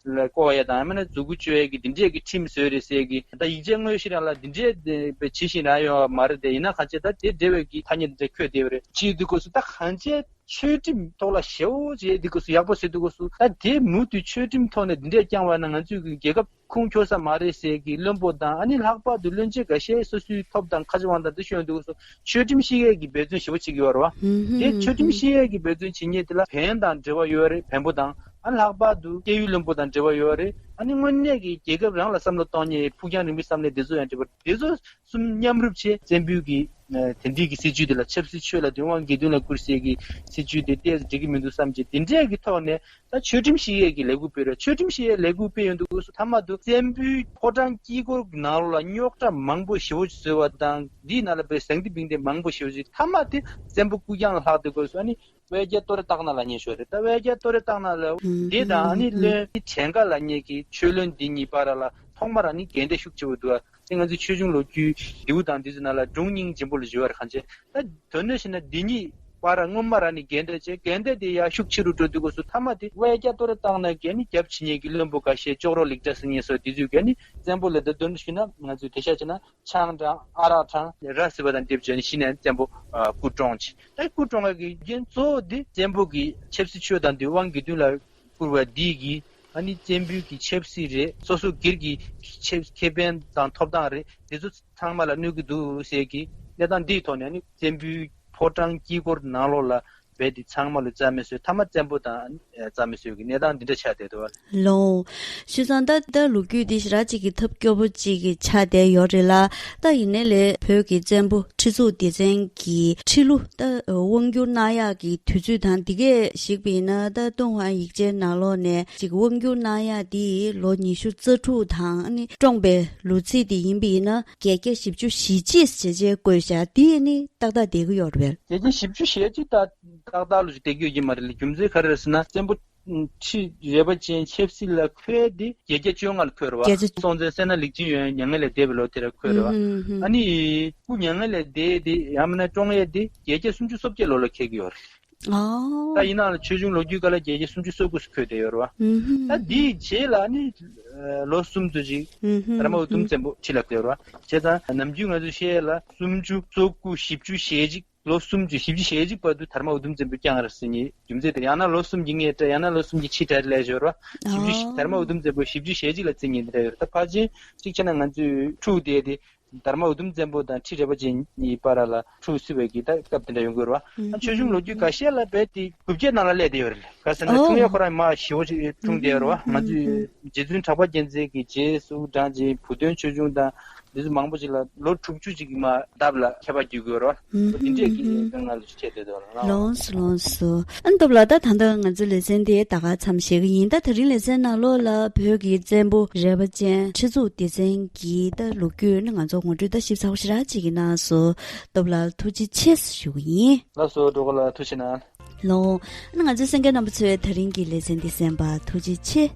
ལ་བསྐོར་བ་ཡས་དང་། ཡང་མིན་ན་མཛུ་གུ་གཅོད་ཡས་ཀྱི་འདི་འདྲས་ཀྱི་ཁྲིམས་བཟོས་རེད་ཟེར་གྱི། ད་ཡིག་ཆ་དངོས་གཞི་རང་ལ་འདི་འདྲས་དེ་བྱེད་བཞིན་རང་ཡོད་པ་མ་རེད་དེ། ཡིན་ན་གང་བྱས་ད་དེ་འབྲེལ་བའི་གི་ཐ་སྙད་འདི་འདྲ་འཁོད་བསྡད་པ་རེད། བྱེད་དུས་སྐབས་སུ་ད་གང་བྱས་ཆོས་ཁྲིམས་ཐོག་ལ་ཞེ་པོ་བྱེད་དུས་སྐབས་སུ། ཡག་པོ་བྱེད་དུས་སྐབས་སུ། ད་དེ་མུ་མཐུད་ཆོས་ཁྲིམས་ཐོག་ནས་འདི་འདྲས་བསྐྱངས་པ་ན་ང་ཚོས་ཀྱི་རྒྱལ་ཁབ་ཁུངས་འཁྱོལ་ས་མ་རེད་ཟེར་གྱི་བློན་པོ་དང་། ཨ་ནི་ལྷག་པར་དུ་བློན་ཆེན་འགའ་ཤས་སོ་སོའི་ཐོབ་དང་ཁ་རྗེ་དབང་དང་འདི་ཞུ་ཡོང་དུས་སྐབས་སུ། ཆོས་ཁྲིམས་བཤིག་ཡས་ཀྱི་འབད་བརྩོན་ཞེ་པོ་བྱེད་ཀྱི་ཡོད་རེད་བ། དེ་ཆོས་ཁྲིམས་བཤིག་ཡས་ཀྱི་འབད་བརྩོན་བྱེད་མཁན་དེ་ལ་བན་དང་འབྲེལ་བ་ཡོད་རེད། བན་པོ་དང་། ཨ་ནི་ལྷག་པར་དུ་སྐྱེ་ཡུལ་བློན་པོ་དང་འབྲེལ་བ་ཡོད་རེད། ཨ་ནི་དངོས་གནས་ཀྱི་རྒྱལ་ཁབ་རང་ལ་བསམ་བློ་གཏོང་མཁན་ཕུགས་རྒྱང་རིང་པོའི་བསམ་བློ་དེ་ཚོ་ཡང་འབྲེལ་བ། དེ་ཚོ་གསུམ་མཉམ་རུབ་བྱས། བཙན་པོའི་གི་ཨ་དེ་འདྲའི་གི་སྲིད་ཇུས་དེ་ལ། ཆབ་སྲིད་ཆོས་ལ་དོན་དབང་དགེ་འདུན་ལ་བསྐུར་ཟེར་གི་སྲིད་ཇུས་དེ་ཏོག་ཙམ་འགྲིག་གི་མི་འདུག་བསམ་བྱས། དེ་འདྲའི་གི་ཐོག་ནས་ད་ཆོས་ཁྲིམས་བཤིག་ཡས་ཀྱི་ལས་འགུལ་སྤེལ་རེད། ཆོས་ཁྲིམས་བཤིག་ཡས་ལས་འགུལ་སྤེལ་ཡོང་དུས་སྐབས་སུ། མཐའ་མ་དུ་བཙན་པོའི་ཕོ་བྲང་དཀྱིལ་འཁོར་གྱི་ནང་ལོགས་ལ་རྙོག་དྲ་མང་པོ་ཞེ་པོ་བཟོས་པ་དང་། འདིའི་ནང་ལ་པའི་ཟང་ཐལ་བིང་ཐལ་མང་པོ་ཞེ་པོ་ཞིག་མཐའ་མ་དེ་བཙན་པོ་སྐུ་རྐྱང་ལ་ལྷག་དུས་སྐབས་སུ། ཨ་ནི་དབལ་རྒྱལ་ཏོ་རེ་སྟག་སྣ་ལབ་མཁན་ཞིག་ཡོད་རེད། ད་དབལ་རྒྱལ་ཏོ་རེ་སྟག་སྣ་ལ་འདི་དང་། ཨ་ནི་བློན་བྲན་ཀ་ལབ་མཁན་གྱི་ཆོས་བློན་འདི་གཉིས་བར་ལ་ཐོག་མར་ཨ་ནི་འགལ་ཟླ་ཤུགས་ཆེ་བོ་འདུག་བ། དེ་ང་ཚོའི་ཆོས་འབྱུང་ལོ་རྒྱུས་ལེའུ་དང་འདི་ཚོ་ནང་ལ་སྒྲུང་སྙིང་རྗེ་པོ་ལ་བཞུགས་པ་རེད། གང་བྱས་ད་དོན་དངོས་བཤད་ན་འདི་གཉིས་བར་སྔོན་མ་རང་ནས་འགལ་འདྲ་བྱས། འགལ་འདྲ་དེ་ཡར་ཤུགས་ཆེ་རུ་འགྲོ་དུས་སྐབས་སུ། མཐའ་མ་དེ་དབལ་རྒྱལ་ཏོ་རེ་སྟག་སྣ་གིས་ནི་རྒྱབ་ཕྱེ་མཁན་གྱི་བློན་པོ་འགའ་ཤས། ཅོག་རོ་ལེགས་གྲགས་ཟེར་མཁན་སོགས་དེ་ཚོས་ཀྱིས་ནི་བཙན་པོ་ལ། ད་དོན་དུ་ཞུས་ན་ང་ཚོས་དེ་ཤ་བྱས་ན་ཆང་དང་ཨ་རག་དང་ར་ཟེར་བ་དང་འདྲེས་བྱས་ནས་ཤི་ནས་བཙན་པོ་ཨ་སྐུ་བཀྲོངས་བྱས། ད་སྐུ་བཀྲོངས་པའི་རྒྱུ་རྐྱེན་གཙོ་བོ་འདི་བཙན་པོ་གིས་ཆབ་སྲིད་ཆོས་དང་དོན་དབང་དགེ་འདུན་ལ་བསྐུར་བ་འདི་གིས། ཨ་ནི་བཙན་པོའི་གི་ཆབ་སྲིད་རེད། སོ་སོ་སྒེར་གྱི་ཆབ་ཁེ་ཕན་དང་ཐོབ་ཐང་རེད། དེ་ཚོ་ཚང་མ་ལ་གནོད་ཀྱི་འདུག་ཟེར་གྱི་གནས་སྟངས་འདིའི་ཐོག་ནས། ཨ་ནི་བཙན་པོའི་ཕོ་བྲང་དཀྱིལ་འཁོར་ནང་ལོགས་ལ་རྦད་དེ་ཚང་མ་ལ་རྩ་མེད་བཟོས། མཐའ་མ་བཙན་པོ་དང་རྩ་མེད་བཟོས་ཀྱི་གནས་སྟངས་འདི་འདྲ་ཆགས་བསྡད་འདུག་བ། ལོ། བྱས་ཙང་ད་ད་ལོ་རྒྱུས་འདི་ཞེ་དྲག་ཅིག་གི་ཐབས་སྐྱོ་པོ་ཅིག་གི་ཆགས་བསྡད་ཡོད་རེད་ལ། ད་ཡིན་ནའི་ལས་བོད་ཀྱི་བཙན་པོ་ཁྲི་གཙུག་སྡེ་བཙན་གྱི་ཁྲི་ལོ་ད་དབང་བསྒྱུར་གནང་ཡག་གི་དུས་ཚོད་དང་འདི་གས་གཞིགས་པ་ཡིན་ན། ད་ཏུན་ཧོང་ཡིག་ཆའི་ནང་ལོགས་ནས་ཅིག་དབང་བསྒྱུར་གནང་ཡག་འདི་ལོ་ཉི་ཤུ་རྩ་དྲུག་དང་། ཨ་ནི་བཀྲོངས་པའི་ལོ་ཚིགས་འདི་ཡིན་པ་ཡིན་ན་བརྒྱད་བརྒྱ་བཞི་བཅུ་ཞེ་གཅིག་ཞེས་བྱས་བཀོད་བཞག་འདི་ནི་ཏག་ཏག་བསྡད་ཀྱི་ཡོད་རེད་པས། བརྒྱད་བརྒྱ་བཞི་བཅུ་ཞེ་གཅིག་ད། ཏག་ཏག་ལོ་ཞིག་བསྡད་ཀྱི་ཡོད་ཀྱི་མ་རེད་ལ། རྒྱུ་མཚན་ག་རེ་རེད་ཟེར་ན། བཙན་པོ་ཁྲི་རལ་པ་ཅན་ཆབ་སྲིད་ལ་འཁོད་དེ་བརྒྱད་བརྒྱ་བཅོ་ལྔ་ལ་འཁོད་རེད་བ། བརྒྱད་བརྒྱ། སྲོང་བཙན་སད་ན་ལེགས་མཇིང་ཡོན་མྱ་ངན་ལས་འདས་པའི་ལོ་དེ་ལ་འཁོད་རེད་བ། ཨུ་ཧུམ། ཨ་ནི་སྐུ་མྱ་ངན་ལས་འདས་དེ་ཡང་མིན་ན་བཀྲོངས་ཡས་དེ་བརྒྱད་བརྒྱ་སུམ་ཅུ་སོ་བརྒྱད་ལོ་ལ་འཁེལ་གྱི་ཡོད་རེད། ཨོ། ད་ཡིན་ནའང་ཆོས་འབྱུང་ལོ་རྒྱུས་སྐབས་ལ་བརྒྱད་བརྒྱ་སུམ་ཅུ་སོ་དགུ་ཟེར་འཁོད་བསྡད་ཡོད་རེད་བ། ཨུ་ཧུམ། ད་དེའི་རྗེས་ལ་ནི་ལོ་གསུམ་དུ་ཅིག་ཨུ་ཧུམ། དར་མ་འུ་དུམ་བཙན་པོ་ཁྲི་ལ་བསྐོས་ཡོད་རེད་བ། བྱས་ཙང་ནམ་རྒྱུན་ང་ཚོས་བཤད་ཡས་ལ་སུམ་ཅུ་སོ་དགུ་བཞི་བཅུ་ཞེ་གཅིག་ལོ་གསུམ་བཅུ་བཞི་བཅུ་ཞེ་གཅིག་བར་དུ་དར་མ་འུ་དུམ་བཙན་པོ་བསྐྱངས་རེད་ཟེར་མཁན་རྒྱུ་མཚན་དེ། ཡང་ན་ལོ་གསུམ་གྱི་སྔས་འདྲ། ཡང་ན་ལོ་གསུམ་གྱི་ཕྱི་འདྲ་ལབ་ཡས་ཡོད་རེད་བ། བཞི་བཅུ། ཨོ། དར་མ་འུ་དུམ་བཙན་པོ་བཞི་བཅུ་ཞེ་གཅིག་ལ་བརྩི་མཁན་དེ་འདྲ་ཡོད་རེད། ད་ཕལ་ཆེར་གཅིག་བྱས་ན་ང་ཚོས་འཁྲུག་བསྡད་དེ་དར་མ་འུ་དུམ་བཙན་པོ་དང་ཁྲི་རལ་པ་ཅན་གཉིས་བར་ལ་འཁྲུག་སྲིད་པའི་གི་ད་སྐབས་དེ་འདྲ་ཡོང་གི་ཡོད་རེད་བ། ཨ་ཆོས་འབྱུང་ལོ་རྒྱུས་འགའ་ཤས་ལ་རྦད་དེ་དགུ་བརྒྱའི་ནང་ལ་སླེབས་བསྡད་ཡོད་རེད། ག་ཟེར་ན་ཨོ། ཁྲུང་ཡ་ཁོ་རང་མ་ཞེ་པོ་ཅིག་འཁྲུངས་བསྡད་ཡོད་རེད་བ། ང་ཚོས་རྗེ་བཙུན་གྲགས་པ་རྒྱལ་མཚན་གྱི་རྗེས་སུ་འབྲངས་ཅིང་བུ་སྟོན་ཆོས་འབྱུང་དང་འདི་ཚོ་མང་པོ་ཅིག་ལ་ལོ་དྲུག་ཅུ་ཅིག་མ་ལྡབ་ལ་མཁས་པ་བརྒྱུད་དགོས་རོ། ཨུམ། འདི་འདྲས་ཀྱི་ཨུམ། དཀའ་ངལ་འཕྲད་བསྡད་འདུག་ལ། ལོངས་སུ་ལོངས་སུ། ཨ་ནི་སྟོབས་ལགས། ད་ད་ལྟ་ང་ཚོའི་ལེ་ཚན་འདི་ད་ག་མཚམས་བཞག་གི་ཡིན། ད་དེ་རིང་ལེ་ཚན་ནང་ལོགས་ལ་བོད་ཀྱི་བཙན་པོ་རལ་པ་ཅན་ཁྲི་གཙུག་སྡེ་བཙན་གྱི་ད་ལོ་རྒྱུས་ནི་ང་ཚོ་ངོ་སྤྲོད་ད་ཞིབ་ཚགས་པོ་ཞེ་དྲག་ཅིག་གནང་སོང་། སྟོབས་ལགས་ལ་ཐུགས་རྗེ་ཆེ་ཞུ་གི་ཡིན། ལགས་སོ། སྤྲོ་པོ་ལགས་ཐུགས་རྗེ་གནང་། ལོ། ང་ཚོའི་གསན་མཁན་རྣམ་པ་ཚོས་ད་རིང་གི་ལེ་ཚན་འདི་གསན་པར་ཐུགས་རྗེ་ཆེ།